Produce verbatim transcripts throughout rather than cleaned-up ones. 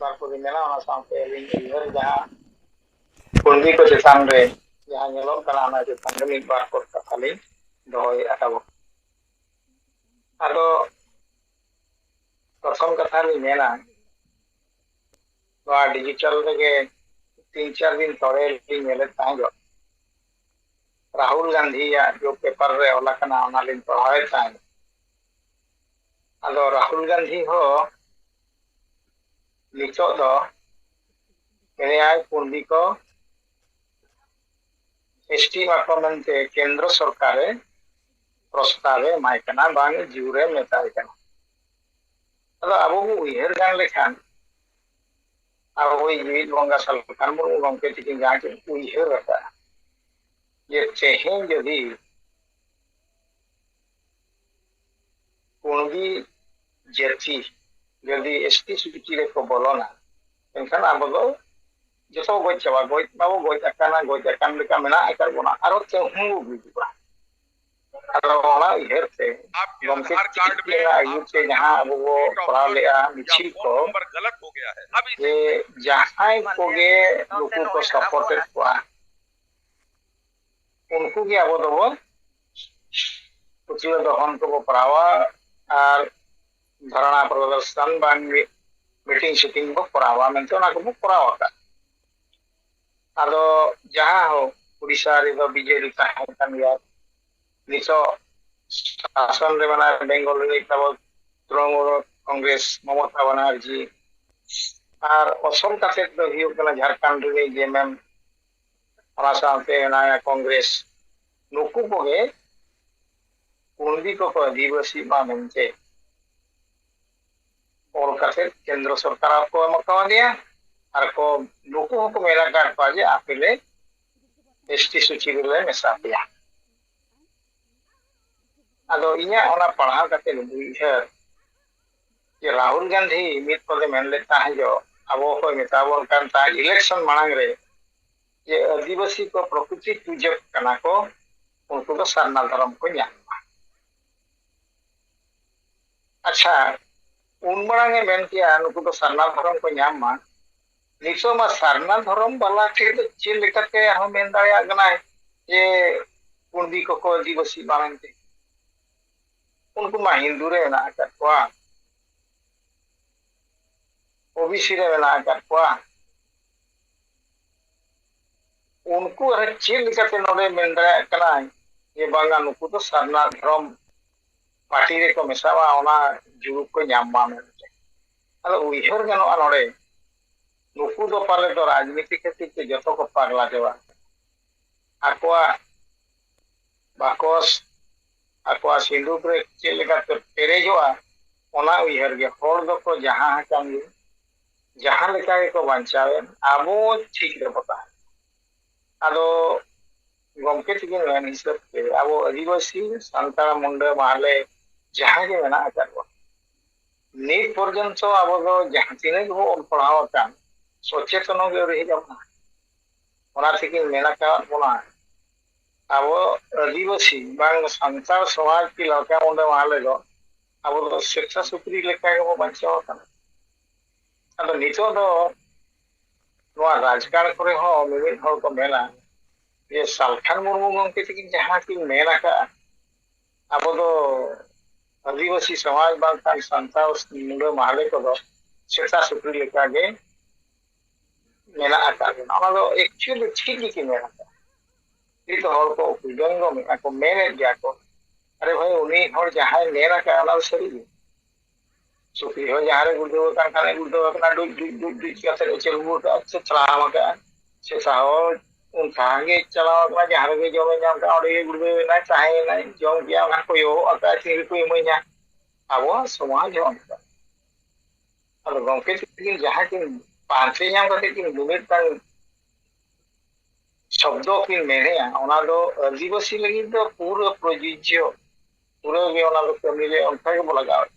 ᱵᱟᱨ ᱠᱚ ᱫᱤᱱ ᱢᱮᱱᱟ, ᱚᱱᱟ ᱥᱟᱶᱛᱮ ᱟᱹᱞᱤᱧ ᱩᱭᱦᱟᱹᱨ ᱡᱟᱦᱟᱸ ᱠᱩᱲᱵᱤ ᱠᱚ ᱪᱮᱛᱟᱱ ᱨᱮ ᱡᱟᱦᱟᱸ ᱧᱮᱞᱚᱜ ᱠᱟᱱᱟ, ᱚᱱᱟ ᱪᱮᱛᱟᱱ ᱨᱮ ᱢᱤᱫ ᱵᱟᱨ ᱠᱚ ᱠᱟᱛᱷᱟ ᱞᱤᱧ ᱫᱚᱦᱚᱭᱮᱫᱼᱟ ᱛᱟᱵᱚᱱ᱾ ᱟᱫᱚ ᱯᱨᱚᱛᱷᱚᱢ ᱠᱟᱛᱷᱟ ᱞᱤᱧ ᱢᱮᱱᱟ, ᱱᱚᱣᱟ ᱰᱤᱡᱤᱴᱟᱞ ᱨᱮᱜᱮ ᱛᱤᱱ ᱪᱟᱨ ᱫᱤᱱ ᱯᱚᱨᱮ ᱞᱤᱧ ᱧᱮᱞᱮᱫ ᱛᱟᱦᱮᱸᱫᱚᱜ, ᱨᱟᱦᱩᱞ ᱜᱟᱱᱫᱷᱤᱭᱟᱜ ᱡᱚ ᱯᱮᱯᱟᱨ ᱨᱮ ᱚᱞ ᱟᱠᱟᱱᱟ, ᱚᱱᱟ ᱞᱤᱧ ᱯᱟᱲᱦᱟᱣᱮᱫ ᱛᱟᱦᱮᱸᱫ᱾ ᱟᱫᱚ ᱨᱟᱦᱩᱞ ᱜᱟᱱᱫᱷᱤ ᱦᱚᱸ ᱱᱤᱛᱚᱜ ᱫᱚ ᱢᱮᱱᱮᱫᱼᱟᱭ ᱠᱩᱲᱵᱤ ᱠᱚ ᱮᱥᱴᱤ ᱢᱟᱠᱚ ᱢᱮᱱᱛᱮ ᱠᱮᱱᱫᱨᱚ ᱥᱚᱨᱠᱟᱨᱮ ᱯᱨᱚᱥᱛᱟᱵ ᱮ ᱮᱢᱟᱭ ᱠᱟᱱᱟ, ᱵᱟᱝ ᱡᱳᱨᱮ ᱢᱮᱛᱟᱭ ᱠᱟᱱᱟ᱾ ᱟᱫᱚ ᱟᱵᱚ ᱵᱚ ᱩᱭᱦᱟᱹᱨ ᱜᱟᱱ ᱞᱮᱠᱷᱟᱱ, ᱟᱵᱚᱭᱤᱡ ᱡᱤᱣᱤᱫ ᱵᱚᱸᱜᱟ ᱥᱟᱞᱠᱷᱟᱱ ᱢᱩᱨᱢᱩ ᱜᱚᱢᱠᱮ ᱛᱤᱠᱤᱱ ᱡᱟᱦᱟᱸ ᱠᱤᱱ ᱩᱭᱦᱟᱹᱨ ᱟᱠᱟᱫᱼᱟ, ᱡᱮ ᱛᱮᱦᱮᱧ ᱡᱩᱫᱤ ᱠᱩᱬᱵᱤ ᱡᱟᱹᱛᱤ ᱡᱩᱫᱤ ᱮᱥᱴᱤ ᱥᱩᱪᱤ ᱨᱮᱠᱚ ᱵᱚᱞᱚᱱᱟ, ᱮᱱᱠᱷᱟᱱ ᱟᱵᱚ ᱫᱚ ᱡᱚᱛᱚ ᱜᱚᱡ ᱪᱟᱵᱟ, ᱜᱚᱡ ᱢᱟᱵᱚ ᱜᱚᱡ ᱟᱠᱟᱱᱟ, ᱜᱚᱡ ᱟᱠᱟᱱ ᱞᱮᱠᱟ ᱢᱮᱱᱟᱜ ᱟᱠᱟᱫ ᱵᱚᱱᱟ, ᱟᱨᱚ ᱛᱮᱦᱚᱸ ᱵᱚ ᱜᱩᱡᱩᱜᱼᱟ᱾ ᱟᱫᱚ ᱚᱱᱟ ᱩᱭᱦᱟᱹᱨ ᱛᱮ ᱜᱚᱢᱠᱮ ᱛᱤᱠᱤᱱᱟᱜ ᱟᱹᱭᱩᱨ ᱛᱮ ᱡᱟᱦᱟᱸ ᱟᱵᱚ ᱵᱚ ᱠᱚᱨᱟᱣ ᱞᱮᱫᱼᱟ ᱢᱤᱪᱷᱤᱞ ᱠᱚ, ᱡᱮ ᱡᱟᱦᱟᱸᱭ ᱠᱚᱜᱮ ᱱᱩᱠᱩ ᱠᱚ ᱥᱟᱯᱳᱨᱴᱮᱫ ᱠᱚᱣᱟ, ᱩᱱᱠᱩ ᱜᱮ ᱟᱵᱚ ᱫᱚᱵᱚ ᱯᱟᱹᱛᱭᱟᱹᱣ ᱫᱚᱦᱚᱱ ᱠᱚᱵᱚ ᱠᱚᱨᱟᱣᱟ ᱟᱨ ᱫᱷᱟᱨᱟᱱᱟ ᱯᱨᱚᱫᱚᱨᱥᱚᱱ ᱵᱟᱝ ᱢᱤᱴᱤᱝ ᱥᱤᱴᱤᱝ ᱵᱚ ᱠᱚᱨᱟᱣᱟ ᱢᱮᱱᱛᱮ ᱚᱱᱟ ᱠᱚᱵᱚ ᱠᱚᱨᱟᱣ ᱟᱠᱟᱫ᱾ ᱟᱫᱚ ᱡᱟᱦᱟᱸ ᱦᱳᱠ, ᱩᱲᱤᱥᱥᱟ ᱨᱮᱫᱚ ᱵᱤᱡᱮᱰᱤ ᱛᱟᱦᱮᱸ ᱠᱟᱱ ᱜᱮᱭᱟ, ᱱᱤᱛᱚᱜ ᱥᱟᱥᱚᱱ ᱨᱮ ᱢᱮᱱᱟᱭᱟ ᱵᱮᱝᱜᱚᱞ ᱨᱤᱱᱤᱡ ᱛᱟᱵᱚ ᱛᱨᱤᱱᱢᱩᱞ ᱠᱚᱝᱜᱨᱮᱥ ᱢᱚᱢᱚᱛᱟ ᱵᱟᱱᱟᱨᱡᱤ, ᱟᱨ ᱚᱥᱚᱞ ᱠᱟᱛᱷᱟ ᱫᱚ ᱦᱩᱭᱩᱜ ᱠᱟᱱᱟ ᱡᱷᱟᱲᱠᱷᱚᱸᱰ ᱨᱤᱱᱤᱡ ᱡᱮ ᱢᱮᱢ, ᱚᱱᱟ ᱥᱟᱶᱛᱮ ᱢᱮᱱᱟᱭᱟ ᱠᱚᱝᱜᱨᱮᱥ, ᱱᱩᱠᱩ ᱠᱚᱜᱮ ᱠᱩᱬᱵᱤ ᱠᱚᱠᱚ ᱟᱹᱫᱤᱵᱟᱹᱥᱤᱜ ᱢᱟ ᱢᱮᱱᱛᱮ ᱚᱞ ᱠᱟᱛᱮ ᱠᱮᱱᱫᱨᱚ ᱥᱚᱨᱠᱟᱨ ᱠᱚ ᱮᱢ ᱠᱟᱣᱫᱮᱭᱟ᱾ ᱟᱨ ᱠᱚ, ᱱᱩᱠᱩ ᱦᱚᱸᱠᱚ ᱢᱮᱱ ᱟᱠᱟᱫ ᱠᱚᱣᱟ ᱡᱮ ᱟᱯᱮ ᱞᱮ ᱮᱥᱴᱤ ᱥᱩᱪᱤ ᱨᱮᱞᱮ ᱢᱮᱥᱟ ᱯᱮᱭᱟ᱾ ᱟᱫᱚ ᱤᱧᱟᱹᱜ ᱚᱱᱟ ᱯᱟᱲᱦᱟᱣ ᱠᱟᱛᱮ ᱩᱭᱦᱟᱹᱨ ᱡᱮ ᱨᱟᱦᱩᱞ ᱜᱟᱱᱫᱷᱤ ᱢᱤᱫ ᱯᱚᱫᱮ ᱢᱮᱱ ᱞᱮᱫ ᱛᱟᱦᱮᱸ ᱡᱚ, ᱟᱵᱚ ᱦᱚᱸᱭ ᱢᱮᱛᱟ ᱵᱚᱱ ᱠᱟᱱ ᱛᱟᱦᱮᱸ ᱤᱞᱮᱠᱥᱚᱱ ᱢᱟᱲᱟᱝ ᱨᱮ ᱡᱮ ᱟᱹᱫᱤᱵᱟᱹᱥᱤ ᱠᱚ ᱯᱨᱚᱠᱨᱤᱛᱤ ᱯᱩᱡᱟᱹ ᱠᱟᱱᱟ ᱠᱚ, ᱩᱱᱠᱩ ᱫᱚ ᱥᱟᱨᱱᱟ ᱫᱷᱚᱨᱚᱢ ᱠᱚ ᱧᱟᱢ ᱢᱟ᱾ ᱟᱪᱪᱷᱟ, ᱩᱱ ᱢᱟᱲᱟᱝ ᱮ ᱢᱮᱱ ᱠᱮᱜᱼᱟ, ᱱᱩᱠᱩ ᱫᱚ ᱥᱟᱨᱱᱟ ᱫᱷᱚᱨᱚᱢ ᱠᱚ ᱧᱟᱢ ᱢᱟ᱾ ᱱᱤᱛᱚᱜ ᱢᱟ ᱥᱟᱨᱱᱟ ᱫᱷᱚᱨᱚᱢ ᱵᱟᱞᱟ ᱴᱷᱮᱱ ᱫᱚ ᱪᱮᱫ ᱞᱮᱠᱟᱛᱮ ᱟᱨᱦᱚᱸ ᱢᱮᱱ ᱫᱟᱲᱮᱭᱟᱜ ᱠᱟᱱᱟᱭ ᱡᱮ ᱠᱩᱬᱵᱤ ᱠᱚᱠᱚ ᱟᱹᱫᱤᱵᱟᱹᱥᱤ ᱢᱟ ᱢᱮᱱᱛᱮ? ᱩᱱᱠᱩ ᱢᱟ ᱦᱤᱱᱫᱩ ᱨᱮ ᱢᱮᱱᱟᱜ ᱟᱠᱟᱫ ᱠᱚᱣᱟ, ᱳᱵᱤᱥᱤ ᱨᱮ ᱢᱮᱱᱟᱜ ᱟᱠᱟᱫ ᱠᱚᱣᱟ᱾ ᱩᱱᱠᱩ ᱟᱨ ᱪᱮᱫ ᱞᱮᱠᱟᱛᱮ ᱱᱚᱰᱮ ᱢᱮᱱ ᱫᱟᱲᱮᱭᱟᱜ ᱠᱟᱱᱟᱭ ᱡᱮ ᱵᱟᱝᱟ, ᱱᱩᱠᱩ ᱫᱚ ᱥᱟᱨᱱᱟ ᱫᱷᱚᱨᱚᱢ ᱯᱟᱨᱴᱤ ᱨᱮᱠᱚ ᱢᱮᱥᱟᱜᱼᱟ, ᱚᱱᱟ ᱡᱩᱲᱩ ᱠᱚ ᱧᱟᱢ ᱢᱟ ᱢᱮᱱᱛᱮ? ᱟᱫᱚ ᱩᱭᱦᱟᱹᱨ ᱜᱟᱱᱚᱜᱼᱟ ᱱᱚᱰᱮ, ᱱᱩᱠᱩ ᱫᱚ ᱯᱟᱞᱮ ᱫᱚ ᱨᱟᱡᱽᱱᱤᱛᱤ ᱠᱷᱟᱹᱛᱤᱨ ᱛᱮ ᱡᱚᱛᱚ ᱠᱚ ᱯᱟᱜᱽᱞᱟ ᱪᱟᱵᱟ ᱟᱠᱟᱱᱟ᱾ ᱟᱠᱚᱣᱟᱜ ᱵᱟᱠᱚᱥ, ᱟᱠᱚᱣᱟᱜ ᱥᱤᱸᱫᱩᱠ ᱨᱮ ᱪᱮᱫ ᱞᱮᱠᱟᱛᱮ ᱯᱮᱨᱮᱡᱚᱜᱼᱟ, ᱚᱱᱟ ᱩᱭᱦᱟᱹᱨ ᱜᱮ᱾ ᱦᱚᱲ ᱫᱚᱠᱚ ᱡᱟᱦᱟᱸ ᱟᱠᱟᱱ ᱜᱮ, ᱡᱟᱦᱟᱸ ᱞᱮᱠᱟ ᱜᱮᱠᱚ ᱵᱟᱧᱪᱟᱣᱮᱱ, ᱟᱵᱚ ᱴᱷᱤᱠ ᱨᱮᱵᱚ ᱛᱟᱦᱮᱸᱱᱟ᱾ ᱟᱫᱚ ᱜᱚᱢᱠᱮ ᱛᱤᱠᱤᱱ ᱢᱮᱱ ᱦᱤᱥᱟᱹᱵ ᱛᱮ ᱟᱵᱚ ᱟᱹᱫᱤᱵᱟᱹᱥᱤ, ᱥᱟᱱᱛᱟᱲ, ᱢᱩᱱᱰᱟᱹ, ᱢᱟᱦᱞᱮ ᱡᱟᱦᱟᱸ ᱜᱮ ᱢᱮᱱᱟᱜ ᱟᱠᱟᱫ ᱵᱚᱱ, ᱱᱤᱛ ᱯᱚᱨᱡᱚᱱᱛᱚ ᱟᱵᱚ ᱫᱚ ᱡᱟᱦᱟᱸ ᱛᱤᱱᱟᱹᱜ ᱜᱮᱵᱚ ᱚᱞ ᱯᱟᱲᱦᱟᱣ ᱟᱠᱟᱱ, ᱥᱚᱪᱮᱛᱚᱱ ᱜᱮ ᱟᱹᱣᱨᱤ ᱦᱮᱡ ᱟᱵᱚᱱᱟ᱾ ᱚᱱᱟ ᱛᱮᱜᱮᱧ ᱢᱮᱱ ᱟᱠᱟᱫ ᱵᱚᱱᱟ, ᱟᱵᱚ ᱟᱹᱫᱤᱵᱟᱹᱥᱤ ᱵᱟᱝ ᱥᱟᱱᱛᱟᱲ ᱥᱚᱢᱟᱡᱽ ᱠᱤ ᱞᱟᱲᱠᱟ ᱢᱩᱱᱰᱟᱹ ᱢᱟᱦᱞᱮ ᱫᱚ ᱟᱵᱚ ᱫᱚ ᱥᱮᱛᱟ ᱥᱩᱠᱨᱤ ᱞᱮᱠᱟ ᱜᱮᱵᱚ ᱵᱟᱧᱪᱟᱣ ᱟᱠᱟᱱᱟ᱾ ᱟᱫᱚ ᱱᱤᱛᱚᱜ ᱫᱚ ᱱᱚᱣᱟ ᱨᱟᱡᱽᱜᱟᱲ ᱠᱚᱨᱮ ᱦᱚᱸ ᱢᱤᱢᱤᱫ ᱦᱚᱲ ᱠᱚ ᱢᱮᱱᱟ ᱡᱮ ᱥᱟᱞᱠᱷᱟᱱ ᱢᱩᱨᱢᱩ ᱜᱚᱢᱠᱮ ᱛᱟᱹᱠᱤᱱ ᱡᱟᱦᱟᱸ ᱠᱤᱱ ᱢᱮᱱ ᱟᱠᱟᱫᱼᱟ, ᱟᱵᱚ ᱫᱚ ᱟᱹᱫᱤᱵᱟᱹᱥᱤ ᱥᱚᱢᱟᱡᱽ ᱵᱟᱝᱠᱷᱟᱱ ᱥᱟᱱᱛᱟᱲ ᱢᱩᱱᱰᱟᱹ ᱢᱟᱦᱞᱮ ᱠᱚᱫᱚ ᱥᱮᱛᱟ ᱥᱩᱠᱨᱤ ᱞᱮᱠᱟᱜᱮ ᱢᱮᱱᱟᱜ ᱟᱠᱟᱫ ᱵᱚᱱᱟ᱾ ᱚᱱᱟ ᱫᱚ actually ᱴᱷᱤᱠ ᱜᱮᱠᱤᱱ ᱢᱮᱱ ᱟᱠᱟᱫᱼᱟ᱾ ᱱᱤᱛ ᱦᱚᱲ ᱠᱚ ᱦᱩᱰᱟᱹᱝ ᱜᱚᱢᱮᱫᱼᱟ ᱠᱚ, ᱢᱮᱱᱮᱫ ᱜᱮᱭᱟ ᱠᱚ, ᱟᱨᱮ ᱵᱷᱟᱭ, ᱩᱱᱤ ᱦᱚᱲ ᱡᱟᱦᱟᱸᱭ ᱢᱮᱱ ᱟᱠᱟᱫᱼᱟ, ᱚᱱᱟ ᱫᱚ ᱥᱟᱹᱨᱤ ᱜᱮ᱾ ᱥᱩᱠᱨᱤ ᱦᱚᱸ ᱡᱟᱦᱟᱸ ᱨᱮ ᱜᱩᱲᱫᱟᱹᱣ ᱟᱠᱟᱱ ᱠᱷᱟᱱ ᱮ ᱜᱩᱲᱫᱟᱹᱣ ᱟᱠᱟᱱᱟ, ᱰᱩᱡ ᱰᱩᱡ ᱰᱩᱡ ᱰᱩᱡ ᱠᱟᱛᱮ ᱮ ᱪᱟᱹᱞᱩ ᱟᱠᱟᱫᱼᱟ, ᱥᱮ ᱛᱟᱲᱟᱢ ᱟᱠᱟᱫᱼᱟ᱾ ᱥᱮᱛᱟ ᱦᱚᱸ ᱚᱱᱠᱟ ᱜᱮ ᱪᱟᱞᱟᱣ ᱟᱠᱟᱱᱟ, ᱡᱟᱦᱟᱸ ᱨᱮᱜᱮ ᱡᱚᱢᱮ ᱧᱟᱢ ᱠᱟᱜᱼᱟ, ᱚᱸᱰᱮ ᱜᱮ ᱜᱩᱲᱫᱟᱹᱣ ᱮᱱᱟᱭ, ᱛᱟᱦᱮᱸᱭᱮᱱᱟᱭ, ᱡᱚᱢ ᱠᱮᱜᱼᱟ, ᱚᱱᱟ ᱠᱚᱭᱚᱜ ᱟᱠᱟᱫᱼᱟ, ᱛᱤᱱ ᱨᱮᱠᱚ ᱤᱢᱟᱹᱧᱟ᱾ ᱟᱵᱚᱣᱟᱜ ᱥᱚᱢᱟᱡᱽ ᱦᱚᱸ ᱚᱱᱠᱟ᱾ ᱟᱫᱚ ᱜᱚᱢᱠᱮ ᱛᱤᱠᱤᱱ ᱡᱟᱦᱟᱸ ᱠᱤᱱ ᱯᱟᱱᱛᱮ ᱧᱟᱢ ᱠᱟᱛᱮ ᱠᱤᱱ ᱢᱤᱢᱤᱫᱴᱟᱝ ᱥᱚᱵᱫᱚ ᱠᱤᱱ ᱢᱮᱱᱮᱜᱼᱟ, ᱚᱱᱟ ᱫᱚ ᱟᱹᱫᱤᱵᱟᱹᱥᱤ ᱞᱟᱹᱜᱤᱫ ᱫᱚ ᱯᱩᱨᱟᱹ ᱯᱨᱚᱡᱩᱡᱽᱡᱚ, ᱯᱩᱨᱟᱹ ᱜᱮ ᱚᱱᱟ ᱫᱚ ᱠᱟᱹᱢᱤ ᱨᱮ ᱚᱱᱠᱟ ᱜᱮᱵᱚ ᱞᱟᱜᱟᱣᱮᱫ᱾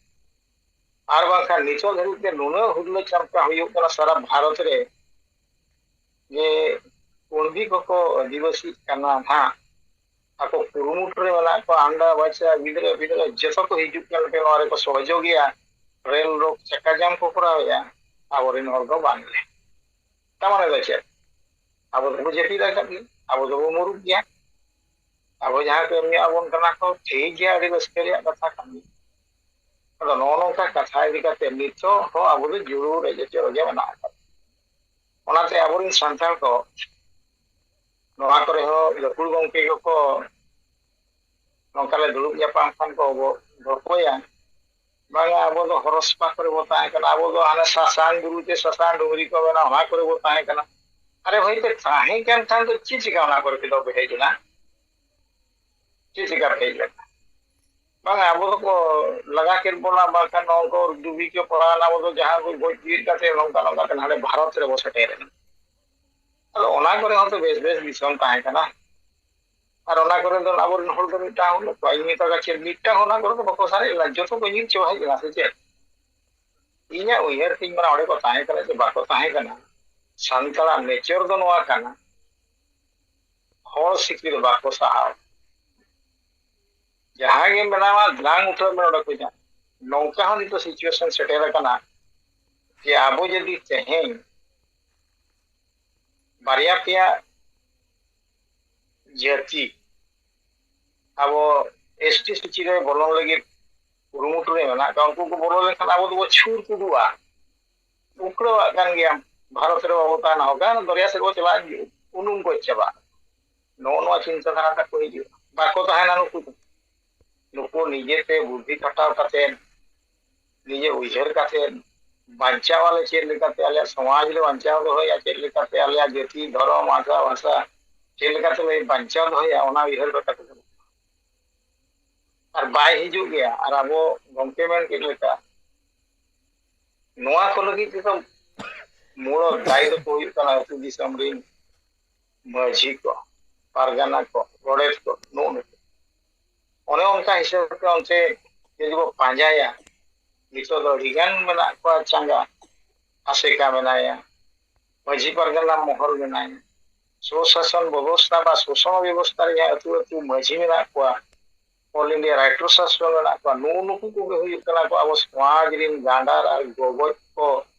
ᱟᱨ ᱵᱟᱝᱠᱷᱟᱱ ᱱᱤᱛᱚᱜ ᱫᱷᱟᱹᱵᱤᱡ ᱛᱮ ᱱᱩᱱᱟᱹᱜ ᱦᱩᱞᱟᱹ ᱪᱟᱢᱴᱟ ᱦᱩᱭᱩᱜ ᱠᱟᱱᱟ ᱥᱟᱨᱟ ᱵᱷᱟᱨᱚᱛ ᱨᱮ, ᱡᱮ ᱠᱩᱬᱵᱤ ᱠᱚᱠᱚ ᱟᱹᱫᱤᱵᱟᱹᱥᱤᱜ ᱠᱟᱱᱟ ᱱᱟᱦᱟᱜ, ᱟᱠᱚ ᱠᱩᱨᱩᱢᱩᱴᱩ ᱨᱮ ᱢᱮᱱᱟᱜ ᱠᱚᱣᱟ, ᱟᱱᱰᱟ ᱵᱟᱪᱟ ᱜᱤᱫᱽᱨᱟᱹ ᱯᱤᱫᱽᱨᱟᱹ ᱡᱚᱛᱚ ᱠᱚ ᱦᱤᱡᱩᱜ ᱠᱟᱱ ᱛᱮ ᱱᱚᱣᱟ ᱨᱮᱠᱚ ᱥᱚᱦᱚᱡᱳᱜᱤᱭᱟ᱾ ᱨᱮᱞ ᱨᱳᱠ ᱪᱟᱠᱟ ᱡᱟᱢ ᱠᱚ ᱠᱚᱨᱟᱣᱮᱫᱼᱟ, ᱟᱵᱚᱨᱮᱱ ᱦᱚᱲ ᱫᱚ ᱵᱟᱝ ᱜᱮ᱾ ᱛᱟᱨ ᱢᱟᱱᱮ ᱫᱚ ᱪᱮᱫ? ᱟᱵᱚ ᱫᱚᱵᱚ ᱡᱟᱹᱯᱤᱫ ᱟᱠᱟᱫ ᱜᱮ, ᱟᱵᱚ ᱫᱚᱵᱚ ᱢᱩᱨᱩᱠ ᱜᱮᱭᱟ᱾ ᱟᱵᱚ ᱡᱟᱦᱟᱸ ᱠᱚ ᱮᱢᱱᱤ ᱟᱵᱚᱱ ᱠᱟᱱᱟ ᱠᱚ, ᱴᱷᱤᱠ ᱜᱮᱭᱟ, ᱟᱹᱰᱤ ᱨᱟᱹᱥᱠᱟᱹ ᱨᱮᱭᱟᱜ ᱠᱟᱛᱷᱟ ᱠᱟᱱ ᱜᱮᱭᱟ᱾ ᱟᱫᱚ ᱱᱚᱜᱼᱚ ᱱᱚᱝᱠᱟ ᱠᱟᱛᱷᱟ ᱤᱫᱤ ᱠᱟᱛᱮ ᱱᱤᱛᱚᱜ ᱦᱚᱸ ᱟᱵᱚ ᱫᱚ ᱡᱩᱲᱩ ᱨᱮ ᱡᱚᱛᱚ ᱨᱮᱜᱮ ᱢᱮᱱᱟᱜ ᱟᱠᱟᱫ᱾ ᱚᱱᱟᱛᱮ ᱟᱵᱚᱨᱮᱱ ᱥᱟᱱᱛᱟᱲ ᱠᱚ ᱱᱚᱣᱟ ᱠᱚᱨᱮ ᱦᱚᱸ ᱜᱟᱹᱠᱷᱩᱲ ᱜᱚᱢᱠᱮ ᱠᱚᱠᱚ ᱱᱚᱝᱠᱟ ᱞᱮ ᱫᱩᱲᱩᱵ ᱧᱟᱯᱟᱢ ᱠᱷᱟᱱ ᱠᱚ ᱜᱚ-, ᱜᱚᱞᱯᱚᱭᱟ, ᱵᱟᱝᱟ, ᱟᱵᱚ ᱫᱚ ᱦᱚᱨᱚ ᱥᱟᱯᱟ ᱠᱚᱨᱮ ᱵᱚ ᱛᱟᱦᱮᱸ ᱠᱟᱱᱟ, ᱟᱵᱚ ᱫᱚ ᱦᱟᱱᱮ ᱥᱟᱥᱟᱝ ᱵᱩᱨᱩ ᱪᱮ ᱥᱟᱥᱟᱝ ᱰᱩᱝᱨᱤ ᱠᱚ ᱢᱮᱱᱟ, ᱚᱱᱟ ᱠᱚᱨᱮ ᱵᱚ ᱛᱟᱦᱮᱸ ᱠᱟᱱᱟ᱾ ᱟᱨᱮ ᱵᱷᱟᱹᱭ, ᱯᱮ ᱛᱟᱦᱮᱸ ᱠᱟᱱ ᱠᱷᱟᱱ ᱫᱚ ᱪᱮᱫ ᱪᱤᱠᱟ ᱚᱱᱟ ᱠᱚᱨᱮ ᱯᱮ ᱫᱚ ᱯᱮ ᱦᱮᱡ ᱮᱱᱟ? ᱪᱮᱫ ᱪᱤᱠᱟ ᱯᱮ ᱦᱮᱡ ᱞᱮᱱᱟ? ᱵᱟᱝᱟ, ᱟᱵᱚ ᱫᱚᱠᱚ ᱞᱟᱜᱟ ᱠᱮᱫ ᱵᱚᱱᱟ, ᱵᱟᱝᱠᱷᱟᱱ ᱱᱚᱣᱟ ᱠᱚ ᱰᱩᱵᱤ ᱠᱚ ᱯᱟᱲᱟᱣ ᱮᱱᱟ, ᱟᱵᱚ ᱫᱚ ᱡᱟᱦᱟᱸ ᱠᱚ ᱜᱚᱡ ᱡᱤᱣᱤᱫ ᱠᱟᱛᱮ ᱱᱚᱝᱠᱟ ᱱᱚᱝᱠᱟ ᱛᱮ ᱱᱟᱰᱮ ᱵᱷᱟᱨᱚᱛ ᱨᱮᱵᱚ ᱥᱮᱴᱮᱨ ᱮᱱᱟ᱾ ᱟᱫᱚ ᱚᱱᱟ ᱠᱚᱨᱮ ᱦᱚᱸ ᱛᱚ ᱵᱮᱥ ᱵᱮᱥ ᱫᱤᱥᱚᱢ ᱛᱟᱦᱮᱸ ᱠᱟᱱᱟ᱾ ᱟᱨ ᱚᱱᱟ ᱠᱚᱨᱮ ᱫᱚ ᱟᱵᱚᱨᱮᱱ ᱦᱚᱲ ᱫᱚ ᱢᱤᱫᱴᱟᱝ ᱦᱚᱸ ᱵᱟᱹᱱᱩᱜ ᱠᱚᱣᱟ᱾ ᱤᱧ ᱢᱮᱛᱟ ᱠᱚᱣᱟ, ᱪᱮᱫ ᱢᱤᱫᱴᱟᱝ ᱦᱚᱸ ᱚᱱᱟ ᱠᱚᱨᱮ ᱫᱚ ᱵᱟᱠᱚ ᱥᱟᱨᱮᱡ ᱞᱮᱱᱟ, ᱡᱚᱛᱚ ᱠᱚ ᱧᱤᱨ ᱪᱟᱵᱟ ᱦᱮᱡ ᱞᱮᱱᱟ ᱥᱮ ᱪᱮᱫ? ᱤᱧᱟᱹᱜ ᱩᱭᱦᱟᱹᱨ ᱛᱤᱧ ᱢᱮᱱᱟ, ᱚᱸᱰᱮ ᱠᱚ ᱛᱟᱦᱮᱸ ᱠᱟᱱᱟ ᱥᱮ ᱵᱟᱠᱚ ᱛᱟᱦᱮᱸ ᱠᱟᱱᱟ, ᱥᱟᱱᱛᱟᱲᱟᱜ ᱱᱮᱪᱟᱨ ᱫᱚ ᱱᱚᱣᱟ ᱠᱟᱱᱟ, ᱦᱚᱲ ᱥᱤᱠᱲᱤ ᱫᱚ ᱵᱟᱠᱚ ᱥᱟᱦᱟᱣ᱾ ᱡᱟᱦᱟᱸ ᱜᱮ ᱢᱮᱱᱟᱢᱟ, ᱫᱟᱝ ᱩᱴᱷᱟᱹᱣ ᱢᱮ ᱚᱸᱰᱮ ᱠᱷᱚᱱᱟᱜ᱾ ᱱᱚᱝᱠᱟ ᱦᱚᱸ ᱱᱤᱛᱚᱜ ᱥᱤᱪᱩᱭᱮᱥᱚᱱ ᱥᱮᱴᱮᱨ ᱟᱠᱟᱱᱟ ᱡᱮ ᱟᱵᱚ ᱡᱩᱫᱤ ᱛᱮᱦᱮᱧ ᱵᱟᱨᱭᱟ ᱯᱮᱭᱟ ᱡᱟᱹᱛᱤ ᱟᱵᱚ ᱮᱥ ᱴᱤ ᱥᱩᱪᱤ ᱨᱮ ᱵᱚᱞᱚᱱ ᱞᱟᱹᱜᱤᱫ ᱠᱩᱨᱩᱢᱩᱴᱩ ᱨᱮ ᱢᱮᱱᱟᱜ ᱠᱚᱣᱟ, ᱩᱱᱠᱩ ᱠᱚ ᱵᱚᱞᱚ ᱞᱮᱱᱠᱷᱟᱱ ᱟᱵᱚ ᱫᱚᱵᱚ ᱪᱷᱩᱨ ᱠᱩᱫᱩᱜᱼᱟ, ᱩᱠᱲᱟᱹᱣᱟᱜ ᱠᱟᱱ ᱜᱮᱭᱟ, ᱵᱷᱟᱨᱚᱛ ᱨᱮ ᱵᱟᱵᱚ ᱛᱟᱦᱮᱱᱟ, ᱚᱠᱟ ᱫᱚᱨᱭᱟ ᱥᱮᱫ ᱵᱚ ᱪᱟᱞᱟᱜᱼᱟ, ᱩᱱᱩᱢ ᱜᱚᱡ ᱪᱟᱵᱟᱜᱼᱟ᱾ ᱱᱚᱜᱼᱚ ᱱᱚᱣᱟ ᱪᱤᱱᱛᱟᱹ ᱫᱷᱟᱨᱟ ᱛᱟᱠᱚ ᱦᱤᱡᱩᱜᱼᱟ, ᱵᱟᱠᱚ ᱛᱟᱦᱮᱱᱟ ᱱᱩᱠᱩ ᱫᱚ᱾ ᱱᱩᱠᱩ ᱱᱤᱡᱮᱛᱮ ᱵᱩᱫᱽᱫᱷᱤ ᱠᱷᱟᱴᱟᱣ ᱠᱟᱛᱮ, ᱱᱤᱡᱮ ᱩᱭᱦᱟᱹᱨ ᱠᱟᱛᱮ, ᱵᱟᱧᱪᱟᱣ ᱟᱞᱮ ᱪᱮᱫ ᱞᱮᱠᱟᱛᱮ, ᱟᱞᱮᱭᱟᱜ ᱥᱚᱢᱟᱡᱽ ᱞᱮ ᱵᱟᱧᱪᱟᱣ ᱫᱚᱦᱚᱭᱟ ᱪᱮᱫ ᱞᱮᱠᱟᱛᱮ, ᱟᱞᱮᱭᱟᱜ ᱡᱟᱹᱛᱤ, ᱫᱷᱚᱨᱚᱢ, ᱟᱥᱟ, ᱵᱷᱟᱥᱟ ᱪᱮᱫ ᱞᱮᱠᱟᱛᱮ ᱞᱮ ᱵᱟᱧᱪᱟᱣ ᱫᱚᱦᱚᱭᱟ, ᱚᱱᱟ ᱩᱭᱦᱟᱹᱨ ᱠᱟᱛᱮ ᱠᱚ᱾ ᱟᱨ ᱵᱟᱭ ᱦᱤᱡᱩᱜ ᱜᱮᱭᱟ᱾ ᱟᱨ ᱟᱵᱚ ᱜᱚᱢᱠᱮ ᱢᱮᱱ ᱠᱮᱫ ᱞᱮᱠᱟ, ᱱᱚᱣᱟ ᱠᱚ ᱞᱟᱹᱜᱤᱫ ᱛᱮᱫᱚ ᱢᱩᱲ ᱫᱟᱭᱤ ᱫᱚᱠᱚ ᱦᱩᱭᱩᱜ ᱠᱟᱱᱟ ᱟᱹᱛᱩ ᱫᱤᱥᱚᱢ ᱨᱮᱱ ᱢᱟᱹᱡᱷᱤ ᱠᱚ, ᱯᱟᱨᱜᱟᱱᱟ ᱠᱚ, ᱜᱚᱰᱮᱛ ᱠᱚ, ᱱᱩᱜᱼᱩ ᱱᱩᱠᱩ᱾ ᱚᱱᱮ ᱚᱱᱠᱟ ᱦᱤᱥᱟᱹᱵ ᱛᱮ ᱚᱱᱛᱮ ᱡᱩᱫᱤ ᱵᱚ ᱯᱟᱸᱡᱟᱭᱟ, ᱱᱤᱛᱚᱜ ᱫᱚ ᱟᱹᱰᱤ ᱜᱟᱱ ᱢᱮᱱᱟᱜ ᱠᱚᱣᱟ ᱪᱟᱸᱜᱟ᱾ ᱟᱥᱮᱠᱟ ᱢᱮᱱᱟᱭᱟ, ᱢᱟᱹᱡᱷᱤ ᱯᱟᱨᱜᱟᱱᱟ ᱢᱚᱦᱚᱞ ᱢᱮᱱᱟᱭᱟ, ᱥᱩᱥᱟᱥᱚᱱ ᱵᱮᱵᱚᱥᱛᱷᱟ ᱵᱟ ᱥᱳᱥᱚᱱ ᱵᱮᱵᱚᱥᱛᱷᱟ ᱨᱮ ᱡᱟᱦᱟᱸ ᱟᱹᱛᱩ ᱟᱹᱛᱩ ᱢᱟᱹᱡᱷᱤ ᱢᱮᱱᱟᱜ ᱠᱚᱣᱟ, All India Writers Association ᱢᱮᱱᱟᱜ ᱠᱚᱣᱟ, ᱱᱩᱜᱼᱩ ᱱᱩᱠᱩ ᱠᱚᱜᱮ ᱦᱩᱭᱩᱜ ᱠᱟᱱᱟ ᱠᱚ ᱟᱵᱚ ᱥᱚᱢᱟᱡᱽ ᱨᱤᱱ ᱜᱟᱸᱰᱟᱨ ᱟᱨ ᱜᱚᱵᱚᱡ ᱠᱚ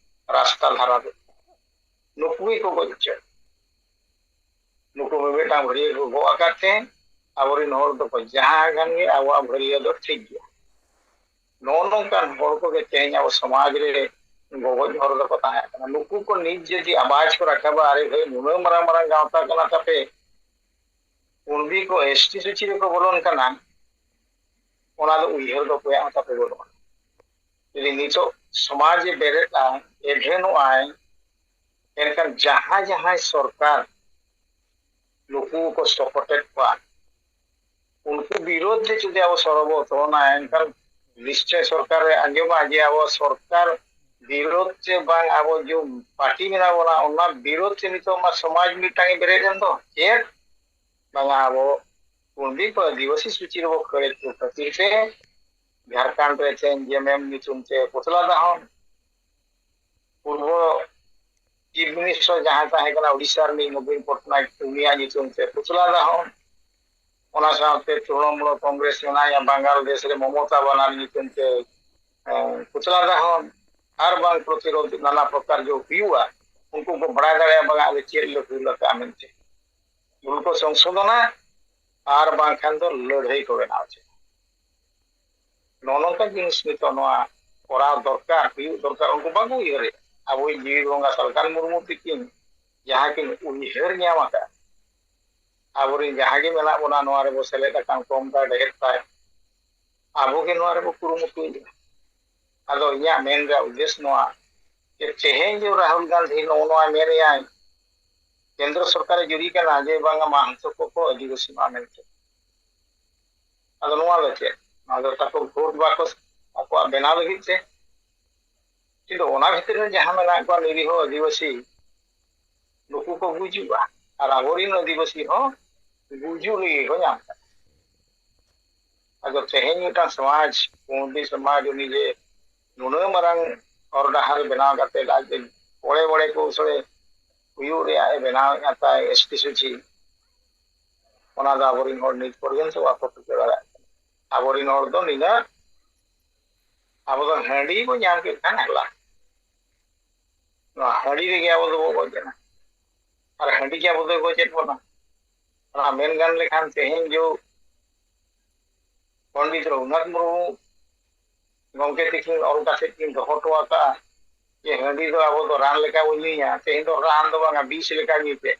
ᱨᱟᱥᱛᱟ ᱫᱷᱟᱨᱟ ᱨᱮ᱾ ᱱᱩᱠᱩ ᱜᱮᱠᱚ ᱜᱚᱡ ᱦᱚᱪᱚᱭᱮᱫ᱾ ᱱᱩᱠᱩ ᱢᱤᱢᱤᱫᱴᱟᱝ ᱵᱷᱟᱹᱨᱭᱟᱹ ᱠᱚ ᱜᱚᱜ ᱟᱠᱟᱫ ᱛᱮ ᱟᱵᱚᱨᱮᱱ ᱦᱚᱲ ᱫᱚᱠᱚ ᱡᱟᱦᱟᱸ ᱟᱠᱟᱱ ᱜᱮ, ᱟᱵᱚᱣᱟᱜ ᱵᱷᱟᱹᱨᱭᱟᱹ ᱫᱚ ᱴᱷᱤᱠ ᱜᱮᱭᱟ᱾ ᱱᱚᱜᱼᱚ ᱱᱚᱝᱠᱟᱱ ᱦᱚᱲ ᱠᱚᱜᱮ ᱛᱮᱦᱮᱧ ᱟᱵᱚ ᱥᱚᱢᱟᱡᱽ ᱨᱮ ᱜᱚᱜᱚᱡ ᱦᱚᱲ ᱫᱚᱠᱚ ᱛᱟᱦᱮᱸ ᱠᱟᱱᱟ᱾ ᱱᱩᱠᱩ ᱠᱚ ᱱᱤᱛ ᱡᱩᱫᱤ ᱟᱣᱟᱡ ᱠᱚ ᱨᱟᱠᱟᱵᱟ, "ᱟᱨᱮ ᱵᱷᱟᱹᱭ, ᱱᱩᱱᱟᱹᱜ ᱢᱟᱨᱟᱝ ᱢᱟᱨᱟᱝ ᱜᱟᱶᱛᱟ ᱠᱟᱱᱟ ᱛᱟᱯᱮ, ᱠᱩᱬᱵᱤ ᱠᱚ ᱮᱥ ᱴᱤ ᱥᱩᱪᱤ ᱨᱮᱠᱚ ᱵᱚᱞᱚᱱ ᱠᱟᱱᱟ", ᱚᱱᱟ ᱫᱚ ᱩᱭᱦᱟᱹᱨ ᱫᱚ ᱚᱠᱚᱭᱟᱜ ᱦᱚᱸ ᱛᱟᱯᱮ ᱵᱟᱹᱱᱩᱜᱼᱟ᱾ ᱡᱩᱫᱤ ᱱᱤᱛᱚᱜ ᱥᱚᱢᱟᱡᱽ ᱮ ᱵᱮᱨᱮᱫᱼᱟ, ᱮᱵᱷᱮᱱᱚᱜᱼᱟᱭ, ᱮᱱᱠᱷᱟᱱ ᱡᱟᱦᱟᱸ ᱡᱟᱦᱟᱸᱭ ᱥᱚᱨᱠᱟᱨ ᱱᱩᱠᱩ ᱠᱚ ᱥᱚᱯᱚᱴᱮᱫ ᱠᱚᱣᱟ, ᱩᱱᱠᱩ ᱵᱤᱨᱳᱫᱷ ᱨᱮ ᱡᱩᱫᱤ ᱟᱵᱚ ᱥᱚᱨᱚ ᱵᱚ ᱛᱚᱞᱚᱱᱟ, ᱮᱱᱠᱷᱟᱱ ᱱᱤᱥᱪᱚᱭ ᱥᱚᱨᱠᱟᱨ ᱮ ᱟᱸᱡᱚᱢᱟ ᱡᱮ ᱟᱵᱚ ᱥᱚᱨᱠᱟᱨ ᱵᱤᱨᱳᱫᱷ ᱛᱮ ᱵᱟᱝ, ᱟᱵᱚ ᱡᱮ ᱯᱟᱨᱴᱤ ᱢᱮᱱᱟᱜ ᱵᱚᱱᱟ, ᱚᱱᱟ ᱵᱤᱨᱳᱫᱷ ᱛᱮ ᱱᱤᱛᱚᱜ ᱢᱟ ᱥᱚᱢᱟᱡᱽ ᱢᱤᱫᱴᱟᱝ ᱮ ᱵᱮᱨᱮᱫ ᱮᱱ ᱫᱚ᱾ ᱪᱮᱫ? ᱵᱟᱝᱟ, ᱟᱵᱚ ᱠᱩᱬᱵᱤ ᱠᱚ ᱟᱹᱫᱤᱵᱟᱹᱥᱤ ᱥᱩᱪᱤ ᱨᱮᱵᱚ ᱠᱷᱟᱹᱲᱮᱫ ᱠᱚ ᱠᱷᱟᱹᱛᱤᱨ ᱛᱮ ᱡᱷᱟᱲᱠᱷᱚᱸᱰ ᱨᱮ ᱛᱮᱦᱮᱧ ᱡᱮ ᱮᱢ ᱮᱢ ᱧᱩᱛᱩᱢ ᱛᱮ ᱯᱩᱛᱞᱟ ᱫᱟᱦᱚᱱ, ᱯᱩᱨᱵᱚ ᱪᱤᱯ ᱢᱤᱱᱤᱥᱴᱟᱨ ᱡᱟᱦᱟᱸᱭ ᱛᱟᱦᱮᱸ ᱠᱟᱱᱟ ᱩᱰᱤᱥᱟ ᱨᱤᱱᱤᱡ ᱱᱚᱵᱤᱱ ᱯᱚᱴᱱᱟᱭᱮᱠ, ᱩᱱᱤᱭᱟᱜ ᱧᱩᱛᱩᱢ ᱛᱮ ᱯᱩᱛᱞᱟ ᱫᱟᱦᱚᱱ, ᱚᱱᱟ ᱥᱟᱶᱛᱮ ᱛᱨᱤᱱᱚᱢᱩᱞ ᱠᱚᱝᱜᱨᱮᱥ ᱢᱮᱱᱟᱭᱟ ᱵᱟᱝᱜᱟᱞ ᱫᱮᱥ ᱨᱮ, ᱢᱚᱢᱚᱛᱟ ᱵᱟᱱᱟᱨ ᱧᱩᱛᱩᱢ ᱛᱮ, ᱮ, ᱯᱩᱛᱞᱟ ᱫᱟᱦᱚᱱ, ᱟᱨ ᱵᱟᱝ ᱯᱨᱚᱛᱤᱨᱳᱫᱷ ᱱᱟᱱᱟ ᱯᱨᱚᱠᱟᱨ ᱡᱮ ᱦᱩᱭᱩᱜᱼᱟ, ᱩᱱᱠᱩ ᱠᱚ ᱵᱟᱲᱟᱭ ᱫᱟᱲᱮᱭᱟᱜᱼᱟ ᱵᱟᱝᱟ ᱟᱞᱮ ᱪᱮᱫ ᱞᱮ ᱵᱷᱩᱞ ᱟᱠᱟᱫᱼᱟ ᱢᱮᱱᱛᱮ᱾ ᱵᱷᱩᱞ ᱠᱚ ᱥᱚᱝᱥᱳᱫᱷᱚᱱᱟ, ᱟᱨ ᱵᱟᱝᱠᱷᱟᱱ ᱫᱚ ᱞᱟᱹᱲᱦᱟᱹᱭ ᱠᱚ ᱵᱮᱱᱟᱣ ᱦᱚᱪᱚᱭᱟ᱾ ᱱᱚᱜᱼᱚ ᱱᱚᱝᱠᱟ ᱡᱤᱱᱤᱥ ᱱᱤᱛᱚᱜ ᱱᱚᱣᱟ ᱠᱚᱨᱟᱣ ᱫᱚᱨᱠᱟᱨ, ᱦᱩᱭᱩᱜ ᱫᱚᱨᱠᱟᱨ, ᱩᱱᱠᱩ ᱵᱟᱠᱚ ᱩᱭᱦᱟᱹᱨᱮᱫ᱾ ᱟᱵᱚᱭᱤᱡ ᱡᱤᱣᱤ ᱵᱚᱸᱜᱟ ᱥᱟᱞᱠᱷᱟᱱ ᱢᱩᱨᱢᱩ ᱛᱤᱠᱤᱱ ᱡᱟᱦᱟᱸ ᱠᱤᱱ ᱩᱭᱦᱟᱹᱨ ᱧᱟᱢ ᱟᱠᱟᱫ, ᱟᱵᱚᱨᱮᱱ ᱡᱟᱦᱟᱸ ᱜᱮ ᱢᱮᱱᱟᱜ ᱵᱚᱱᱟ ᱱᱚᱣᱟ ᱨᱮᱵᱚ ᱥᱮᱞᱮᱫ ᱟᱠᱟᱱ, ᱠᱚᱢ ᱛᱟᱭ ᱰᱷᱮᱨ ᱛᱟᱭ, ᱟᱵᱚ ᱜᱮ ᱱᱚᱣᱟ ᱨᱮᱵᱚ ᱠᱩᱨᱩᱢᱩᱴᱩᱭᱮᱫᱼᱟ᱾ ᱟᱫᱚ ᱤᱧᱟᱹᱜ ᱢᱮᱱ ᱨᱮᱭᱟᱜ ᱩᱫᱽᱫᱮᱥ ᱱᱚᱣᱟ ᱡᱮ ᱛᱮᱦᱮᱧ ᱡᱮ ᱨᱟᱦᱩᱞ ᱜᱟᱱᱫᱷᱤ ᱱᱚᱜᱼᱚ ᱱᱚᱣᱟ ᱢᱮᱱᱮᱜᱼᱟᱭ, ᱠᱮᱱᱫᱨᱚ ᱥᱚᱨᱠᱟᱨᱮ ᱡᱩᱨᱤ ᱠᱟᱱᱟ ᱡᱮ ᱵᱟᱝᱟ ᱢᱟᱦᱟᱱᱛᱚ ᱠᱚᱠᱚ ᱟᱹᱫᱤᱵᱟᱹᱥᱤ ᱢᱟ ᱢᱮᱱᱛᱮ᱾ ᱟᱫᱚ ᱱᱚᱣᱟ ᱫᱚ ᱪᱮᱫ? ᱱᱚᱣᱟ ᱫᱚ ᱛᱟᱠᱚ ᱵᱷᱳᱴ ᱵᱟᱠᱚ ᱟᱠᱚᱣᱟᱜ ᱵᱮᱱᱟᱣ ᱞᱟᱹᱜᱤᱫ ᱛᱮ᱾ ᱠᱤᱱᱛᱩ ᱚᱱᱟ ᱵᱷᱤᱛᱨᱤ ᱨᱮ ᱡᱟᱦᱟᱸ ᱢᱮᱱᱟᱜ ᱠᱚᱣᱟ ᱱᱤᱨᱤᱦᱚ ᱟᱹᱫᱤᱵᱟᱹᱥᱤ, ᱱᱩᱠᱩ ᱠᱚ ᱜᱩᱡᱩᱜᱼᱟ, ᱟᱨ ᱟᱵᱚᱨᱮᱱ ᱟᱹᱫᱤᱵᱟᱹᱥᱤ ᱦᱚᱸ ᱜᱩᱡᱩᱜ ᱞᱟᱹᱜᱤᱫ ᱠᱚ ᱧᱟᱢ ᱠᱟᱱᱟ᱾ ᱟᱫᱚ ᱛᱮᱦᱮᱧ ᱢᱤᱫᱴᱟᱝ ᱥᱚᱢᱟᱡᱽ, ᱠᱩᱬᱵᱤ ᱥᱚᱢᱟᱡᱽ, ᱩᱱᱤ ᱡᱮ ᱱᱩᱱᱟᱹᱜ ᱢᱟᱨᱟᱝ ᱦᱚᱨ ᱰᱟᱦᱟᱨ ᱵᱮᱱᱟᱣ ᱠᱟᱛᱮ ᱟᱡ ᱵᱚᱲᱮ ᱵᱚᱲᱮ ᱠᱚ ᱥᱚᱲᱮ ᱦᱩᱭᱩᱜ ᱨᱮᱭᱟᱜ ᱮ ᱵᱮᱱᱟᱣᱮᱫᱼᱟ ᱛᱟᱭ ᱮᱥ ᱴᱤ ᱥᱩᱪᱤ, ᱚᱱᱟ ᱫᱚ ᱟᱵᱚᱨᱮᱱ ᱦᱚᱲ ᱱᱤᱛ ᱯᱚᱨᱡᱚᱱᱛᱚ ᱵᱟᱠᱚ ᱴᱷᱤᱠᱟᱹ ᱫᱟᱲᱮᱭᱟᱜ ᱠᱟᱱᱟ᱾ ᱟᱵᱚᱨᱮᱱ ᱦᱚᱲ ᱫᱚ ᱱᱤᱱᱟᱹᱜ, ᱟᱵᱚ ᱫᱚ ᱦᱟᱺᱰᱤ ᱵᱚ ᱧᱟᱢ ᱠᱮᱫ ᱠᱷᱟᱱ ᱦᱮᱞᱟ, ᱱᱚᱣᱟ ᱦᱟᱺᱰᱤ ᱨᱮᱜᱮ ᱟᱵᱚ ᱫᱚᱵᱚ ᱜᱚᱡ ᱮᱱᱟ᱾ ᱟᱨ ᱦᱟᱺᱰᱤ ᱜᱮ ᱟᱵᱚ ᱫᱚᱭ ᱜᱚᱡᱮᱫ ᱵᱚᱱᱟ᱾ ᱚᱱᱟ ᱢᱮᱱ ᱜᱟᱱ ᱞᱮᱠᱷᱟᱱ ᱛᱮᱦᱮᱧ ᱡᱚ ᱯᱚᱱᱰᱤᱛ ᱨᱚᱜᱷᱩᱱᱟᱛᱷ ᱢᱩᱨᱢᱩ ᱜᱚᱢᱠᱮ ᱛᱤᱠᱤᱱ ᱚᱞ ᱠᱟᱛᱮ ᱠᱤᱱ ᱫᱚᱦᱚ ᱦᱚᱴᱚ ᱟᱠᱟᱫᱼᱟ ᱡᱮ ᱦᱟᱺᱰᱤ ᱫᱚ ᱟᱵᱚ ᱫᱚ ᱨᱟᱱ ᱞᱮᱠᱟ ᱵᱚᱱ ᱧᱩᱭᱟ᱾ ᱛᱮᱦᱮᱧ ᱫᱚ ᱨᱟᱱ ᱫᱚ ᱵᱟᱝᱟ, ᱵᱤᱥ ᱞᱮᱠᱟ ᱧᱩᱭ ᱯᱮ᱾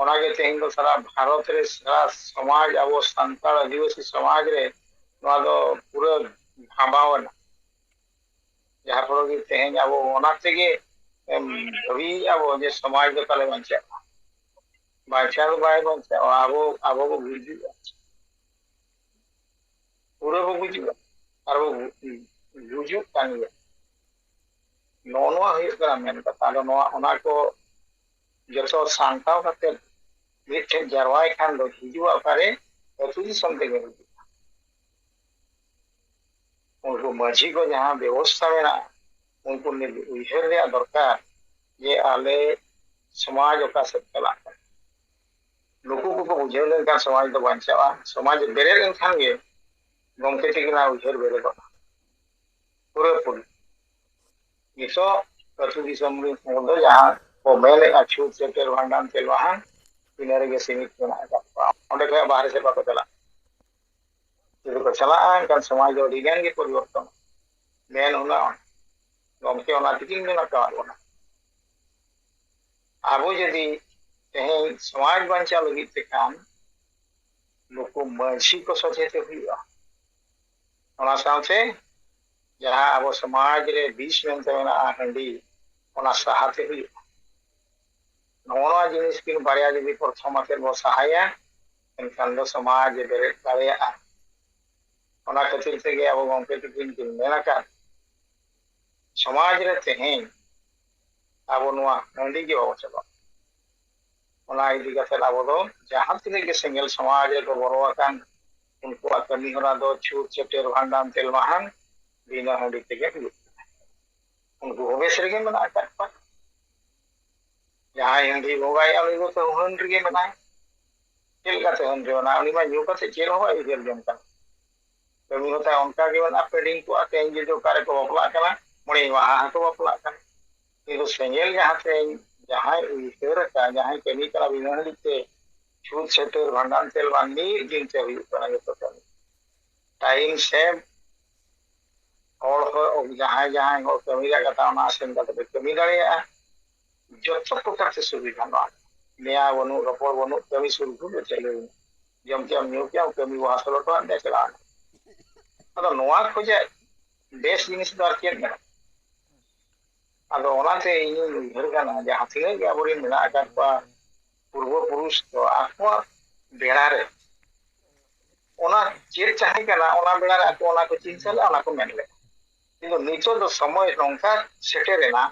ᱚᱱᱟᱜᱮ ᱛᱮᱦᱮᱧ ᱫᱚ ᱥᱟᱨᱟ ᱵᱷᱟᱨᱚᱛ ᱨᱮ, ᱥᱟᱨᱟ ᱥᱚᱢᱟᱡᱽ, ᱟᱵᱚ ᱥᱟᱱᱛᱟᱲ ᱟᱹᱫᱤᱵᱟᱹᱥᱤ ᱥᱚᱢᱟᱡᱽ ᱨᱮ ᱱᱚᱣᱟ ᱫᱚ ᱯᱩᱨᱟᱹ ᱵᱷᱟᱸᱵᱟᱣ ᱮᱱᱟ᱾ ᱡᱟᱦᱟᱸ ᱯᱷᱚᱞᱚ ᱜᱮ ᱛᱮᱦᱮᱧ ᱟᱵᱚ ᱚᱱᱟ ᱛᱮᱜᱮ, ᱮᱢ, ᱵᱷᱟᱹᱵᱤᱭᱮᱫᱼᱟ ᱵᱚ ᱡᱮ ᱥᱚᱢᱟᱡᱽ ᱫᱚ ᱛᱟᱞᱮ ᱵᱟᱧᱪᱟᱜᱼᱟ, ᱵᱟᱧᱪᱟᱣ ᱫᱚ ᱵᱟᱭ ᱵᱟᱧᱪᱟᱜᱼᱟ, ᱟᱵᱚ, ᱟᱵᱚ ᱵᱚ ᱜᱩᱡᱩᱜᱼᱟ, ᱯᱩᱨᱟᱹ ᱵᱚ ᱜᱩᱡᱩᱜᱼᱟ, ᱟᱨ ᱵᱚ ᱜᱩ-, ᱜᱩᱡᱩᱜ ᱠᱟᱱ ᱜᱮᱭᱟ᱾ ᱱᱚᱜᱼᱚ ᱱᱚᱣᱟ ᱦᱩᱭᱩᱜ ᱠᱟᱱᱟ ᱢᱮᱱ ᱠᱟᱛᱷᱟ᱾ ᱟᱫᱚ ᱱᱚᱣᱟ, ᱚᱱᱟ ᱠᱚ ᱡᱚᱛᱚ ᱥᱟᱢᱴᱟᱣ ᱠᱟᱛᱮ ᱢᱤᱫᱴᱷᱮᱱ ᱡᱟᱨᱣᱟᱭ ᱠᱷᱟᱱ ᱫᱚ ᱦᱤᱡᱩᱜᱼᱟ ᱚᱠᱟᱨᱮ? ᱟᱹᱛᱩ ᱫᱤᱥᱚᱢ ᱛᱮᱜᱮ ᱦᱤᱡᱩᱜᱼᱟ᱾ ᱩᱱᱠᱩ ᱢᱟᱹᱡᱷᱤ ᱠᱚ ᱡᱟᱦᱟᱸ ᱵᱮᱵᱚᱥᱛᱷᱟ ᱢᱮᱱᱟᱜᱼᱟ, ᱩᱱᱠᱩ ᱱᱤᱛ ᱩᱭᱦᱟᱹᱨ ᱨᱮᱭᱟᱜ ᱫᱚᱨᱠᱟᱨ ᱡᱮ ᱟᱞᱮ ᱥᱚᱢᱟᱡᱽ ᱚᱠᱟ ᱥᱮᱫ ᱪᱟᱞᱟᱜ ᱠᱟᱱᱟ᱾ ᱱᱩᱠᱩ ᱠᱚᱠᱚ ᱵᱩᱡᱷᱟᱹᱣ ᱞᱮᱱᱠᱷᱟᱱ ᱥᱚᱢᱟᱡᱽ ᱫᱚ ᱵᱟᱧᱪᱟᱜᱼᱟ᱾ ᱥᱚᱢᱟᱡᱽ ᱵᱮᱨᱮᱫ ᱞᱮᱱᱠᱷᱟᱱ ᱜᱮ ᱜᱚᱢᱠᱮ ᱛᱤᱠᱤᱱᱟᱜ ᱩᱭᱦᱟᱹᱨ ᱵᱮᱨᱮᱫᱚᱜᱼᱟ ᱯᱩᱨᱟᱹᱯᱩᱨᱤ᱾ ᱱᱤᱛᱚᱜ ᱟᱹᱛᱩ ᱫᱤᱥᱚᱢ ᱨᱮᱱ ᱦᱚᱲ ᱫᱚ ᱡᱟᱦᱟᱸ ᱠᱚ ᱢᱮᱱᱮᱫᱼᱟ ᱪᱷᱩᱛ ᱪᱷᱟᱹᱴᱭᱟᱹᱨ ᱵᱷᱟᱸᱰᱟᱱ ᱛᱮᱞ ᱢᱟᱦᱟᱱ, ᱤᱱᱟᱹ ᱨᱮᱜᱮ ᱥᱤᱢᱤᱛ ᱢᱮᱱᱟᱜ ᱟᱠᱟᱫ ᱠᱚᱣᱟ᱾ ᱚᱸᱰᱮ ᱠᱷᱚᱱ ᱵᱟᱦᱨᱮ ᱥᱮᱫ ᱵᱟᱠᱚ ᱪᱟᱞᱟᱜ᱾ ᱡᱩᱫᱤ ᱠᱚ ᱪᱟᱞᱟᱜᱼᱟ, ᱮᱱᱠᱷᱟᱱ ᱥᱚᱢᱟᱡᱽ ᱫᱚ ᱟᱹᱰᱤ ᱜᱟᱱ ᱜᱮ ᱯᱚᱨᱤᱵᱚᱨᱛᱚᱱ᱾ ᱢᱮᱱ ᱦᱩᱱᱟᱹᱝ ᱜᱚᱢᱠᱮ ᱚᱱᱟ ᱛᱮᱜᱮᱧ ᱢᱮᱱ ᱟᱠᱟᱫ ᱵᱚᱱᱟ᱾ ᱟᱵᱚ ᱡᱩᱫᱤ ᱛᱮᱦᱮᱧ ᱥᱚᱢᱟᱡᱽ ᱵᱟᱧᱪᱟᱣ ᱞᱟᱹᱜᱤᱫ ᱛᱮ ᱠᱷᱟᱱ ᱱᱩᱠᱩ ᱢᱟᱹᱡᱷᱤ ᱠᱚ ᱥᱚᱡᱷᱮ ᱛᱮ ᱦᱩᱭᱩᱜᱼᱟ᱾ ᱚᱱᱟ ᱥᱟᱶᱛᱮ ᱡᱟᱦᱟᱸ ᱟᱵᱚ ᱥᱚᱢᱟᱡᱽ ᱨᱮ ᱵᱤᱥ ᱢᱮᱱᱛᱮ ᱢᱮᱱᱟᱜᱼᱟ ᱦᱟᱺᱰᱤ, ᱚᱱᱟ ᱥᱟᱦᱟᱛᱮ ᱦᱩᱭᱩᱜᱼᱟ᱾ ᱱᱚᱜᱼᱚ ᱱᱚᱣᱟ ᱡᱤᱱᱤᱥ ᱠᱤᱱ ᱵᱟᱨᱭᱟ ᱡᱩᱫᱤ ᱯᱨᱚᱛᱷᱚᱢ ᱟᱛᱮ ᱵᱚ ᱥᱟᱦᱟᱭᱟ, ᱮᱱᱠᱷᱟᱱ ᱫᱚ ᱥᱚᱢᱟᱡᱽ ᱵᱮᱨᱮᱫ ᱫᱟᱲᱮᱭᱟᱜᱼᱟ᱾ ᱚᱱᱟ ᱠᱷᱟᱹᱛᱤᱨ ᱛᱮᱜᱮ ᱟᱵᱚ ᱜᱚᱢᱠᱮ ᱛᱟᱹᱠᱤᱱ ᱠᱤᱱ ᱢᱮᱱ ᱟᱠᱟᱫ, ᱥᱚᱢᱟᱡᱽ ᱨᱮ ᱛᱮᱦᱮᱧ ᱟᱵᱚ ᱱᱚᱣᱟ ᱦᱟᱺᱰᱤ ᱜᱮ ᱵᱟᱵᱚ ᱪᱟᱵᱟᱜᱼᱟ᱾ ᱚᱱᱟ ᱤᱫᱤ ᱠᱟᱛᱮ ᱟᱵᱚ ᱫᱚ ᱡᱟᱦᱟᱸ ᱛᱤᱱᱟᱹᱜ ᱜᱮ ᱥᱮᱸᱜᱮᱞ ᱥᱚᱢᱟᱡᱽ ᱨᱮᱠᱚ ᱵᱚᱞᱚ ᱟᱠᱟᱱ, ᱩᱱᱠᱩᱣᱟᱜ ᱠᱟᱹᱢᱤ ᱦᱚᱨᱟ ᱫᱚ ᱪᱷᱩᱛ, ᱪᱷᱟᱹᱴᱭᱟᱹᱨ, ᱵᱷᱟᱸᱰᱟᱱ, ᱛᱮᱞ ᱢᱟᱦᱟᱱ ᱵᱤᱱᱟᱹ ᱦᱟᱺᱰᱤ ᱛᱮᱜᱮ ᱦᱩᱭᱩᱜ ᱠᱟᱱᱟ᱾ ᱩᱱᱠᱩ ᱦᱚᱸ ᱵᱮᱥ ᱨᱮᱜᱮ ᱢᱮᱱᱟᱜ ᱟᱠᱟᱫ ᱠᱚᱣᱟ᱾ ᱡᱟᱦᱟᱸᱭ ᱦᱟᱺᱰᱤ ᱵᱚᱸᱜᱟᱭᱮᱫᱼᱟ, ᱩᱱᱤ ᱫᱚ ᱦᱟᱹᱱ ᱨᱮᱜᱮ ᱢᱮᱱᱟᱭ᱾ ᱪᱮᱫ ᱞᱮᱠᱟᱛᱮ ᱦᱟᱹᱱ ᱨᱮ ᱢᱮᱱᱟᱭ? ᱩᱱᱤ ᱢᱟ ᱧᱩ ᱠᱟᱛᱮ ᱪᱮᱫ ᱦᱚᱸ ᱵᱟᱭ ᱩᱭᱦᱟᱹᱨ ᱡᱚᱝ ᱠᱟᱱᱟ᱾ ᱠᱟᱹᱢᱤ ᱦᱚᱸ ᱛᱟᱭ ᱚᱱᱠᱟ ᱜᱮ ᱢᱮᱱᱟᱜᱼᱟ, pending ᱠᱚᱜᱼᱟ᱾ ᱛᱮᱦᱮᱧ ᱡᱩᱫᱤ ᱚᱠᱟ ᱨᱮᱠᱚ ᱵᱟᱯᱞᱟᱜ ᱠᱟᱱᱟ, ᱢᱚᱬᱮ ᱢᱟᱦᱟ ᱦᱚᱸᱠᱚ ᱵᱟᱯᱞᱟᱜ ᱠᱟᱱᱟ᱾ ᱠᱤᱱᱛᱩ ᱥᱮᱸᱜᱮᱞ ᱡᱟᱦᱟᱸ ᱛᱮ ᱡᱟᱦᱟᱸᱭ ᱩᱭᱦᱟᱹᱨ ᱟᱠᱟᱫ, ᱡᱟᱦᱟᱸᱭ ᱠᱟᱹᱢᱤ ᱠᱟᱱᱟ ᱵᱤᱱᱟᱹ ᱦᱟᱺᱰᱤ ᱛᱮ, ᱪᱷᱩᱛ ᱪᱷᱟᱹᱴᱭᱟᱹᱨ ᱵᱷᱟᱸᱰᱟᱱ ᱛᱮᱞ ᱵᱟᱝ ᱢᱤᱫ ᱫᱤᱱ ᱛᱮ ᱦᱩᱭᱩᱜ ᱠᱟᱱᱟ ᱡᱚᱛᱚ ᱠᱟᱹᱢᱤ᱾ time save, ᱦᱚᱲ ᱦᱚᱸ ᱡᱟᱦᱟᱸᱭ ᱡᱟᱦᱟᱸᱭ ᱦᱚᱲ ᱠᱟᱹᱢᱤ ᱨᱮᱭᱟᱜ ᱠᱟᱛᱷᱟ ᱚᱱᱟ ᱥᱮᱱ ᱠᱟᱛᱮ ᱯᱮ ᱠᱟᱹᱢᱤ ᱫᱟᱲᱮᱭᱟᱜᱼᱟ᱾ ᱡᱚᱛᱚ ᱯᱨᱚᱠᱟᱨ ᱛᱮ ᱥᱩᱵᱤᱫᱷᱟ ᱱᱚᱣᱟ᱾ ᱱᱮᱭᱟ ᱵᱟᱹᱱᱩᱜ, ᱨᱚᱯᱚᱲ ᱵᱟᱹᱱᱩᱜ, ᱠᱟᱹᱢᱤ ᱥᱩᱨ ᱠᱷᱚᱱ ᱜᱮ ᱪᱟᱹᱞᱩᱭᱮᱱᱟ᱾ ᱡᱚᱢ ᱠᱮᱜᱼᱟᱢ, ᱧᱩ ᱠᱮᱜᱼᱟᱢ, ᱠᱟᱹᱢᱤ ᱵᱚ ᱦᱟᱥᱚᱞ ᱦᱚᱴᱚᱣᱟᱫ ᱢᱮᱭᱟ, ᱪᱟᱞᱟᱣ ᱮᱱᱟ᱾ ᱟᱫᱚ ᱱᱚᱣᱟ ᱠᱷᱚᱡᱟᱜ ᱵᱮᱥ ᱡᱤᱱᱤᱥ ᱫᱚ ᱟᱨ ᱪᱮᱫ ᱢᱮᱱᱟᱜᱼᱟ? ᱟᱫᱚ ᱚᱱᱟᱛᱮ ᱤᱧᱤᱧ ᱩᱭᱦᱟᱹᱨ ᱠᱟᱱᱟ, ᱡᱟᱦᱟᱸ ᱛᱤᱱᱟᱹᱜ ᱜᱮ ᱟᱵᱚᱨᱮᱱ ᱢᱮᱱᱟᱜ ᱟᱠᱟᱫ ᱠᱚᱣᱟ ᱯᱩᱨᱵᱚ ᱯᱩᱨᱩᱥ ᱠᱚ, ᱟᱠᱚᱣᱟᱜ ᱵᱮᱲᱟ ᱨᱮ ᱚᱱᱟ ᱪᱮᱫ ᱛᱟᱦᱮᱸ ᱠᱟᱱᱟ, ᱚᱱᱟ ᱵᱮᱲᱟ ᱨᱮ ᱟᱠᱚ ᱚᱱᱟ ᱠᱚ ᱪᱤᱱᱛᱟᱹ ᱞᱮᱫᱼᱟ, ᱚᱱᱟ ᱠᱚ ᱢᱮᱱ ᱞᱮᱫᱼᱟ᱾ ᱠᱤᱱᱛᱩ ᱱᱤᱛᱚᱜ ᱫᱚ ᱥᱚᱢᱚᱭ ᱱᱚᱝᱠᱟ ᱥᱮᱴᱮᱨᱮᱱᱟ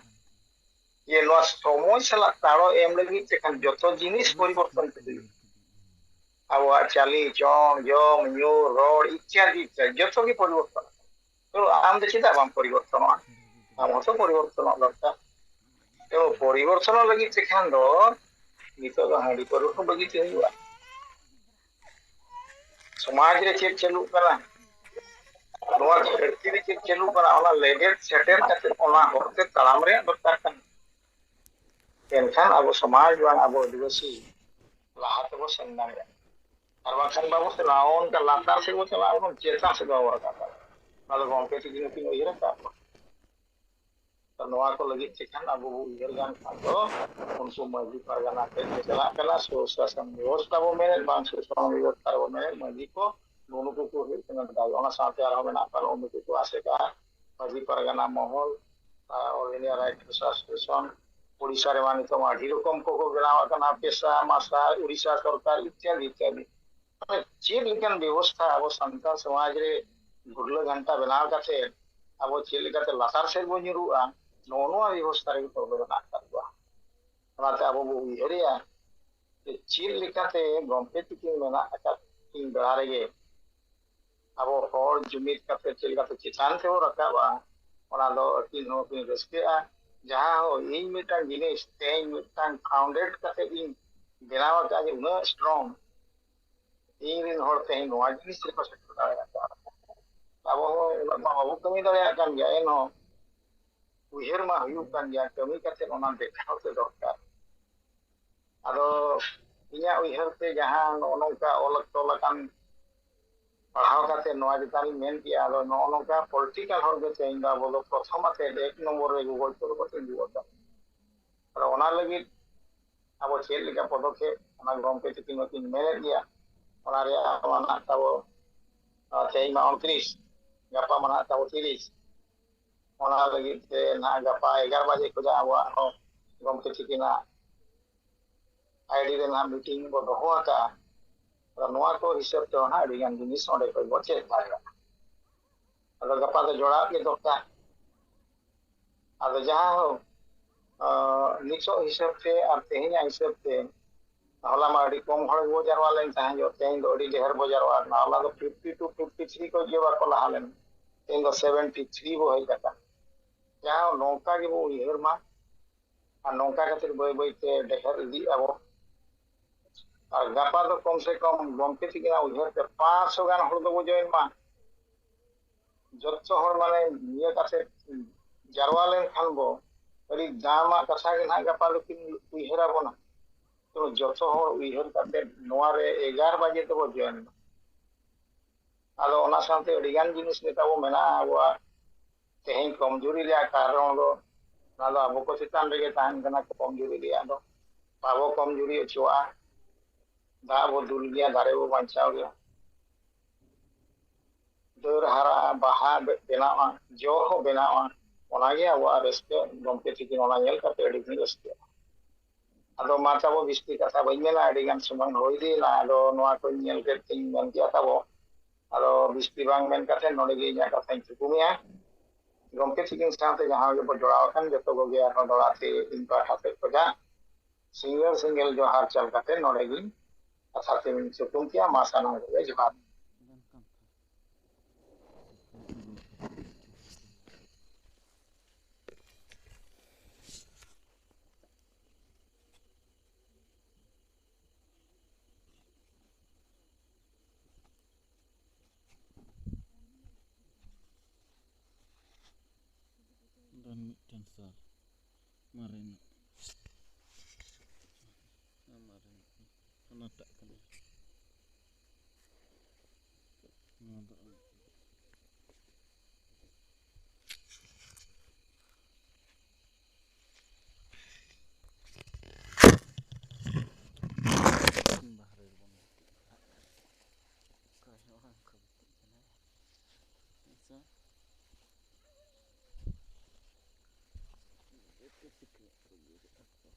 ᱡᱮ ᱱᱚᱣᱟ ᱥᱚᱢᱚᱭ ᱥᱟᱞᱟᱜ ᱛᱟᱲᱚ ᱮᱢ ᱞᱟᱹᱜᱤᱫ ᱛᱮᱠᱷᱟᱱ ᱡᱚᱛᱚ ᱡᱤᱱᱤᱥ ᱯᱚᱨᱤᱵᱚᱨᱛᱚᱱ ᱛᱮ ᱦᱩᱭᱩᱜᱼᱟ᱾ ᱟᱵᱚᱣᱟᱜ ᱪᱟᱹᱞᱤ ᱪᱚᱞ, ᱡᱚᱢ ᱧᱩ, ᱨᱚᱲ ᱤᱛᱭᱟᱫᱤ ᱤᱛᱭᱟᱫᱤ ᱡᱚᱛᱚ ᱜᱮ ᱯᱚᱨᱤᱵᱚᱨᱛᱚᱱ᱾ ᱛᱚ ᱟᱢ ᱫᱚ ᱪᱮᱫᱟᱜ ᱵᱟᱢ ᱯᱚᱨᱤᱵᱚᱨᱛᱚᱱᱚᱜᱼᱟ? ᱟᱢ ᱦᱚᱸᱛᱚ ᱯᱚᱨᱤᱵᱚᱨᱛᱚᱱᱚᱜ ᱫᱚᱨᱠᱟᱨ᱾ ᱛᱚ ᱯᱚᱨᱤᱵᱚᱨᱛᱚᱱᱚᱜ ᱞᱟᱹᱜᱤᱫ ᱛᱮᱠᱷᱟᱱ ᱫᱚ ᱱᱤᱛᱚᱜ ᱫᱚ ᱦᱟᱺᱰᱤ ᱯᱟᱹᱣᱨᱟᱹ ᱠᱚ ᱵᱟᱹᱜᱤ ᱛᱮ ᱦᱩᱭᱩᱜᱼᱟ᱾ ᱥᱚᱢᱟᱡᱽ ᱨᱮ ᱪᱮᱫ ᱪᱟᱹᱞᱩᱜ ᱠᱟᱱᱟ, ᱱᱚᱣᱟ ᱫᱷᱟᱹᱨᱛᱤ ᱨᱮ ᱪᱮᱫ ᱪᱟᱹᱞᱩᱜ ᱠᱟᱱᱟ, ᱚᱱᱟ ᱞᱮᱵᱮᱞ ᱥᱮᱴᱮᱨ ᱠᱟᱛᱮ ᱚᱱᱟ ᱦᱚᱨᱛᱮ ᱛᱟᱲᱟᱢ ᱨᱮᱭᱟᱜ ᱫᱚᱨᱠᱟᱨ ᱠᱟᱱᱟ᱾ ᱮᱱᱠᱷᱟᱱ ᱟᱵᱚ ᱥᱚᱢᱟᱡᱽ ᱵᱟᱝ ᱟᱵᱚ ᱟᱹᱫᱤᱵᱟᱹᱥᱤ ᱞᱟᱦᱟ ᱛᱮᱵᱚ ᱥᱮᱱ ᱫᱟᱲᱮᱭᱟᱜᱼᱟ᱾ ᱟᱨ ᱵᱟᱝᱠᱷᱟᱱ ᱵᱟᱵᱚ ᱪᱟᱞᱟᱜᱼᱟ, ᱚᱱᱠᱟ ᱞᱟᱛᱟᱨ ᱥᱮᱫ ᱵᱚ ᱪᱟᱞᱟᱜᱼᱟ, ᱵᱚᱱ ᱪᱮᱛᱟᱱ ᱥᱮᱫ ᱵᱟᱵᱚ ᱨᱟᱠᱟᱵ ᱫᱟᱲᱮᱭᱟᱜᱼᱟ᱾ ᱚᱱᱟ ᱫᱚ ᱜᱚᱢᱠᱮ ᱛᱤᱠᱤᱱ ᱦᱚᱸᱠᱤᱱ ᱩᱭᱦᱟᱹᱨ ᱟᱠᱟᱫ ᱵᱚᱱᱟ᱾ ᱛᱚ ᱱᱚᱣᱟ ᱠᱚ ᱞᱟᱹᱜᱤᱫ ᱛᱮᱠᱷᱟᱱ ᱟᱵᱚ ᱵᱚ ᱩᱭᱦᱟᱹᱨ ᱜᱟᱱ ᱠᱷᱟᱱ ᱫᱚ ᱩᱱᱠᱩ ᱢᱟᱹᱡᱷᱤ ᱯᱟᱨᱜᱟᱱᱟ ᱴᱷᱮᱱ ᱠᱚ ᱪᱟᱞᱟᱜ ᱠᱟᱱᱟ, ᱥᱩᱥᱟᱥᱚᱱ ᱵᱮᱵᱚᱥᱛᱷᱟ ᱵᱚ ᱢᱮᱱᱮᱫ, ᱵᱟᱝ ᱥᱩᱥᱟᱥᱚᱱ ᱵᱮᱵᱚᱥᱛᱷᱟ ᱵᱚ ᱢᱮᱱᱮᱫ, ᱢᱟᱹᱡᱷᱤ ᱠᱚ ᱱᱩᱠᱩ ᱠᱚ ᱦᱩᱭᱩᱜ ᱠᱟᱱᱟ ᱫᱟᱭᱤ᱾ ᱚᱱᱟ ᱥᱟᱶᱛᱮ ᱟᱨᱦᱚᱸ ᱢᱮᱱᱟᱜ ᱠᱚᱣᱟ ᱩᱱᱠᱩ ᱠᱚ ᱟᱥᱮᱠᱟ, ᱢᱟᱹᱡᱷᱤ ᱯᱟᱨᱜᱟᱱᱟ ᱢᱚᱦᱚᱞ, ᱟᱨ All India Right Association, Odisha ᱨᱮᱢᱟ ᱱᱤᱛᱚᱜ ᱢᱟ ᱟᱹᱰᱤ ᱨᱚᱠᱚᱢ ᱠᱚᱠᱚ ᱵᱮᱱᱟᱣ ᱟᱠᱟᱱᱟ, ᱯᱮᱥᱟ, ᱢᱟᱥᱟ, ᱳᱰᱤᱥᱟ ᱥᱚᱨᱠᱟᱨ ᱤᱛᱭᱟᱫᱤ ᱤᱛᱭᱟᱫᱤ᱾ ᱢᱟᱱᱮ ᱪᱮᱫ ᱞᱮᱠᱟᱱ ᱵᱮᱵᱚᱥᱛᱷᱟ ᱟᱵᱚ ᱥᱟᱱᱛᱟᱲ ᱥᱚᱢᱟᱡᱽ ᱨᱮ ᱜᱩᱨᱞᱟᱹ ᱜᱷᱟᱱᱴᱟ ᱵᱮᱱᱟᱣ ᱠᱟᱛᱮ ᱟᱵᱚ ᱪᱮᱫ ᱞᱮᱠᱟᱛᱮ ᱞᱟᱛᱟᱨ ᱥᱮᱫ ᱵᱚᱱ ᱧᱩᱨᱩᱜᱼᱟ, ᱱᱚᱜᱼᱚ ᱱᱚᱣᱟ ᱵᱮᱵᱚᱥᱛᱷᱟ ᱨᱮᱜᱮ ᱛᱚ ᱟᱵᱚ ᱢᱮᱱᱟᱜ ᱟᱠᱟᱫ ᱵᱚᱱᱟ᱾ ᱚᱱᱟᱛᱮ ᱟᱵᱚ ᱵᱚ ᱩᱭᱦᱟᱹᱨᱮᱜᱼᱟ ᱡᱮ ᱪᱮᱫ ᱞᱮᱠᱟᱛᱮ ᱜᱚᱢᱠᱮ ᱛᱤᱠᱤᱱ ᱢᱮᱱᱟᱜ ᱟᱠᱟᱫ ᱠᱤᱱ ᱵᱮᱲᱟ ᱨᱮᱜᱮ ᱟᱵᱚ ᱦᱚᱲ ᱡᱩᱢᱤᱫ ᱠᱟᱛᱮ ᱪᱮᱫ ᱞᱮᱠᱟᱛᱮ ᱪᱮᱛᱟᱱ ᱛᱮᱵᱚ ᱨᱟᱠᱟᱵᱼᱟ, ᱚᱱᱟ ᱫᱚ ᱟᱹᱠᱤᱱ ᱦᱚᱸ ᱠᱤᱱ ᱨᱟᱹᱥᱠᱟᱹᱜᱼᱟ᱾ ᱡᱟᱦᱟᱸ ᱦᱚᱸ ᱤᱧ ᱢᱤᱫᱴᱟᱝ ᱡᱤᱱᱤᱥ ᱛᱮᱦᱮᱧ ᱢᱤᱫᱴᱟᱝ founded ᱠᱟᱛᱮ ᱤᱧ ᱵᱮᱱᱟᱣ ᱟᱠᱟᱫᱼᱟ ᱡᱮ ᱩᱱᱟᱹᱜ strong, ᱤᱧ ᱨᱮᱱ ᱦᱚᱲ ᱛᱮᱦᱮᱧ ᱱᱚᱣᱟ ᱡᱤᱱᱤᱥ ᱨᱮᱠᱚ ᱥᱮᱴᱮᱨ ᱫᱟᱲᱮᱭᱟᱜᱼᱟ᱾ ᱟᱵᱚ ᱦᱚᱸ ᱩᱱᱟᱹᱜ ᱢᱟ ᱵᱟᱵᱚ ᱠᱟᱹᱢᱤ ᱫᱟᱲᱮᱭᱟᱜ ᱠᱟᱱ ᱜᱮᱭᱟ, ᱮᱱᱦᱚᱸ ᱩᱭᱦᱟᱹᱨ ᱢᱟ ᱦᱩᱭᱩᱜ ᱠᱟᱱ ᱜᱮᱭᱟ, ᱠᱟᱹᱢᱤ ᱠᱟᱛᱮ ᱚᱱᱟ ᱫᱮᱠᱷᱟᱣ ᱛᱮ ᱫᱚᱨᱠᱟᱨ᱾ ᱟᱫᱚ ᱤᱧᱟᱹᱜ ᱩᱭᱦᱟᱹᱨ ᱛᱮ ᱡᱟᱦᱟᱸ ᱱᱚᱜᱼᱚ ᱱᱚᱝᱠᱟ ᱚᱞ ᱛᱚᱞ ᱟᱠᱟᱱ ᱯᱟᱲᱦᱟᱣ ᱠᱟᱛᱮ ᱱᱚᱣᱟ ᱪᱮᱛᱟᱱ ᱨᱤᱧ ᱢᱮᱱ ᱠᱮᱜᱼᱟ, ᱟᱫᱚ ᱱᱚᱜᱼᱚ ᱱᱚᱝᱠᱟ political ᱦᱚᱲ ᱜᱮ ᱛᱮᱦᱮᱧ ᱫᱚ ᱟᱵᱚ ᱫᱚ ᱯᱨᱚᱛᱷᱚᱢ ᱟᱛᱮ ᱮᱠ ᱱᱚᱢᱵᱚᱨ ᱨᱮ ᱜᱚᱡ ᱠᱚᱨᱮ ᱠᱚ ᱛᱤᱸᱜᱩ ᱟᱠᱟᱱᱟ᱾ ᱟᱫᱚ ᱚᱱᱟ ᱞᱟᱹᱜᱤᱫ ᱟᱵᱚ ᱪᱮᱫ ᱞᱮᱠᱟ ᱯᱚᱫᱚᱠᱷᱮᱯ, ᱚᱱᱟ ᱜᱚᱢᱠᱮ ᱛᱟᱹᱠᱤᱱ ᱢᱟᱹᱠᱤᱱ ᱢᱮᱱᱮᱫ ᱜᱮᱭᱟ, ᱚᱱᱟ ᱨᱮᱭᱟᱜ ᱢᱟᱱᱟᱜ ᱛᱟᱵᱚ, ᱟᱨ ᱛᱮᱦᱮᱧ ᱢᱟ ᱩᱱᱛᱨᱤᱥ, ᱜᱟᱯᱟ ᱢᱟᱱᱟᱜ ᱛᱟᱵᱚ ᱛᱤᱨᱤᱥ᱾ ᱚᱱᱟ ᱞᱟᱹᱜᱤᱫ ᱛᱮ ᱱᱟᱦᱟᱜ ᱜᱟᱯᱟ ᱮᱜᱟᱨᱚ ᱵᱟᱡᱮ ᱠᱷᱚᱱᱟᱜ ᱟᱵᱚᱣᱟᱜ ᱦᱚᱸ ᱜᱚᱢᱠᱮ ᱛᱟᱹᱠᱤᱱᱟᱜ ᱟᱭᱰᱤ ᱨᱮ ᱱᱟᱦᱟᱜ ᱢᱤᱴᱤᱝ ᱵᱚ ᱫᱚᱦᱚ ᱟᱠᱟᱫᱼᱟ᱾ ᱟᱫᱚ ᱱᱚᱣᱟ ᱠᱚ ᱦᱤᱥᱟᱹᱵ ᱛᱮ ᱦᱚᱸ ᱱᱟᱦᱟᱜ ᱟᱹᱰᱤ ᱜᱟᱱ ᱡᱤᱱᱤᱥ ᱚᱸᱰᱮ ᱠᱷᱚᱱ ᱵᱚ ᱪᱮᱫ ᱫᱟᱲᱮᱭᱟᱜᱼᱟ᱾ ᱟᱫᱚ ᱜᱟᱯᱟ ᱫᱚ ᱡᱚᱲᱟᱣ ᱜᱮ ᱫᱚᱨᱠᱟᱨ᱾ ᱟᱫᱚ ᱡᱟᱦᱟᱸ ᱦᱳᱠ, ᱟᱸ, ᱱᱤᱛᱚᱜ ᱦᱤᱥᱟᱹᱵ ᱛᱮ ᱟᱨ ᱛᱮᱦᱮᱧᱟᱜ ᱦᱤᱥᱟᱹᱵ ᱛᱮ, ᱦᱚᱞᱟ ᱢᱟ ᱟᱹᱰᱤ ᱠᱚᱢ ᱦᱚᱲ ᱜᱮᱵᱚ ᱡᱟᱨᱣᱟ ᱞᱮᱱ ᱛᱟᱦᱮᱸ, ᱛᱮᱦᱮᱧ ᱫᱚ ᱟᱹᱰᱤ ᱰᱷᱮᱨ ᱵᱚ ᱡᱟᱨᱣᱟ ᱞᱮᱱᱟ᱾ ᱦᱚᱞᱟ ᱫᱚ ᱯᱷᱤᱯᱴᱤ ᱴᱩ ᱯᱷᱤᱯᱴᱤ ᱛᱷᱨᱤ ᱠᱚ ᱜᱮ ᱵᱟᱠᱚ ᱞᱟᱦᱟ ᱞᱮᱱᱟ, ᱛᱮᱦᱮᱧ ᱫᱚ ᱥᱮᱵᱷᱮᱱᱴᱤ ᱛᱷᱨᱤ ᱵᱚ ᱦᱮᱡ ᱟᱠᱟᱱᱟ᱾ ᱡᱟᱦᱟᱸ ᱱᱚᱝᱠᱟ ᱜᱮᱵᱚ ᱩᱭᱦᱟᱹᱨ ᱢᱟ, ᱟᱨ ᱱᱚᱝᱠᱟ ᱠᱟᱛᱮ ᱵᱟᱹᱭ ᱵᱟᱹᱭ ᱛᱮ ᱰᱷᱮᱨ ᱤᱫᱤᱜ ᱟᱵᱚ᱾ ᱟᱨ ᱜᱟᱯᱟ ᱫᱚ ᱠᱚᱢ ᱥᱮ ᱠᱚᱢ ᱜᱚᱢᱠᱮ ᱛᱤᱠᱤᱱᱟᱜ ᱩᱭᱦᱟᱹᱨ ᱛᱮ ᱯᱟᱸᱪᱥᱚ ᱜᱟᱱ ᱦᱚᱲ ᱫᱚᱵᱚ ᱡᱚᱭᱮᱱ ᱢᱟ᱾ ᱡᱚᱛᱚ ᱦᱚᱲ ᱢᱟᱱᱮ ᱱᱤᱭᱟᱹ ᱠᱟᱛᱮ ᱡᱟᱨᱣᱟ ᱞᱮᱱᱠᱷᱟᱱ ᱵᱚ ᱟᱹᱰᱤ ᱫᱟᱢᱟᱜ ᱠᱟᱛᱷᱟ ᱜᱮ ᱱᱟᱦᱟᱜ ᱜᱟᱯᱟ ᱫᱚᱠᱤᱱ ᱩᱭᱦᱟᱹᱨ ᱟᱵᱚᱱᱟ᱾ ᱛᱚ ᱡᱚᱛᱚ ᱦᱚᱲ ᱩᱭᱦᱟᱹᱨ ᱠᱟᱛᱮ ᱱᱚᱣᱟ ᱨᱮ ᱮᱜᱟᱨ ᱵᱟᱡᱮ ᱛᱮᱵᱚ ᱡᱚᱭᱮᱱ ᱢᱟ᱾ ᱟᱫᱚ ᱚᱱᱟ ᱥᱟᱶᱛᱮ ᱟᱹᱰᱤ ᱜᱟᱱ ᱡᱤᱱᱤᱥ ᱜᱮ ᱛᱟᱵᱚ ᱢᱮᱱᱟᱜᱼᱟ ᱟᱵᱚᱣᱟᱜ᱾ ᱛᱮᱦᱮᱧ ᱠᱚᱢᱡᱩᱨᱤ ᱨᱮᱭᱟᱜ ᱠᱟᱨᱚᱱ ᱫᱚ ᱚᱱᱟ ᱫᱚ ᱟᱵᱚ ᱠᱚ ᱪᱮᱛᱟᱱ ᱨᱮᱜᱮ ᱛᱟᱦᱮᱱ ᱠᱟᱱᱟ᱾ ᱠᱚᱢᱡᱩᱨᱤ ᱨᱮᱭᱟᱜ ᱫᱚ ᱵᱟᱵᱚ ᱠᱚᱢᱡᱩᱨᱤ ᱦᱚᱪᱚᱣᱟᱜᱼᱟ᱾ ᱫᱟᱜ ᱵᱚ ᱫᱩᱞ ᱜᱮᱭᱟ, ᱫᱟᱨᱮ ᱵᱚ ᱵᱟᱧᱪᱟᱣ ᱜᱮᱭᱟ, ᱰᱟᱹᱨ ᱦᱟᱨᱟᱜᱼᱟ, ᱵᱟᱦᱟ ᱵᱮ-, ᱵᱮᱱᱟᱣᱼᱟ, ᱡᱚ ᱦᱚᱸ ᱵᱮᱱᱟᱣᱼᱟ᱾ ᱚᱱᱟᱜᱮ ᱟᱵᱚᱣᱟᱜ ᱨᱟᱹᱥᱠᱟᱹ᱾ ᱜᱚᱢᱠᱮ ᱛᱤᱠᱤᱱ ᱚᱱᱟ ᱧᱮᱞ ᱠᱟᱛᱮ ᱟᱹᱰᱤ ᱠᱤᱱ ᱨᱟᱹᱥᱠᱟᱹᱜᱼᱟ᱾ ᱟᱫᱚ ᱢᱟ ᱛᱟᱵᱚ ᱵᱤᱥᱛᱤ ᱠᱟᱛᱷᱟ ᱵᱟᱹᱧ ᱢᱮᱱᱟ, ᱟᱹᱰᱤ ᱜᱟᱱ ᱥᱚᱢᱚᱭ ᱦᱩᱭ ᱤᱫᱤᱭᱮᱱᱟ᱾ ᱟᱫᱚ ᱱᱚᱣᱟ ᱠᱚᱧ ᱧᱮᱞ ᱠᱮᱫ ᱛᱤᱧ ᱢᱮᱱ ᱠᱮᱜᱼᱟ ᱛᱟᱵᱚ, ᱟᱫᱚ ᱵᱤᱥᱛᱤ ᱵᱟᱝ ᱢᱮᱱ ᱠᱟᱛᱮ ᱱᱚᱰᱮ ᱜᱮ ᱤᱧᱟᱹᱜ ᱠᱟᱛᱷᱟᱧ ᱛᱷᱩᱠᱩᱢᱮᱜᱼᱟ᱾ ᱜᱚᱢᱠᱮ ᱛᱤᱠᱤᱱ ᱥᱟᱶᱛᱮ ᱡᱟᱦᱟᱸ ᱜᱮᱵᱚ ᱡᱚᱲᱟᱣ ᱟᱠᱟᱱ ᱡᱚᱛᱚ ᱠᱚᱜᱮ ᱟᱨᱦᱚᱸ ᱫᱚᱦᱲᱟ ᱛᱮ ᱤᱧ ᱯᱟᱦᱴᱟ ᱥᱮᱫ ᱠᱷᱚᱱᱟᱜ ᱥᱤᱸᱜᱟᱹᱲ ᱥᱤᱸᱜᱟᱹᱲ ᱡᱚᱦᱟᱨ ᱪᱟᱞ ᱠᱟᱛᱮ ᱱᱚᱰᱮ ᱜᱮ ᱠᱟᱛᱷᱟ ᱛᱮᱧ ᱛᱷᱩᱠᱩᱢ ᱠᱮᱜᱼᱟ᱾ ᱢᱟ ᱥᱟᱱᱟᱢ ᱠᱚᱜᱮ ᱡᱚᱦᱟᱨ᱾ ᱟᱨ ᱢᱤᱫᱴᱮᱱ ᱥᱟᱨ ᱢᱟᱨᱮᱱᱟᱜ᱾ ᱦᱮᱸ, ᱢᱟᱨᱮᱱᱟᱜ᱾ ᱦᱟᱱᱟᱴᱟᱜ ᱠᱟᱱᱟ᱾ ᱱᱚᱣᱟ ᱫᱚ ᱵᱟᱦᱨᱮ ᱨᱮᱵᱚᱱ ᱜᱤᱛᱤᱡ ᱠᱟᱱᱟ᱾ ᱚᱠᱚᱭ ᱦᱚᱸ ᱵᱟᱝ ᱠᱚ ᱜᱤᱛᱤᱡ ᱠᱟᱱᱟ᱾ ᱦᱮᱸ ᱥᱮ? ᱡᱚᱛᱚ ᱥᱤᱠᱲᱤᱡ ᱠᱚ ᱜᱮᱨᱮᱫ ᱟᱠᱚ᱾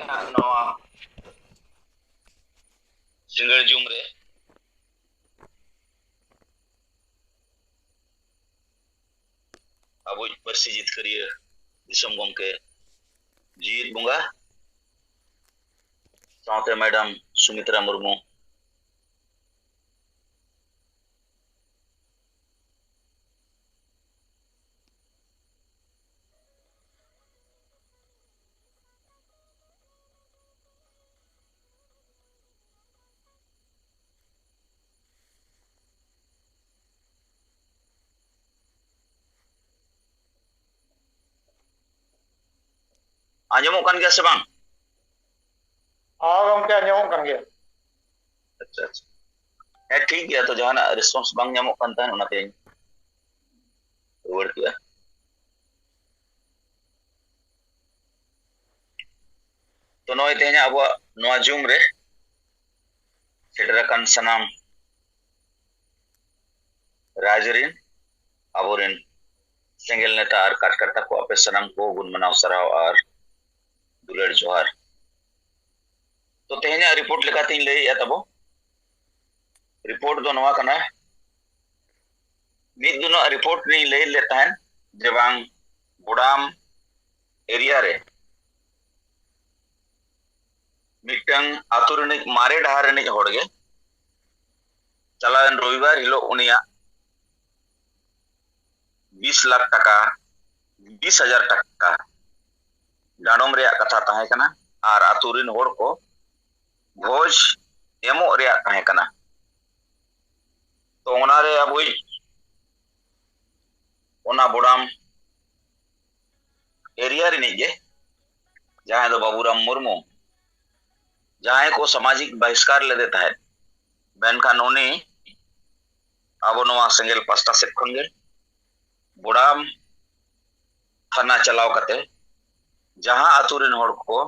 ᱱᱚᱣᱟ ᱥᱤᱸᱜᱟᱹᱲ ᱡᱩᱢ ᱨᱮ ᱟᱵᱚᱭᱤᱡ ᱯᱟᱹᱨᱥᱤ ᱡᱤᱛᱠᱟᱹᱨᱤᱭᱟᱹ ᱫᱤᱥᱚᱢ ᱜᱚᱢᱠᱮ ᱡᱤᱣᱤᱫ ᱵᱚᱸᱜᱟ ᱥᱟᱶᱛᱮ ᱢᱮᱰᱟᱢ ᱥᱩᱢᱤᱛᱨᱟ ᱢᱩᱨᱢᱩ, ᱟᱸᱡᱚᱢᱚᱜ ᱠᱟᱱ ᱜᱮᱭᱟ ᱥᱮ ᱵᱟᱝ? ᱦᱚᱸ ᱜᱚᱢᱠᱮ, ᱟᱸᱡᱚᱢᱚᱜ ᱠᱟᱱ ᱜᱮᱭᱟ᱾ ᱟᱪᱪᱷᱟ, ᱟᱪᱪᱷᱟ᱾ ᱦᱮᱸ, ᱴᱷᱤᱠ ᱜᱮᱭᱟ᱾ ᱛᱚ, ᱡᱟᱦᱟᱱᱟᱜ ᱨᱮᱥᱯᱚᱱᱥ ᱵᱟᱝ ᱧᱟᱢᱚᱜ ᱠᱟᱱ ᱛᱟᱦᱮᱸᱫ, ᱚᱱᱟᱛᱮᱧ ᱨᱩᱣᱟᱹᱲ ᱠᱮᱜᱼᱟ᱾ ᱛᱚ, ᱱᱚᱜᱼᱚᱭ ᱛᱮᱦᱮᱧᱟᱜ ᱟᱵᱚᱣᱟᱜ ᱱᱚᱣᱟ ᱡᱩᱢ ᱨᱮ ᱥᱮᱴᱮᱨ ᱟᱠᱟᱱ ᱥᱟᱱᱟᱢ ᱨᱟᱡᱽ ᱨᱤᱱ ᱟᱵᱚᱨᱤᱱ ᱥᱮᱸᱜᱮᱞ ᱱᱮᱛᱟ ᱟᱨ ᱠᱟᱴᱠᱟᱴᱟ ᱠᱚ, ᱟᱯᱮ ᱥᱟᱱᱟᱢ ᱠᱚ ᱜᱩᱱ ᱢᱟᱱᱟᱣ ᱥᱟᱨᱦᱟᱣ ᱟᱨ ᱫᱩᱞᱟᱹᱲ ᱡᱚᱦᱟᱨ᱾ ᱛᱚ, ᱛᱮᱦᱮᱧᱟᱜ ᱨᱤᱯᱳᱨᱴ ᱞᱮᱠᱟᱛᱤᱧ ᱞᱟᱹᱭᱮᱫᱼᱟ ᱛᱟᱵᱚ᱾ ᱨᱤᱯᱳᱨᱴ ᱫᱚ ᱱᱚᱣᱟ ᱠᱟᱱᱟ, ᱢᱤᱫ ᱫᱤᱱᱟᱜ ᱨᱤᱯᱳᱨᱴ ᱨᱤᱧ ᱞᱟᱹᱭ ᱞᱮᱫ ᱛᱟᱦᱮᱸᱫ ᱡᱮ ᱵᱟᱝ, ᱵᱳᱰᱟᱢ ᱮᱨᱤᱭᱟ ᱨᱮ ᱢᱤᱫᱴᱟᱝ ᱟᱛᱳ ᱨᱤᱱᱤᱡ ᱢᱟᱨᱮ ᱰᱟᱦᱟᱨ ᱨᱤᱱᱤᱡ ᱦᱚᱲ ᱜᱮ ᱪᱟᱞᱟᱣᱮᱱ ᱨᱚᱵᱤᱵᱟᱨ ᱦᱤᱞᱳᱜ ᱩᱱᱤᱭᱟᱜ ᱵᱤᱥ ᱞᱟᱠᱷ ᱴᱟᱠᱟ, ᱵᱤᱥ ᱦᱟᱡᱟᱨ ᱴᱟᱠᱟ ᱰᱟᱸᱰᱚᱢ ᱨᱮᱭᱟᱜ ᱠᱟᱛᱷᱟ ᱛᱟᱦᱮᱸ ᱠᱟᱱᱟ ᱟᱨ ᱟᱛᱳ ᱨᱤᱱ ᱦᱚᱲ ᱠᱚ ᱵᱷᱚᱡᱽ ᱮᱢᱚᱜ ᱨᱮᱭᱟᱜ ᱛᱟᱦᱮᱸ ᱠᱟᱱᱟ᱾ ᱛᱚ, ᱚᱱᱟᱨᱮ ᱟᱵᱚᱭᱤᱡ ᱚᱱᱟ ᱵᱳᱰᱟᱢ ᱮᱨᱤᱭᱟ ᱨᱤᱱᱤᱡ ᱜᱮ, ᱡᱟᱦᱟᱸᱭ ᱫᱚ ᱵᱟᱵᱩᱨᱟᱢ ᱢᱩᱨᱢᱩ, ᱡᱟᱦᱟᱸᱭ ᱠᱚ ᱥᱟᱢᱟᱡᱤᱠ ᱵᱟᱦᱤᱥᱠᱟᱨ ᱞᱮᱫᱮ ᱛᱟᱦᱮᱸᱫ, ᱢᱮᱱᱠᱷᱟᱱ ᱩᱱᱤ ᱟᱵᱚ ᱱᱚᱣᱟ ᱥᱮᱸᱜᱮᱞ ᱯᱟᱥᱴᱟ ᱥᱮᱫ ᱠᱷᱚᱱ ᱜᱮ ᱵᱳᱰᱟᱢ ᱛᱷᱟᱱᱟ ᱪᱟᱞᱟᱣ ᱠᱟᱛᱮ ᱡᱟᱦᱟᱸ ᱟᱛᱳ ᱨᱮᱱ ᱦᱚᱲ ᱠᱚ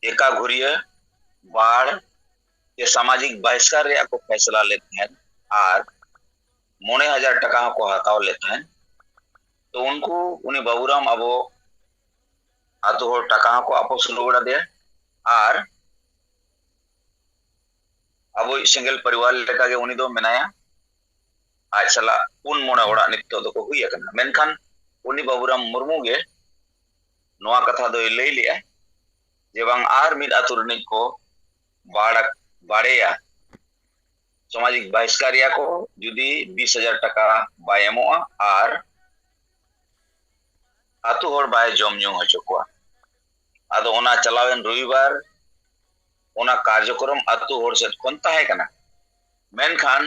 ᱮᱠᱟ ᱜᱷᱩᱨᱤᱭᱟᱹ, ᱵᱟᱲ ᱥᱮ ᱥᱟᱢᱟᱡᱤᱠ ᱵᱟᱦᱤᱥᱠᱟᱨ ᱨᱮᱭᱟᱜ ᱠᱚ ᱯᱷᱮᱥᱞᱟ ᱞᱮᱫ ᱛᱟᱦᱮᱸᱫ ᱟᱨ ᱢᱚᱬᱮ ᱦᱟᱡᱟᱨ ᱴᱟᱠᱟ ᱦᱚᱸᱠᱚ ᱦᱟᱛᱟᱣ ᱞᱮᱫ ᱛᱟᱦᱮᱸᱫ, ᱛᱚ ᱩᱱᱠᱩ ᱩᱱᱤ ᱵᱟᱵᱩᱨᱟᱢ ᱟᱵᱚ ᱟᱛᱳ ᱦᱚᱲ ᱴᱟᱠᱟ ᱦᱚᱸᱠᱚ ᱟᱯᱚᱥ ᱨᱩᱣᱟᱹᱲ ᱟᱫᱮᱭᱟ᱾ ᱟᱨ ᱟᱵᱚᱭᱤᱡ ᱥᱮᱸᱜᱮᱞ ᱯᱚᱨᱤᱵᱟᱨ ᱞᱮᱠᱟᱜᱮ ᱩᱱᱤ ᱫᱚ ᱢᱮᱱᱟᱭᱟ᱾ ᱟᱡ ᱥᱟᱞᱟᱜ ᱯᱩᱱ ᱢᱚᱬᱮ ᱚᱲᱟᱜ ᱱᱤᱛᱚᱜ ᱫᱚᱠᱚ ᱦᱩᱭ ᱟᱠᱟᱱᱟ᱾ ᱢᱮᱱᱠᱷᱟᱱ ᱩᱱᱤ ᱵᱟᱵᱩᱨᱟᱢ ᱢᱩᱨᱢᱩ ᱜᱮ ᱱᱚᱣᱟ ᱠᱟᱛᱷᱟ ᱫᱚᱭ ᱞᱟᱹᱭ ᱞᱮᱜᱼᱟ ᱡᱮ ᱵᱟᱝ, ᱟᱨ ᱢᱤᱫ ᱟᱛᱳ ᱨᱤᱱᱤᱡ ᱠᱚ ᱵᱟᱲ-, ᱵᱟᱲᱮᱭᱟ, ᱥᱟᱢᱟᱡᱤᱠ ᱵᱟᱦᱤᱥᱠᱟᱨ ᱮᱭᱟ ᱠᱚ, ᱡᱩᱫᱤ ᱵᱤᱥ ᱦᱟᱡᱟᱨ ᱴᱟᱠᱟ ᱵᱟᱭ ᱮᱢᱚᱜᱼᱟ ᱟᱨ ᱟᱛᱳ ᱦᱚᱲ ᱵᱟᱭ ᱡᱚᱢ ᱧᱩ ᱦᱚᱪᱚ ᱠᱚᱣᱟ᱾ ᱟᱫᱚ ᱚᱱᱟ ᱪᱟᱞᱟᱣᱮᱱ ᱨᱚᱵᱤᱵᱟᱨ ᱚᱱᱟ ᱠᱟᱨᱡᱚᱠᱨᱚᱢ ᱟᱛᱳ ᱦᱚᱲ ᱥᱮᱫ ᱠᱷᱚᱱ ᱛᱟᱦᱮᱸ ᱠᱟᱱᱟ᱾ ᱢᱮᱱᱠᱷᱟᱱ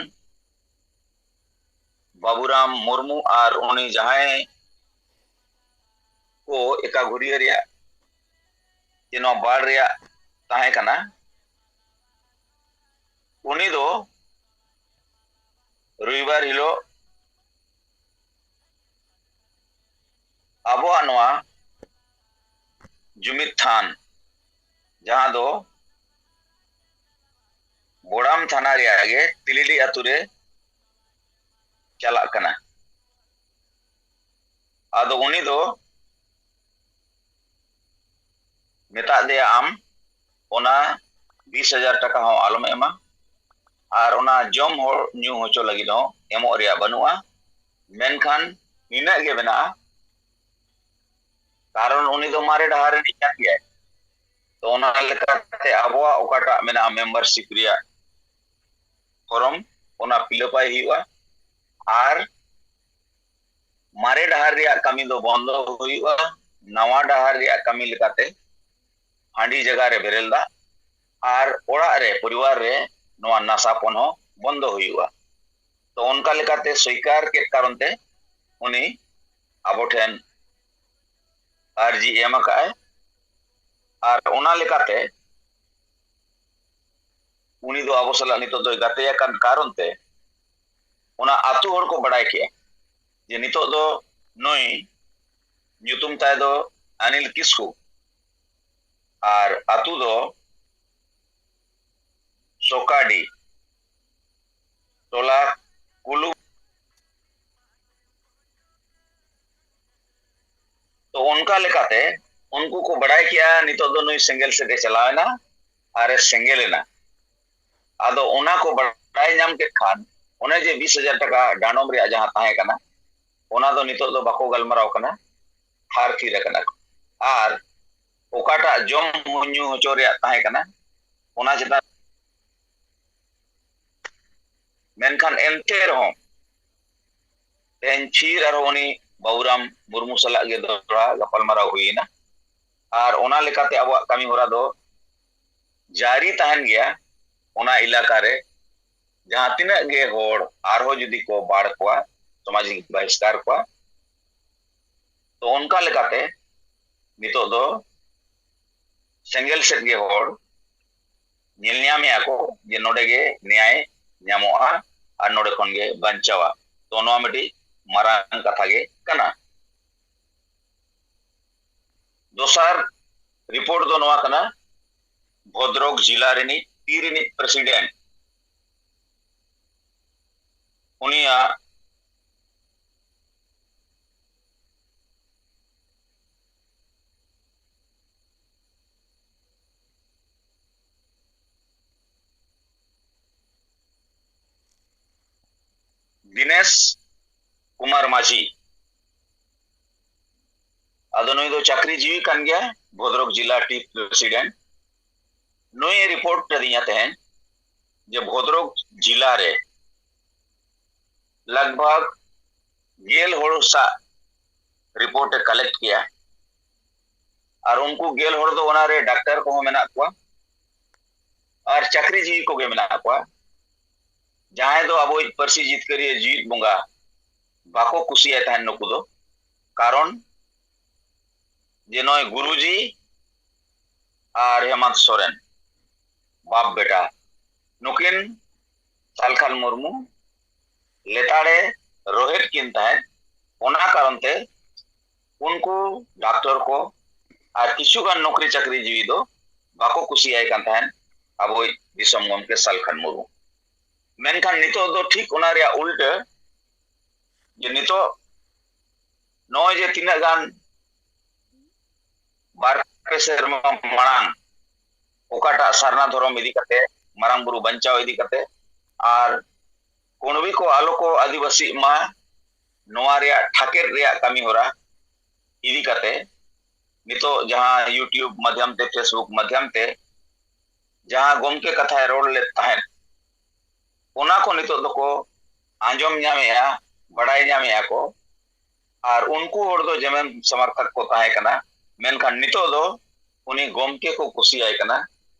ᱵᱟᱵᱩᱨᱟᱢ ᱢᱩᱨᱢᱩ ᱟᱨ ᱩᱱᱤ ᱡᱟᱦᱟᱸᱭ ᱠᱚ ᱮᱠᱟ ᱜᱷᱩᱨᱤᱭᱟᱹ ᱨᱮᱭᱟᱜ ᱡᱮ ᱱᱚᱣᱟ ᱵᱟᱲ ᱨᱮᱭᱟᱜ ᱛᱟᱦᱮᱸ ᱠᱟᱱᱟ, ᱩᱱᱤ ᱫᱚ ᱨᱚᱵᱤᱵᱟᱨ ᱦᱤᱞᱳᱜ ᱟᱵᱚᱣᱟᱜ ᱱᱚᱣᱟ ᱡᱩᱢᱤᱫ ᱛᱷᱟᱱ, ᱡᱟᱦᱟᱸ ᱫᱚ ᱵᱳᱲᱟᱢ ᱛᱷᱟᱱᱟ ᱨᱮᱭᱟᱜ ᱜᱮ ᱛᱤᱞᱤᱰᱤ ᱟᱛᱳ ᱨᱮ ᱪᱟᱞᱟᱜ ᱠᱟᱱᱟ᱾ ᱟᱫᱚ ᱩᱱᱤ ᱫᱚ ᱢᱮᱛᱟᱜ ᱫᱮᱭᱟ, ᱟᱢ ᱚᱱᱟ ᱵᱤᱥ ᱦᱟᱡᱟᱨ ᱴᱟᱠᱟ ᱦᱚᱸ ᱟᱞᱚᱢ ᱮᱢᱟ, ᱟᱨ ᱚᱱᱟ ᱡᱚᱢ ᱦᱚᱲ ᱧᱩ ᱦᱚᱪᱚ ᱞᱟᱹᱜᱤᱫ ᱦᱚᱸ ᱮᱢᱚᱜ ᱨᱮᱭᱟᱜ ᱵᱟᱹᱱᱩᱜᱼᱟ, ᱢᱮᱱᱠᱷᱟᱱ ᱱᱤᱱᱟᱹᱜ ᱜᱮ ᱢᱮᱱᱟᱜᱼᱟ, ᱠᱟᱨᱚᱱ ᱩᱱᱤ ᱫᱚ ᱢᱟᱨᱮ ᱰᱟᱦᱟᱨ ᱨᱤᱱᱤᱡ ᱠᱟᱱ ᱜᱮᱭᱟᱭ᱾ ᱛᱚ ᱚᱱᱟ ᱞᱮᱠᱟᱛᱮ ᱟᱵᱚᱣᱟᱜ ᱚᱠᱟᱴᱟᱜ ᱢᱮᱱᱟᱜᱼᱟ ᱢᱮᱢᱵᱟᱨᱥᱤᱯ ᱨᱮᱭᱟᱜ ᱯᱷᱚᱨᱚᱢ, ᱚᱱᱟ ᱯᱷᱤᱞᱟᱯᱟᱭ ᱦᱩᱭᱩᱜᱼᱟ᱾ ᱟᱨ ᱢᱟᱨᱮ ᱰᱟᱦᱟᱨ ᱨᱮᱭᱟᱜ ᱠᱟᱹᱢᱤ ᱫᱚ ᱵᱚᱱᱫᱚ ᱦᱩᱭᱩᱜᱼᱟ᱾ ᱱᱟᱣᱟ ᱰᱟᱦᱟᱨ ᱨᱮᱭᱟᱜ ᱠᱟᱹᱢᱤ ᱞᱮᱠᱟᱛᱮ ᱦᱟᱺᱰᱤ ᱡᱟᱭᱜᱟ ᱨᱮ ᱵᱮᱨᱮᱞ ᱫᱟᱜ ᱟᱨ ᱚᱲᱟᱜ ᱨᱮ, ᱯᱚᱨᱤᱵᱟᱨ ᱨᱮ ᱱᱚᱣᱟ ᱱᱟᱥᱟ ᱯᱚᱱ ᱦᱚᱸ ᱵᱚᱱᱫᱚ ᱦᱩᱭᱩᱜᱼᱟ᱾ ᱛᱚ ᱚᱱᱠᱟ ᱞᱮᱠᱟᱛᱮ ᱥᱚᱨᱠᱟᱨ ᱠᱮᱫ ᱠᱟᱨᱚᱱ ᱛᱮ ᱩᱱᱤ ᱟᱵᱚ ᱴᱷᱮᱱ ᱟᱨᱡᱤ ᱮᱢ ᱟᱠᱟᱫᱼᱟᱭ᱾ ᱟᱨ ᱚᱱᱟ ᱞᱮᱠᱟᱛᱮ ᱩᱱᱤ ᱫᱚ ᱟᱵᱚ ᱥᱟᱞᱟᱜ ᱱᱤᱛᱚᱜ ᱫᱚᱭ ᱜᱟᱛᱮ ᱟᱠᱟᱱ ᱠᱟᱨᱚᱱ ᱛᱮ ᱚᱱᱟ ᱟᱛᱳ ᱦᱚᱲ ᱠᱚ ᱵᱟᱲᱟᱭ ᱠᱮᱜᱼᱟ ᱡᱮ ᱱᱤᱛᱚᱜ ᱫᱚ ᱱᱩᱭ, ᱧᱩᱛᱩᱢ ᱛᱟᱭ ᱫᱚ ᱟᱱᱤᱞ ᱠᱤᱥᱠᱩ, ᱟᱨ ᱟᱛᱳ ᱫᱚ ᱥᱚᱠᱟᱰᱤ, ᱴᱚᱞᱟ ᱠᱩᱞᱩ᱾ ᱛᱚ ᱚᱱᱠᱟ ᱞᱮᱠᱟᱛᱮ ᱩᱱᱠᱩ ᱠᱚ ᱵᱟᱲᱟᱭ ᱠᱮᱜᱼᱟ ᱱᱤᱛᱚᱜ ᱫᱚ ᱱᱩᱭ ᱥᱮᱸᱜᱮᱞ ᱥᱮᱫ ᱮ ᱪᱟᱞᱟᱣ ᱮᱱᱟ ᱟᱨ ᱮ ᱥᱮᱸᱜᱮᱞ ᱮᱱᱟ᱾ ᱟᱫᱚ ᱚᱱᱟ ᱠᱚ ᱵᱟᱲᱟᱭ ᱧᱟᱢ ᱠᱮᱫ ᱠᱷᱟᱱ ᱚᱱᱮ ᱡᱮ ᱵᱤᱥ ᱦᱟᱡᱟᱨ ᱴᱟᱠᱟ ᱰᱟᱸᱰᱚᱢ ᱨᱮᱭᱟᱜ ᱡᱟᱦᱟᱸ ᱛᱟᱦᱮᱸ ᱠᱟᱱᱟ, ᱚᱱᱟ ᱫᱚ ᱱᱤᱛᱚᱜ ᱫᱚ ᱵᱟᱠᱚ ᱜᱟᱞᱢᱟᱨᱟᱣ ᱠᱟᱱᱟ, ᱛᱷᱟᱨ ᱛᱷᱤᱨ ᱟᱠᱟᱱᱟ ᱠᱚ᱾ ᱟᱨ ᱚᱠᱟᱴᱟᱜ ᱡᱚᱢ ᱧᱩ ᱦᱚᱪᱚ ᱨᱮᱭᱟᱜ ᱛᱟᱦᱮᱸ ᱠᱟᱱᱟ, ᱚᱱᱟ ᱪᱮᱛᱟᱱ ᱢᱮᱱᱠᱷᱟᱱ ᱮᱱᱛᱮ ᱨᱮᱦᱚᱸ ᱛᱮᱦᱮᱧ ᱯᱷᱤᱨ ᱟᱨᱦᱚᱸ ᱩᱱᱤ ᱵᱟᱵᱩᱨᱟᱢ ᱢᱩᱨᱢᱩ ᱥᱟᱞᱟᱜ ᱜᱮ ᱫᱚᱦᱲᱟ ᱜᱟᱯᱟᱞᱢᱟᱨᱟᱣ ᱦᱩᱭᱮᱱᱟ᱾ ᱟᱨ ᱚᱱᱟ ᱞᱮᱠᱟᱛᱮ ᱟᱵᱚᱣᱟᱜ ᱠᱟᱹᱢᱤ ᱦᱚᱨᱟ ᱫᱚ ᱡᱟᱹᱨᱤ ᱛᱟᱦᱮᱱ ᱜᱮᱭᱟ᱾ ᱚᱱᱟ ᱮᱞᱟᱠᱟ ᱨᱮ ᱡᱟᱦᱟᱸ ᱛᱤᱱᱟᱹᱜ ᱜᱮ ᱦᱚᱲ ᱟᱨᱦᱚᱸ ᱡᱩᱫᱤ ᱠᱚ ᱵᱟᱲ ᱠᱚᱣᱟ, ᱥᱟᱢᱟᱡᱤᱠ ᱵᱟᱦᱤᱥᱠᱟᱨ ᱠᱚᱣᱟ, ᱛᱚ ᱚᱱᱠᱟ ᱞᱮᱠᱟᱛᱮ ᱱᱤᱛᱚᱜ ᱫᱚ ᱥᱮᱸᱜᱮᱞ ᱥᱮᱫ ᱜᱮ ᱦᱚᱲ ᱧᱮᱞ ᱧᱟᱢᱮᱜᱼᱟ ᱠᱚ ᱡᱮ ᱱᱚᱰᱮ ᱜᱮ ᱱᱮᱭᱟᱭ ᱧᱟᱢᱚᱜᱼᱟ ᱟᱨ ᱱᱚᱰᱮ ᱠᱷᱚᱱ ᱜᱮ ᱵᱟᱧᱪᱟᱣᱟ᱾ ᱛᱚ ᱱᱚᱣᱟ ᱢᱤᱫᱴᱤᱡ ᱢᱟᱨᱟᱝ ᱠᱟᱛᱷᱟ ᱜᱮ ᱠᱟᱱᱟ᱾ ᱫᱚᱥᱟᱨ ᱨᱤᱯᱳᱨᱴ ᱫᱚ ᱱᱚᱣᱟ ᱠᱟᱱᱟ, ᱵᱷᱚᱫᱨᱚᱠ ᱡᱤᱞᱟ ᱨᱤᱱᱤᱡ ᱛᱤ ᱨᱤᱱᱤᱡ ᱯᱨᱮᱥᱤᱰᱮᱱᱴ, ᱩᱱᱤᱭᱟᱜ ᱫᱤᱱᱮᱥ ᱠᱩᱢᱟᱨ ᱢᱟᱹᱡᱷᱤ, ᱟᱫᱚ ᱱᱩᱭ ᱫᱚ ᱪᱟᱹᱠᱨᱤ ᱡᱤᱣᱤ ᱠᱟᱱ ᱜᱮᱭᱟ, ᱵᱷᱚᱫᱨᱚᱠ ᱡᱤᱞᱟ ᱴᱤ ᱯᱨᱮᱥᱤᱰᱮᱱᱴ᱾ ᱱᱩᱭ ᱨᱤᱯᱳᱨᱴ ᱟᱹᱫᱤᱧᱟ ᱛᱟᱦᱮᱸᱱ ᱡᱮ ᱵᱷᱚᱫᱨᱚᱠ ᱡᱤᱞᱟ ᱨᱮ ᱞᱟᱜᱽ ᱵᱷᱟᱜᱽ ᱜᱮᱞ ᱦᱚᱲ ᱥᱟᱜ ᱨᱤᱯᱳᱨᱴ ᱮ ᱠᱟᱞᱮᱠᱴ ᱠᱮᱜᱼᱟ᱾ ᱟᱨ ᱩᱱᱠᱩ ᱜᱮᱞ ᱦᱚᱲ ᱫᱚ ᱚᱱᱟᱨᱮ ᱰᱟᱠᱛᱟᱨ ᱠᱚᱦᱚᱸ ᱢᱮᱱᱟᱜ ᱠᱚᱣᱟ ᱟᱨ ᱪᱟᱹᱠᱨᱤ ᱡᱤᱣᱤ ᱠᱚᱜᱮ ᱢᱮᱱᱟᱜ ᱠᱚᱣᱟ, ᱡᱟᱦᱟᱸᱭ ᱫᱚ ᱟᱵᱚᱭᱤᱡ ᱯᱟᱹᱨᱥᱤ ᱡᱤᱛᱠᱟᱹᱨᱤᱭᱟᱹ ᱡᱤᱣᱤᱫ ᱵᱚᱸᱜᱟ ᱵᱟᱠᱚ ᱠᱩᱥᱤᱭᱟᱭ ᱛᱟᱦᱮᱸᱱ ᱱᱩᱠᱩ ᱫᱚ᱾ ᱠᱟᱨᱚᱱ ᱡᱮ ᱱᱚᱜᱼᱚᱭ ᱜᱩᱨᱩᱡᱤ ᱟᱨ ᱦᱮᱢᱟᱱᱛ ᱥᱚᱨᱮᱱ ᱵᱟᱯ ᱵᱮᱴᱟ ᱱᱩᱠᱤᱱ ᱥᱟᱞᱠᱷᱟᱱ ᱢᱩᱨᱢᱩ ᱞᱮᱛᱟᱲᱮ ᱨᱳᱦᱮᱫ ᱠᱤᱱ ᱛᱟᱦᱮᱸᱫ᱾ ᱚᱱᱟ ᱠᱟᱨᱚᱱ ᱛᱮ ᱩᱱᱠᱩ ᱰᱟᱠᱛᱚᱨ ᱠᱚ ᱟᱨ ᱠᱤᱪᱷᱩ ᱜᱟᱱ ᱱᱚᱠᱨᱤ ᱪᱟᱹᱠᱨᱤ ᱡᱤᱣᱤ ᱫᱚ ᱵᱟᱠᱚ ᱠᱩᱥᱤᱭᱟᱭ ᱠᱟᱱ ᱛᱟᱦᱮᱸᱫ ᱟᱵᱚᱭᱤᱡ ᱫᱤᱥᱚᱢ ᱜᱚᱢᱠᱮ ᱥᱟᱞᱠᱷᱟᱱ ᱢᱩᱨᱢᱩ᱾ ᱢᱮᱱᱠᱷᱟᱱ ᱱᱤᱛᱚᱜ ᱫᱚ ᱴᱷᱤᱠ ᱚᱱᱟ ᱨᱮᱭᱟᱜ ᱩᱞᱴᱟᱹ, ᱡᱮ ᱱᱤᱛᱚᱜ ᱱᱚᱜᱼᱚᱭ ᱡᱮ ᱛᱤᱱᱟᱹᱜ ᱜᱟᱱ ᱥᱮᱨᱢᱟ ᱢᱟᱲᱟᱝ ᱚᱠᱟᱴᱟᱜ ᱥᱟᱨᱱᱟ ᱫᱷᱚᱨᱚᱢ ᱤᱫᱤ ᱠᱟᱛᱮ, ᱢᱟᱨᱟᱝ ᱵᱩᱨᱩ ᱵᱟᱧᱪᱟᱣ ᱤᱫᱤ ᱠᱟᱛᱮ, ᱟᱨ ᱠᱩᱬᱵᱤ ᱠᱚ ᱟᱞᱚ ᱠᱚ ᱟᱹᱫᱤᱵᱟᱹᱥᱤᱜ ᱢᱟ, ᱱᱚᱣᱟ ᱨᱮᱭᱟᱜ ᱴᱷᱟᱠᱮᱫ ᱨᱮᱭᱟᱜ ᱠᱟᱹᱢᱤ ᱦᱚᱨᱟ ᱤᱫᱤ ᱠᱟᱛᱮ ᱱᱤᱛᱚᱜ ᱡᱟᱦᱟᱸ YouTube ᱢᱟᱫᱷᱭᱚᱢ ᱛᱮ, Facebook ᱢᱟᱫᱷᱭᱚᱢ ᱛᱮ ᱡᱟᱦᱟᱸ ᱜᱚᱢᱠᱮ ᱠᱟᱛᱷᱟᱭ ᱨᱚᱲ ᱞᱮᱫ ᱛᱟᱦᱮᱸᱫ, ᱚᱱᱟ ᱠᱚ ᱱᱤᱛᱚᱜ ᱫᱚᱠᱚ ᱟᱸᱡᱚᱢ ᱧᱟᱢᱮᱜᱼᱟ, ᱵᱟᱰᱟᱭ ᱧᱟᱢᱮᱜᱼᱟ ᱠᱚ᱾ ᱟᱨ ᱩᱱᱠᱩ ᱦᱚᱲ ᱫᱚ ᱡᱮᱢᱚᱱ ᱥᱚᱢᱚᱨᱛᱷᱚᱠ ᱠᱚ ᱛᱟᱦᱮᱸ ᱠᱟᱱᱟ, ᱢᱮᱱᱠᱷᱟᱱ ᱱᱤᱛᱚᱜ ᱫᱚ ᱩᱱᱤ ᱜᱚᱢᱠᱮ ᱠᱚ ᱠᱩᱥᱤᱭᱟᱭ ᱠᱟᱱᱟ᱾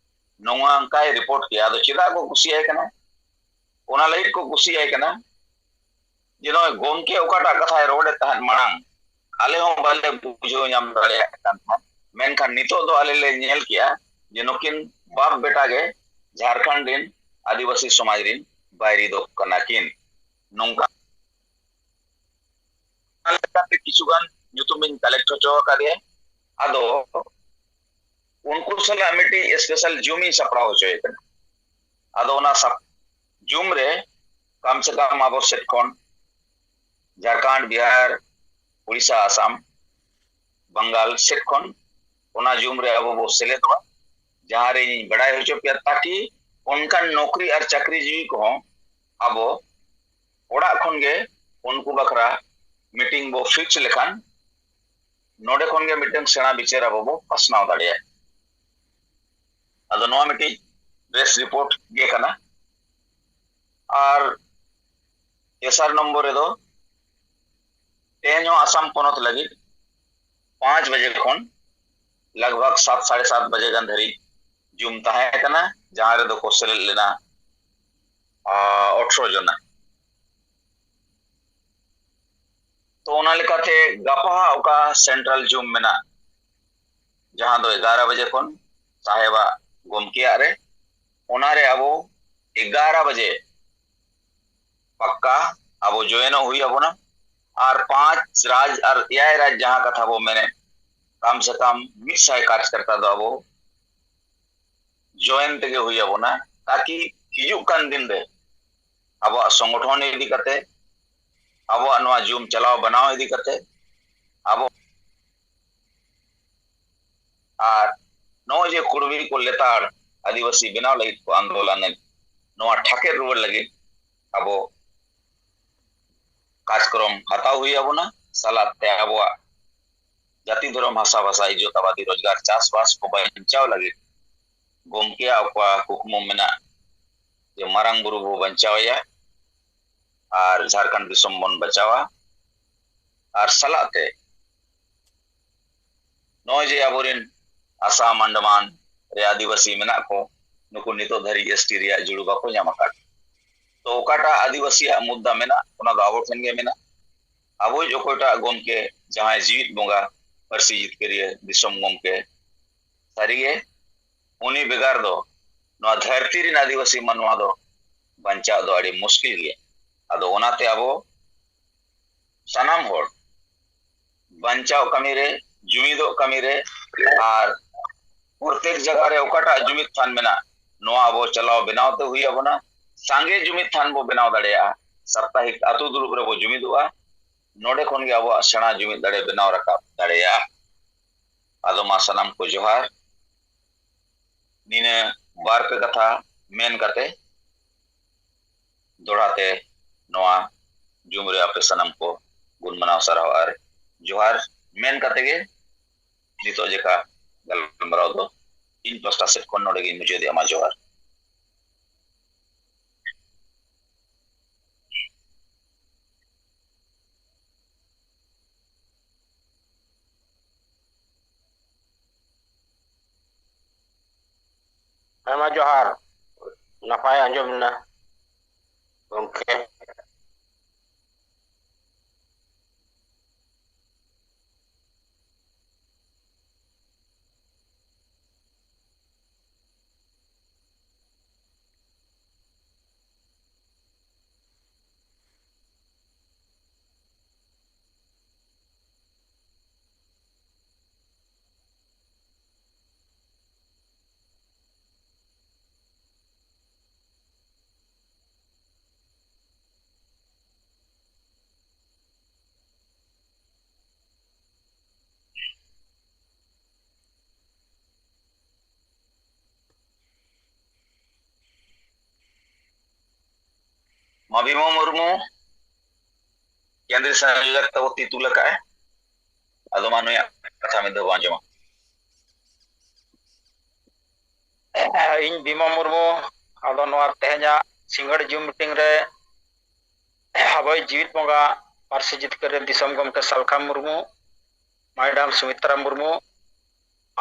ᱱᱚᱣᱟ ᱚᱱᱠᱟᱭ ᱨᱤᱯᱳᱨᱴ ᱠᱮᱜᱼᱟ᱾ ᱟᱫᱚ ᱪᱮᱫᱟᱜ ᱠᱚ ᱠᱩᱥᱤᱭᱟᱭ ᱠᱟᱱᱟ? ᱚᱱᱟ ᱞᱟᱹᱜᱤᱫ ᱠᱚ ᱠᱩᱥᱤᱭᱟᱭ ᱠᱟᱱᱟ ᱡᱮ ᱱᱚᱜᱼᱚᱭ ᱜᱚᱢᱠᱮ ᱚᱠᱟᱴᱟᱜ ᱠᱟᱛᱷᱟᱭ ᱨᱚᱲᱮᱫ ᱛᱟᱦᱮᱸᱫ ᱢᱟᱲᱟᱝ, ᱟᱞᱮ ᱦᱚᱸ ᱵᱟᱞᱮ ᱵᱩᱡᱷᱟᱹᱣ ᱧᱟᱢ ᱫᱟᱲᱮᱭᱟᱜ ᱠᱟᱱ ᱛᱟᱦᱮᱸᱫ, ᱢᱮᱱᱠᱷᱟᱱ ᱱᱤᱛᱚᱜ ᱫᱚ ᱟᱞᱮ ᱞᱮ ᱧᱮᱞ ᱠᱮᱜᱼᱟ ᱡᱮ ᱱᱩᱠᱤᱱ ᱵᱟᱯ ᱵᱮᱴᱟ ᱜᱮ ᱡᱷᱟᱲᱠᱷᱚᱸᱰ ᱨᱤᱱ ᱟᱹᱫᱤᱵᱟᱹᱥᱤ ᱥᱚᱢᱟᱡᱽ ᱨᱤᱱ ᱵᱟᱹᱭᱨᱤ ᱫᱚ ᱠᱟᱱᱟ ᱠᱤᱱ᱾ ᱱᱚᱝᱠᱟ ᱞᱮᱠᱟᱛᱮ ᱠᱤᱪᱷᱩ ᱜᱟᱱ ᱧᱩᱛᱩᱢ ᱤᱧ ᱠᱟᱞᱮᱠᱴ ᱦᱚᱪᱚ ᱟᱠᱟᱫᱮᱭᱟ᱾ ᱟᱫᱚ ᱩᱱᱠᱩ ᱥᱟᱞᱟᱜ ᱢᱤᱫᱴᱤᱡ ᱥᱯᱮᱥᱟᱞ ᱡᱩᱢ ᱤᱧ ᱥᱟᱯᱲᱟᱣ ᱦᱚᱪᱚᱭᱮ ᱠᱟᱱᱟ᱾ ᱟᱫᱚ ᱚᱱᱟ ᱥᱟᱯ-, ᱡᱩᱢ ᱨᱮ ᱠᱟᱢ ᱥᱮ ᱠᱟᱢ ᱟᱵᱚ ᱥᱮᱫ ᱠᱷᱚᱱ ᱡᱷᱟᱲᱠᱷᱚᱸᱰ, ᱵᱤᱦᱟᱨ, ᱩᱲᱤᱥᱥᱟ, ᱟᱥᱟᱢ, ᱵᱟᱝᱜᱟᱞ ᱥᱮᱫ ᱠᱷᱚᱱ ᱚᱱᱟ ᱡᱩᱢ ᱨᱮ ᱟᱵᱚ ᱵᱚ ᱥᱮᱞᱮᱫᱚᱜᱼᱟ, ᱡᱟᱦᱟᱸ ᱨᱮ ᱤᱧ ᱵᱟᱰᱟᱭ ᱦᱚᱪᱚ ᱯᱮᱭᱟ, ᱛᱟᱠᱤ ᱚᱱᱠᱟᱱ ᱱᱚᱠᱨᱤ ᱟᱨ ᱪᱟᱹᱠᱨᱤ ᱡᱤᱣᱤ ᱠᱚᱦᱚᱸ ᱟᱵᱚ ᱚᱲᱟᱜ ᱠᱷᱚᱱ ᱜᱮ ᱩᱱᱠᱩ ᱵᱟᱠᱷᱨᱟ ᱢᱤᱴᱤᱝ ᱵᱚ ᱯᱷᱤᱠᱥ ᱞᱮᱠᱷᱟᱱ ᱱᱚᱰᱮ ᱠᱷᱚᱱ ᱜᱮ ᱢᱤᱫᱴᱟᱝ ᱥᱮᱬᱟ ᱵᱤᱪᱟᱹᱨ ᱟᱵᱚ ᱵᱚ ᱯᱟᱥᱱᱟᱣ ᱫᱟᱲᱮᱭᱟᱜᱼᱟ᱾ ᱟᱫᱚ ᱱᱚᱣᱟ ᱢᱤᱫᱴᱤᱡ ᱯᱨᱮᱥ ᱨᱤᱯᱳᱨᱴ ᱜᱮ ᱠᱟᱱᱟ᱾ ᱟᱨ ᱛᱮᱥᱟᱨ ᱱᱚᱢᱵᱚᱨ ᱨᱮᱫᱚ ᱛᱮᱦᱮᱧ ᱦᱚᱸ ᱟᱥᱟᱢ ᱯᱚᱱᱚᱛ ᱞᱟᱹᱜᱤᱫ ᱯᱟᱸᱪ ᱵᱟᱡᱮ ᱠᱷᱚᱱ ᱞᱟᱜᱽ ᱵᱷᱟᱜᱽ ᱥᱟᱛ, ᱥᱟᱲᱮ ᱥᱟᱛ ᱵᱟᱡᱮ ᱜᱟᱱ ᱫᱷᱟᱹᱨᱤᱡ ᱡᱩᱢ ᱛᱟᱦᱮᱸ ᱠᱟᱱᱟ, ᱡᱟᱦᱟᱸ ᱨᱮᱫᱚ ᱠᱚ ᱥᱮᱞᱮᱫ ᱞᱮᱱᱟ, ᱟᱨ, ᱟᱴᱷᱨᱚ ᱡᱚᱱᱟ᱾ ᱛᱚ, ᱚᱱᱟ ᱞᱮᱠᱟᱛᱮ ᱜᱟᱯᱟ ᱦᱟᱸᱜ ᱚᱠᱟ ᱥᱮᱱᱴᱨᱟᱞ ᱡᱩᱢ ᱢᱮᱱᱟᱜ, ᱡᱟᱦᱟᱸ ᱫᱚ ᱮᱜᱟᱨᱚ ᱵᱟᱡᱮ ᱠᱷᱚᱱ ᱥᱟᱦᱮᱵᱟᱜ ᱜᱚᱢᱠᱮᱭᱟᱜ ᱨᱮ, ᱚᱱᱟᱨᱮ ᱟᱵᱚ ᱮᱜᱟᱨᱚ ᱵᱟᱡᱮ ᱯᱟᱠᱠᱟ ᱟᱵᱚ ᱡᱚᱭᱮᱱᱚᱜ ᱦᱩᱭ ᱟᱵᱚᱱᱟ᱾ ᱟᱨ ᱯᱟᱸᱪ ᱨᱟᱡᱽ ᱟᱨ ᱮᱭᱟᱭ ᱨᱟᱡᱽ ᱡᱟᱦᱟᱸ ᱠᱟᱛᱷᱟ ᱵᱚ ᱢᱮᱱᱮᱫ, ᱠᱟᱢ ᱥᱮ ᱠᱟᱢ ᱢᱤᱫ ᱥᱟᱭ ᱠᱟᱨᱡᱽᱠᱚᱨᱛᱟ ᱫᱚ ᱟᱵᱚ ᱡᱚᱭᱮᱱ ᱛᱮᱜᱮ ᱦᱩᱭ ᱟᱵᱚᱱᱟ, ᱛᱟᱠᱤ ᱦᱤᱡᱩᱜ ᱠᱟᱱ ᱫᱤᱱ ᱨᱮ ᱟᱵᱚᱣᱟᱜ ᱥᱚᱝᱜᱚᱴᱷᱚᱱ ᱤᱫᱤ ᱠᱟᱛᱮ, ᱟᱵᱚᱣᱟᱜ ᱱᱚᱣᱟ ᱡᱩᱢ ᱪᱟᱞᱟᱣ ᱵᱟᱱᱟᱣ ᱤᱫᱤ ᱠᱟᱛᱮ ᱟᱵᱚ ᱟᱨ ᱱᱚᱜᱼᱚᱭ ᱡᱮ ᱠᱩᱲᱢᱤ ᱠᱚ ᱞᱮᱛᱟᱲ ᱟᱹᱫᱤᱵᱟᱹᱥᱤ ᱵᱮᱱᱟᱣ ᱞᱟᱹᱜᱤᱫ ᱠᱚ ᱟᱱᱫᱳᱞᱚᱱ ᱮᱫ, ᱱᱚᱣᱟ ᱴᱷᱟᱠᱮᱫ ᱨᱩᱣᱟᱹᱲ ᱞᱟᱹᱜᱤᱫ ᱟᱵᱚ ᱠᱟᱡᱽᱠᱨᱚᱢ ᱦᱟᱛᱟᱣ ᱦᱩᱭ ᱟᱵᱚᱱᱟ᱾ ᱥᱟᱞᱟᱜ ᱛᱮ ᱟᱵᱚᱣᱟᱜ ᱡᱟᱹᱛᱤ, ᱫᱷᱚᱨᱚᱢ, ᱵᱷᱟᱥᱟ, ᱵᱷᱟᱥᱟ, ᱤᱡᱽᱡᱚᱛ, ᱟᱵᱟᱫᱤ, ᱨᱳᱡᱽᱜᱟᱨ, ᱪᱟᱥᱵᱟᱥ ᱠᱚ ᱵᱟᱧᱪᱟᱣ ᱞᱟᱹᱜᱤᱫ ᱜᱚᱢᱠᱮᱭᱟᱜ ᱚᱠᱟ ᱠᱩᱠᱢᱩ ᱢᱮᱱᱟᱜ ᱡᱮ ᱢᱟᱨᱟᱝ ᱵᱩᱨᱩ ᱵᱚ ᱵᱟᱧᱪᱟᱣᱮᱭᱟ ᱟᱨ ᱡᱷᱟᱲᱠᱷᱚᱸᱰ ᱫᱤᱥᱚᱢ ᱵᱚᱱ ᱵᱟᱧᱪᱟᱣᱟ, ᱟᱨ ᱥᱟᱞᱟᱜ ᱛᱮ ᱱᱚᱜᱼᱚᱭ ᱡᱮ ᱟᱵᱚᱨᱮᱱ ᱟᱥᱟᱢ, ᱟᱱᱰᱟᱢᱟᱱ ᱨᱮ ᱟᱹᱫᱤᱵᱟᱹᱥᱤ ᱢᱮᱱᱟᱜ ᱠᱚ, ᱱᱩᱠᱩ ᱱᱤᱛᱚᱜ ᱫᱷᱟᱹᱨᱤᱡ ᱮᱥ ᱴᱤ ᱨᱮᱭᱟᱜ ᱡᱩᱲᱩ ᱵᱟᱠᱚ ᱧᱟᱢ ᱟᱠᱟᱫ᱾ ᱛᱚ ᱚᱠᱟᱴᱟᱜ ᱟᱹᱫᱤᱵᱟᱹᱥᱤᱭᱟᱜ ᱢᱩᱫᱽᱫᱟ ᱢᱮᱱᱟᱜ, ᱚᱱᱟ ᱫᱚ ᱟᱵᱚ ᱴᱷᱮᱱ ᱜᱮ ᱢᱮᱱᱟᱜ᱾ ᱟᱵᱚᱭᱤᱡ ᱚᱠᱚᱭᱴᱟᱜ ᱜᱚᱢᱠᱮ, ᱡᱟᱦᱟᱸᱭ ᱡᱤᱣᱤᱫ ᱵᱚᱸᱜᱟ, ᱯᱟᱹᱨᱥᱤ ᱡᱤᱛᱠᱟᱹᱨᱤᱭᱟᱹ, ᱫᱤᱥᱚᱢ ᱜᱚᱢᱠᱮ, ᱥᱟᱹᱨᱤᱜᱮ ᱩᱱᱤ ᱵᱮᱜᱟᱨ ᱫᱚ ᱱᱚᱣᱟ ᱫᱷᱟᱹᱨᱛᱤ ᱨᱮᱱ ᱟᱹᱫᱤᱵᱟᱹᱥᱤ ᱢᱟᱱᱣᱟ ᱫᱚ ᱵᱟᱧᱪᱟᱣ ᱫᱚ ᱟᱹᱰᱤ ᱢᱩᱥᱠᱤᱞ ᱜᱮᱭᱟ᱾ ᱟᱫᱚ ᱚᱱᱟᱛᱮ ᱟᱵᱚ ᱥᱟᱱᱟᱢ ᱦᱚᱲ ᱵᱟᱧᱪᱟᱣ ᱠᱟᱹᱢᱤ ᱨᱮ, ᱡᱩᱢᱤᱫᱚᱜ ᱠᱟᱹᱢᱤ ᱨᱮ, ᱟᱨ ᱯᱨᱚᱛᱮᱠ ᱡᱟᱭᱜᱟ ᱨᱮ ᱚᱠᱟᱴᱟᱜ ᱡᱩᱢᱤᱫ ᱛᱷᱟᱱ ᱢᱮᱱᱟᱜ, ᱱᱚᱣᱟ ᱟᱵᱚ ᱪᱟᱞᱟᱣ ᱵᱮᱱᱟᱣ ᱛᱮ ᱦᱩᱭ ᱟᱵᱚᱱᱟ᱾ ᱥᱟᱸᱜᱮ ᱡᱩᱢᱤᱫ ᱛᱷᱟᱱ ᱵᱚ ᱵᱮᱱᱟᱣ ᱫᱟᱲᱮᱭᱟᱜᱼᱟ᱾ ᱥᱟᱯᱛᱟᱦᱤᱠ ᱟᱹᱛᱩ ᱫᱩᱲᱩᱵ ᱨᱮᱵᱚ ᱡᱩᱢᱤᱫᱚᱜᱼᱟ᱾ ᱱᱚᱰᱮ ᱠᱷᱚᱱ ᱜᱮ ᱟᱵᱚᱣᱟᱜ ᱥᱮᱬᱟ ᱡᱩᱢᱤᱫ ᱫᱟᱲᱮ ᱵᱮᱱᱟᱣ ᱨᱟᱠᱟᱵ ᱫᱟᱲᱮᱭᱟᱜᱼᱟ᱾ ᱟᱫᱚ ᱢᱟ ᱥᱟᱱᱟᱢ ᱠᱚ ᱡᱚᱦᱟᱨ᱾ ᱱᱤᱱᱟᱹ ᱵᱟᱨ ᱯᱮ ᱠᱟᱛᱷᱟ ᱢᱮᱱ ᱠᱟᱛᱮ ᱫᱚᱦᱲᱟ ᱛᱮ ᱱᱚᱣᱟ ᱡᱩᱢ ᱨᱮ ᱟᱯᱮ ᱥᱟᱱᱟᱢ ᱠᱚ ᱜᱩᱱ ᱢᱟᱱᱟᱣ ᱥᱟᱨᱦᱟᱣ ᱟᱨ ᱡᱚᱦᱟᱨ ᱢᱮᱱ ᱠᱟᱛᱮ ᱜᱮ ᱱᱤᱛᱚᱜ ᱡᱮᱠᱟ ᱜᱟᱞᱢᱟᱨᱟᱣ ᱫᱚ ᱤᱧ ᱯᱟᱥᱴᱟ ᱥᱮᱫ ᱠᱷᱚᱱ ᱱᱚᱰᱮ ᱜᱤᱧ ᱢᱩᱪᱟᱹᱫᱮᱜᱼᱟ᱾ ᱢᱟ ᱡᱚᱦᱟᱨ᱾ ᱦᱮᱸ ᱢᱟ ᱡᱚᱦᱟᱨ, ᱱᱟᱯᱟᱭ ᱟᱸᱡᱚᱢ ᱮᱱᱟ ᱜᱚᱢᱠᱮ᱾ ᱢᱟ ᱵᱷᱤᱢᱟ ᱢᱩᱨᱢᱩ, ᱠᱮᱱᱫᱨᱤᱭᱚ ᱥᱚᱝᱡᱳᱡᱚᱠ ᱛᱟᱵᱚ ᱛᱤ ᱛᱩᱞ ᱟᱠᱟᱫᱼᱟᱭ᱾ ᱟᱫᱚ ᱢᱟ ᱱᱩᱭᱟᱜ ᱠᱟᱛᱷᱟ ᱢᱤᱫ ᱫᱷᱟᱣ ᱵᱚᱱ ᱟᱸᱡᱚᱢᱟ᱾ ᱤᱧ ᱵᱷᱤᱢᱟ ᱢᱩᱨᱢᱩ, ᱟᱫᱚ ᱱᱚᱣᱟ ᱛᱮᱦᱮᱧᱟᱜ ᱥᱤᱸᱜᱟᱹᱲ ᱡᱩᱢ ᱢᱤᱴᱤᱝ ᱨᱮ ᱟᱵᱚᱭᱤᱡ ᱡᱤᱣᱤᱫ ᱵᱚᱸᱜᱟ ᱯᱟᱹᱨᱥᱤ ᱡᱤᱛᱠᱟᱹᱨ ᱨᱮᱱ ᱫᱤᱥᱚᱢ ᱜᱚᱢᱠᱮ ᱥᱟᱞᱠᱷᱟᱱ ᱢᱩᱨᱢᱩ, ᱢᱮᱰᱟᱢ ᱥᱩᱢᱤᱛᱨᱟ ᱢᱩᱨᱢᱩ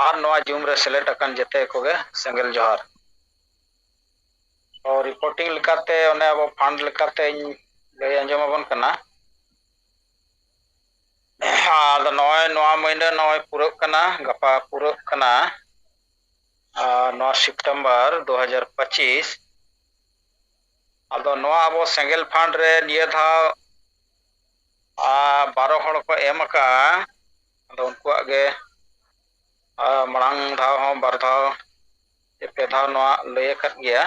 ᱟᱨ ᱱᱚᱣᱟ ᱡᱩᱢ ᱨᱮ ᱥᱮᱞᱮᱫ ᱟᱠᱟᱱ ᱡᱮᱛᱮ ᱠᱚᱜᱮ ᱥᱮᱸᱜᱮᱞ ᱡᱚᱦᱟᱨ᱾ ᱛᱚ, ᱨᱤᱯᱳᱨᱴᱤᱝ ᱞᱮᱠᱟᱛᱮ ᱚᱱᱮ ᱟᱵᱚ ᱯᱷᱟᱱᱰ ᱞᱮᱠᱟᱛᱮᱧ ᱞᱟᱹᱭ ᱟᱸᱡᱚᱢ ᱟᱵᱚᱱ ᱠᱟᱱᱟ᱾ ᱟᱫᱚ ᱱᱚᱜᱼᱚᱭ ᱱᱚᱣᱟ ᱢᱟᱹᱦᱱᱟᱹ ᱱᱚᱜᱼᱚᱭ ᱯᱩᱨᱟᱹᱜ ᱠᱟᱱᱟ, ᱜᱟᱯᱟ ᱯᱩᱨᱟᱹᱜ ᱠᱟᱱᱟ, ᱟᱨ ᱱᱚᱣᱟ ᱥᱮᱯᱴᱮᱢᱵᱟᱨ ᱫᱩ ᱦᱟᱡᱟᱨ ᱯᱚᱸᱪᱤᱥ᱾ ᱟᱫᱚ ᱱᱚᱣᱟ ᱟᱵᱚ ᱥᱮᱸᱜᱮᱞ ᱯᱷᱟᱱᱰ ᱨᱮ ᱱᱤᱭᱟᱹ ᱫᱷᱟᱣ, ᱟᱨ, ᱵᱟᱨᱚ ᱦᱚᱲ ᱠᱚ ᱮᱢ ᱟᱠᱟᱫᱼᱟ᱾ ᱟᱫᱚ ᱩᱱᱠᱩᱣᱟᱜ ᱜᱮ, ᱟᱨ, ᱢᱟᱲᱟᱝ ᱫᱷᱟᱣ ᱦᱚᱸ ᱵᱟᱨ ᱫᱷᱟᱣ ᱥᱮ ᱯᱮ ᱫᱷᱟᱣ ᱱᱚᱣᱟ ᱞᱟᱹᱭ ᱟᱠᱟᱫ ᱜᱮᱭᱟ᱾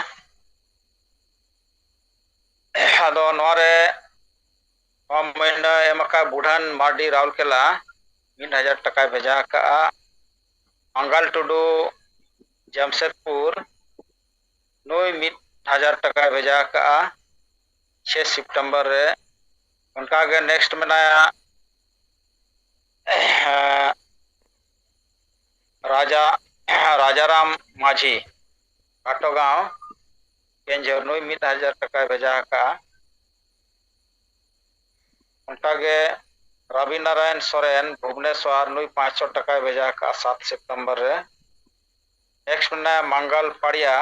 ᱟᱫᱚ ᱱᱚᱣᱟ ᱨᱮ ᱱᱚᱣᱟ ᱢᱟᱹᱦᱱᱟᱹ ᱮᱢ ᱟᱠᱟᱫ ᱵᱩᱰᱷᱟᱱ ᱢᱟᱨᱰᱤ ᱨᱟᱣᱩᱨᱠᱮᱞᱟ ᱢᱤᱫ ᱦᱟᱡᱟᱨ ᱴᱟᱠᱟᱭ ᱵᱷᱮᱡᱟ ᱟᱠᱟᱫᱼᱟ᱾ ᱢᱟᱝᱜᱟᱞ ᱴᱩᱰᱩ ᱡᱟᱢᱥᱮᱫᱽᱯᱩᱨ, ᱱᱩᱭ ᱢᱤᱫ ᱦᱟᱡᱟᱨ ᱴᱟᱠᱟᱭ ᱵᱷᱮᱡᱟ ᱟᱠᱟᱫᱼᱟ ᱪᱷᱮ ᱥᱮᱯᱴᱮᱢᱵᱚᱨ ᱨᱮ᱾ ᱚᱱᱠᱟᱜᱮ ᱱᱮᱠᱥᱴ ᱢᱮᱱᱟᱭᱟ ᱨᱟᱡᱟ, ᱨᱟᱡᱟᱨᱟᱢ ᱢᱟᱹᱡᱷᱤ, ᱜᱷᱟᱴᱚᱜᱟᱸᱣ, ᱠᱮᱱᱡᱷᱚᱨ, ᱱᱩᱭ ᱢᱤᱫ ᱦᱟᱡᱟᱨ ᱴᱟᱠᱟᱭ ᱵᱷᱮᱡᱟ ᱟᱠᱟᱫᱼᱟ᱾ ᱚᱱᱠᱟᱜᱮ ᱨᱚᱵᱤ ᱱᱟᱨᱟᱭᱚᱱ ᱥᱚᱨᱮᱱ, ᱵᱷᱩᱵᱽᱱᱮᱥᱣᱟᱨ, ᱱᱩᱭ ᱯᱟᱸᱪᱥᱚ ᱴᱟᱠᱟᱭ ᱵᱷᱮᱡᱟ ᱟᱠᱟᱫᱼᱟ ᱥᱟᱛ ᱥᱮᱯᱴᱮᱢᱵᱚᱨ ᱨᱮ᱾ ᱱᱮᱠᱥᱴ ᱢᱮᱱᱟᱭᱟ ᱢᱟᱝᱜᱟᱞ ᱯᱟᱲᱤᱭᱟ,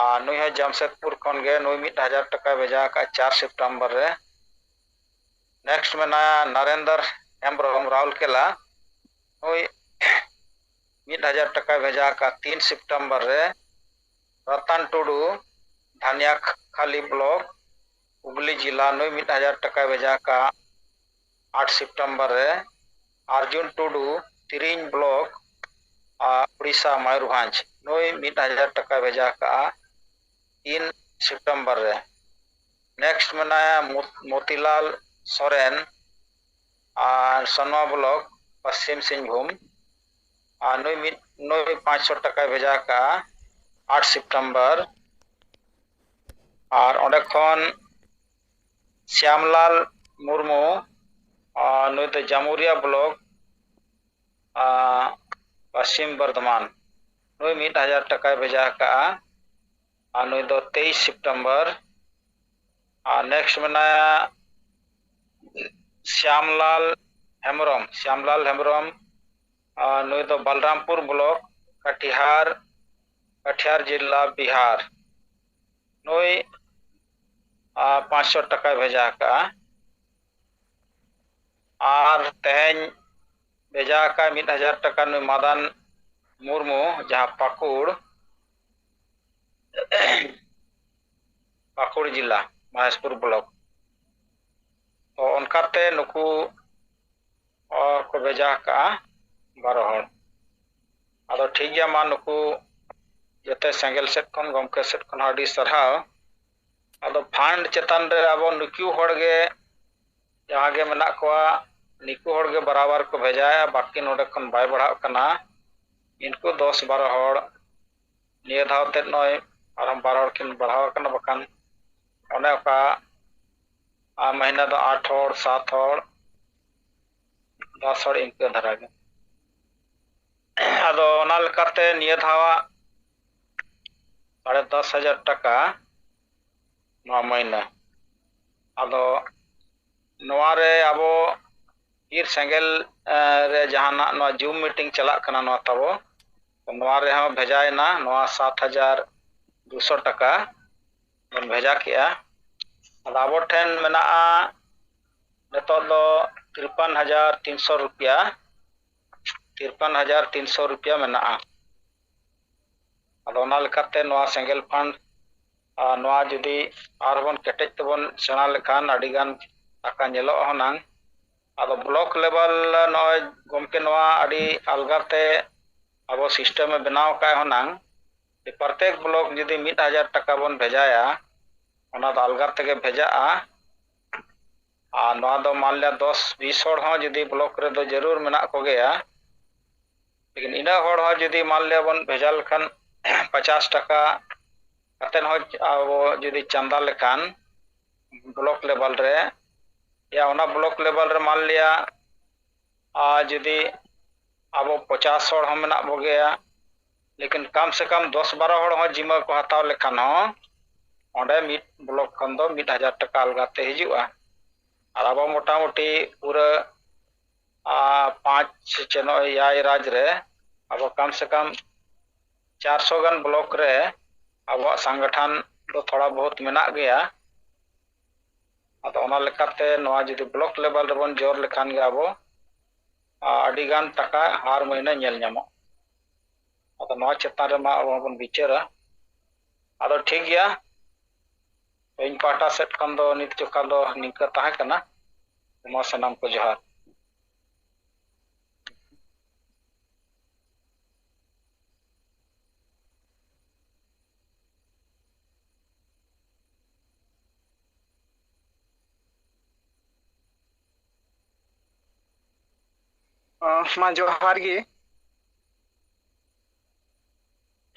ᱟᱨ ᱱᱩᱭ ᱦᱚᱸ ᱡᱟᱢᱥᱮᱫᱽᱯᱩᱨ ᱠᱷᱚᱱ ᱜᱮ, ᱱᱩᱭ ᱢᱤᱫ ᱦᱟᱡᱟᱨ ᱴᱟᱠᱟᱭ ᱵᱷᱮᱡᱟ ᱟᱠᱟᱫᱼᱟ ᱪᱟᱨ ᱥᱮᱯᱴᱮᱢᱵᱚᱨ ᱨᱮ᱾ ᱱᱮᱠᱥᱴ ᱢᱮᱱᱟᱭᱟ ᱱᱟᱨᱮᱱᱫᱚᱨ ᱦᱮᱢᱵᱨᱚᱢ, ᱨᱟᱣᱩᱨᱠᱮᱞᱟ, ᱱᱩᱭ ᱢᱤᱫ ᱦᱟᱡᱟᱨ ᱴᱟᱠᱟᱭ ᱵᱷᱮᱡᱟ ᱟᱠᱟᱫᱼᱟ ᱛᱤᱱ ᱥᱮᱯᱴᱮᱢᱵᱚᱨ ᱨᱮ᱾ ᱨᱟᱛᱟᱱ ᱴᱩᱰᱩ, ᱫᱷᱟᱱᱤᱭᱟᱠᱷᱟᱞᱤ ᱵᱞᱚᱠ, ᱦᱩᱜᱽᱞᱤ ᱡᱤᱞᱟ, ᱱᱩᱭ ᱢᱤᱫ ᱦᱟᱡᱟᱨ ᱴᱟᱠᱟᱭ ᱵᱷᱮᱡᱟ ᱟᱠᱟᱫᱼᱟ ᱟᱴ ᱥᱮᱯᱴᱮᱢᱵᱚᱨ ᱨᱮ᱾ ᱟᱨᱡᱩᱱ ᱴᱩᱰᱩ, ᱛᱤᱨᱤᱧ ᱵᱞᱚᱠ, ᱟᱨ ᱩᱲᱤᱥᱥᱟ, ᱢᱚᱭᱩᱨᱵᱷᱚᱸᱡᱽ, ᱱᱩᱭ ᱢᱤᱫ ᱦᱟᱡᱟᱨ ᱴᱟᱠᱟᱭ ᱵᱷᱮᱡᱟ ᱟᱠᱟᱫᱼᱟ ᱛᱤᱱ ᱥᱮᱯᱴᱮᱢᱵᱚᱨ ᱨᱮ᱾ ᱱᱮᱠᱥᱴ ᱢᱮᱱᱟᱭᱟ ᱢᱚ-, ᱢᱚᱛᱤᱞᱟᱞ ᱥᱚᱨᱮᱱ, ᱟᱨ ᱥᱚᱱᱣᱟ ᱵᱞᱚᱠ, ᱯᱚᱥᱪᱤᱢ ᱥᱤᱝᱵᱷᱩᱢ, ᱟᱨ ᱱᱩᱭ ᱢᱤᱫ, ᱱᱩᱭ ᱯᱟᱸᱪᱥᱚ ᱴᱟᱠᱟᱭ ᱵᱷᱮᱡᱟ ᱟᱠᱟᱫᱼᱟ ᱟᱴ ᱥᱮᱯᱴᱮᱢᱵᱚᱨ᱾ ᱟᱨ ᱚᱸᱰᱮ ᱠᱷᱚᱱ ᱥᱭᱟᱢᱞᱟᱞ ᱢᱩᱨᱢᱩ, ᱟᱨ ᱱᱩᱭ ᱫᱚ ᱡᱟᱢᱩᱨᱤᱭᱟ ᱵᱞᱚᱠ, ᱟᱨ ᱯᱚᱥᱪᱤᱢ ᱵᱚᱨᱫᱷᱚᱢᱟᱱ, ᱱᱩᱭ ᱢᱤᱫ ᱦᱟᱡᱟᱨ ᱴᱟᱠᱟᱭ ᱵᱷᱮᱡᱟ ᱟᱠᱟᱫᱼᱟ᱾ ᱟᱨ ᱱᱩᱭ ᱫᱚ ᱛᱮᱭᱤᱥ ᱥᱮᱯᱴᱮᱢᱵᱚᱨ᱾ ᱟᱨ ᱱᱮᱠᱥᱴ ᱢᱮᱱᱟᱭᱟ ᱥᱭᱟᱢᱞᱟᱞ ᱦᱮᱢᱵᱨᱚᱢ᱾ ᱥᱭᱟᱢᱞᱟᱞ ᱦᱮᱢᱵᱨᱚᱢ, ᱟᱨ ᱱᱩᱭ ᱫᱚ ᱵᱟᱞᱨᱟᱢᱯᱩᱨ ᱵᱞᱚᱠ, ᱠᱟᱴᱤᱦᱟᱨ, ᱠᱟᱴᱤᱦᱟᱨ ᱡᱤᱞᱟ, ᱵᱤᱦᱟᱨ᱾ ᱱᱩᱭ, ᱟᱨ, ᱯᱟᱸᱪᱥᱚ ᱴᱟᱠᱟᱭ ᱵᱷᱮᱡᱟ ᱟᱠᱟᱫᱼᱟ᱾ ᱟᱨ ᱛᱮᱦᱮᱧ ᱵᱷᱮᱡᱟ ᱟᱠᱟᱫ ᱢᱤᱫ ᱦᱟᱡᱟᱨ ᱴᱟᱠᱟ ᱱᱩᱭ ᱢᱟᱫᱟᱱ ᱢᱩᱨᱢᱩ, ᱡᱟᱦᱟᱸ ᱯᱟᱹᱠᱩᱲ, ᱯᱟᱹᱠᱩᱲ ᱡᱮᱞᱟ, ᱢᱚᱦᱮᱥᱯᱩᱨ ᱵᱞᱚᱠ᱾ ᱛᱚ ᱚᱱᱠᱟᱛᱮ ᱱᱩᱠᱩ, ᱚ, ᱠᱚ ᱵᱷᱮᱡᱟ ᱟᱠᱟᱫᱼᱟ ᱵᱟᱨᱚ ᱦᱚᱲ᱾ ᱟᱫᱚ ᱴᱷᱤᱠ ᱜᱮᱭᱟ, ᱢᱟ ᱱᱩᱠᱩ ᱡᱚᱛᱚ ᱥᱮᱸᱜᱮᱞ ᱥᱮᱫ ᱠᱷᱚᱱ, ᱜᱚᱢᱠᱮ ᱥᱮᱫ ᱠᱷᱚᱱ ᱦᱚᱸ ᱟᱹᱰᱤ ᱥᱟᱨᱦᱟᱣ᱾ ᱟᱫᱚ ᱯᱷᱟᱱᱰ ᱪᱮᱛᱟᱱ ᱨᱮ ᱟᱵᱚ ᱱᱩᱠᱩ ᱦᱚᱲ ᱜᱮ ᱡᱟᱦᱟᱸ ᱜᱮ ᱢᱮᱱᱟᱜ ᱠᱚᱣᱟ, ᱱᱩᱠᱩ ᱦᱚᱲ ᱜᱮ ᱵᱟᱨᱟᱵᱟᱨ ᱠᱚ ᱵᱷᱮᱡᱟᱭᱟ, ᱵᱟᱹᱠᱤ ᱱᱚᱰᱮ ᱠᱷᱚᱱ ᱵᱟᱭ ᱵᱟᱲᱦᱟᱜ ᱠᱟᱱᱟ᱾ ᱤᱱᱠᱩ ᱫᱚᱥ ᱵᱟᱨᱚ ᱦᱚᱲ, ᱱᱤᱭᱟᱹ ᱫᱷᱟᱣ ᱛᱮ ᱱᱚᱜᱼᱚᱭ ᱟᱨᱦᱚᱸ ᱵᱟᱨ ᱦᱚᱲ ᱠᱤᱱ ᱵᱟᱲᱦᱟᱣ ᱟᱠᱟᱱᱟ, ᱵᱟᱠᱷᱟᱱ ᱚᱱᱮ ᱚᱱᱠᱟ, ᱟᱨ ᱢᱟᱹᱦᱱᱟᱹ ᱫᱚ ᱟᱴ ᱦᱚᱲ, ᱥᱟᱛ ᱦᱚᱲ, ᱫᱚᱥ ᱦᱚᱲ, ᱤᱱᱠᱟᱹ ᱫᱷᱟᱨᱟ ᱜᱮ᱾ ᱟᱫᱚ ᱚᱱᱟ ᱞᱮᱠᱟᱛᱮ ᱱᱤᱭᱟᱹ ᱫᱷᱟᱣᱟᱜ ᱥᱟᱲᱮ ᱫᱚᱥ ᱦᱟᱡᱟᱨ ᱴᱟᱠᱟ ᱱᱚᱣᱟ ᱢᱟᱹᱦᱱᱟᱹ᱾ ᱟᱫᱚ ᱱᱚᱣᱟ ᱨᱮ ᱟᱵᱚ ᱵᱤᱨ ᱥᱮᱸᱜᱮᱞ, ᱮ, ᱨᱮ ᱡᱟᱦᱟᱱᱟᱜ ᱱᱚᱣᱟ ᱡᱩᱢ ᱢᱤᱴᱤᱝ ᱪᱟᱞᱟᱜ ᱠᱟᱱᱟ ᱱᱚᱣᱟ ᱛᱟᱵᱚ, ᱱᱚᱣᱟ ᱨᱮᱦᱚᱸ ᱵᱷᱮᱡᱟᱭᱮᱱᱟ ᱱᱚᱣᱟ ᱥᱟᱛ ᱦᱟᱡᱟᱨ ᱫᱩᱥᱚ ᱴᱟᱠᱟ ᱵᱚᱱ ᱵᱷᱮᱡᱟ ᱠᱮᱜᱼᱟ᱾ ᱟᱫᱚ ᱟᱵᱚ ᱴᱷᱮᱱ ᱢᱮᱱᱟᱜᱼᱟ ᱱᱤᱛᱚᱜ ᱫᱚ ᱛᱤᱨᱯᱟᱱ ᱦᱟᱡᱟᱨ ᱛᱤᱱᱥᱚ ᱨᱩᱯᱤᱭᱟ, ᱛᱤᱨᱯᱟᱱ ᱦᱟᱡᱟᱨ ᱛᱤᱱᱥᱚ ᱨᱩᱯᱤᱭᱟ ᱢᱮᱱᱟᱜᱼᱟ᱾ ᱟᱫᱚ ᱚᱱᱟ ᱞᱮᱠᱟᱛᱮ ᱱᱚᱣᱟ ᱥᱮᱸᱜᱮᱞ ᱯᱷᱟᱱᱰ, ᱟᱨ ᱱᱚᱣᱟ ᱡᱩᱫᱤ ᱟᱨᱦᱚᱸ ᱵᱚᱱ ᱠᱮᱴᱮᱡ ᱛᱮᱵᱚᱱ ᱥᱮᱬᱟ ᱞᱮᱠᱷᱟᱱ ᱟᱹᱰᱤᱜᱟᱱ ᱴᱟᱠᱟ ᱧᱮᱞᱚᱜᱼᱟ ᱦᱩᱱᱟᱹᱝ᱾ ᱟᱫᱚ ᱵᱞᱚᱠ ᱞᱮᱵᱮᱞ ᱱᱚᱜᱼᱚᱭ ᱜᱚᱢᱠᱮ ᱱᱚᱣᱟ ᱟᱹᱰᱤ ᱟᱞᱜᱟᱛᱮ ᱟᱵᱚ ᱥᱤᱥᱴᱮᱢᱮ ᱵᱮᱱᱟᱣ ᱟᱠᱟᱫ ᱦᱩᱱᱟᱹᱝ, ᱡᱮ ᱯᱨᱚᱛᱮᱠ ᱵᱞᱚᱠ ᱡᱩᱫᱤ ᱢᱤᱫ ᱦᱟᱡᱟᱨ ᱴᱟᱠᱟ ᱵᱚᱱ ᱵᱷᱮᱡᱟᱭᱟ, ᱚᱱᱟ ᱫᱚ ᱟᱞᱜᱟ ᱛᱮᱜᱮ ᱵᱷᱮᱡᱟᱜᱼᱟ᱾ ᱟᱨ ᱱᱚᱣᱟ ᱫᱚ ᱢᱟᱱ ᱞᱤᱭᱟ ᱫᱚᱥ ᱵᱤᱥ ᱦᱚᱲ ᱦᱚᱸ ᱡᱩᱫᱤ ᱵᱞᱚᱠ ᱨᱮᱫᱚ ᱡᱟᱹᱨᱩᱲ ᱢᱮᱱᱟᱜ ᱠᱚᱜᱮᱭᱟ, ᱞᱮᱠᱤᱱ ᱤᱱᱟᱹ ᱦᱚᱲ ᱦᱚᱸ ᱡᱩᱫᱤ ᱢᱟᱱ ᱞᱤᱭᱟ ᱵᱚᱱ ᱵᱷᱮᱡᱟ ᱞᱮᱠᱷᱟᱱ ᱯᱚᱪᱟᱥ ᱴᱟᱠᱟ, ᱠᱟᱛᱮᱫ ᱦᱚᱸ ᱟᱵᱚ ᱡᱩᱫᱤ ᱪᱟᱸᱫᱟ ᱞᱮᱠᱷᱟᱱ ᱵᱞᱚᱠ ᱞᱮᱵᱮᱞ ᱨᱮ, ᱭᱟ ᱚᱱᱟ ᱵᱞᱚᱠ ᱞᱮᱵᱮᱞ ᱨᱮ ᱢᱟᱱ ᱞᱤᱭᱟ, ᱟᱨ ᱡᱩᱫᱤ ᱟᱵᱚ ᱯᱚᱪᱟᱥ ᱦᱚᱲ ᱦᱚᱸ ᱢᱮᱱᱟᱜ ᱵᱚᱜᱮᱭᱟ, ᱞᱮᱠᱤᱱ ᱠᱟᱢ ᱥᱮ ᱠᱟᱢ ᱫᱚᱥ ᱵᱟᱨᱚ ᱦᱚᱲ ᱦᱚᱸ ᱡᱤᱢᱟᱹ ᱠᱚ ᱦᱟᱛᱟᱣ ᱞᱮᱠᱷᱟᱱ ᱦᱚᱸ ᱚᱸᱰᱮ ᱢᱤᱫ ᱵᱞᱚᱠ ᱠᱷᱚᱱ ᱫᱚ ᱢᱤᱫ ᱦᱟᱡᱟᱨ ᱴᱟᱠᱟ ᱟᱞᱜᱟ ᱛᱮ ᱦᱤᱡᱩᱜᱼᱟ᱾ ᱟᱨ ᱟᱵᱚ ᱢᱚᱴᱟᱢᱩᱴᱤ ᱯᱩᱨᱟᱹ, ᱟ, ᱯᱟᱸᱪ ᱪᱮ ᱱᱚᱜᱼᱚᱭ ᱮᱭᱟᱭ ᱨᱟᱡᱽ ᱨᱮ ᱟᱵᱚ ᱠᱟᱢ ᱥᱮ ᱠᱟᱢ ᱪᱟᱨᱥᱚ ᱜᱟᱱ ᱵᱞᱚᱠ ᱨᱮ ᱟᱵᱚᱣᱟᱜ ᱥᱚᱝᱜᱚᱴᱷᱚᱱ ᱫᱚ ᱛᱷᱚᱲᱟ ᱵᱚᱦᱩᱛ ᱢᱮᱱᱟᱜ ᱜᱮᱭᱟ᱾ ᱟᱫᱚ ᱚᱱᱟ ᱞᱮᱠᱟᱛᱮ ᱱᱚᱣᱟ ᱡᱩᱫᱤ ᱵᱞᱚᱠ ᱞᱮᱵᱮᱞ ᱨᱮᱵᱚᱱ ᱡᱳᱨ ᱞᱮᱠᱷᱟᱱ ᱜᱮ ᱟᱵᱚ, ᱟ, ᱟᱹᱰᱤ ᱜᱟᱱ ᱴᱟᱠᱟ ᱦᱟᱨ ᱢᱟᱹᱦᱱᱟᱹ ᱧᱮᱞ ᱧᱟᱢᱚᱜ᱾ ᱟᱫᱚ ᱱᱚᱣᱟ ᱪᱮᱛᱟᱱ ᱨᱮᱢᱟ ᱟᱵᱚ ᱦᱚᱸᱵᱚᱱ ᱵᱤᱪᱟᱹᱨᱟ᱾ ᱟᱫᱚ ᱴᱷᱤᱠ ᱜᱮᱭᱟ, ᱤᱧ ᱯᱟᱦᱴᱟ ᱥᱮᱫ ᱠᱷᱚᱱ ᱫᱚ ᱱᱤᱛ ᱡᱚᱠᱷᱟ ᱫᱚ ᱱᱤᱝᱠᱟᱹ ᱛᱟᱦᱮᱸ ᱠᱟᱱᱟ᱾ ᱢᱟ ᱥᱟᱱᱟᱢ ᱠᱚ ᱡᱚᱦᱟᱨ᱾ ᱟᱸ, ᱢᱟ ᱡᱚᱦᱟᱨ ᱜᱮ᱾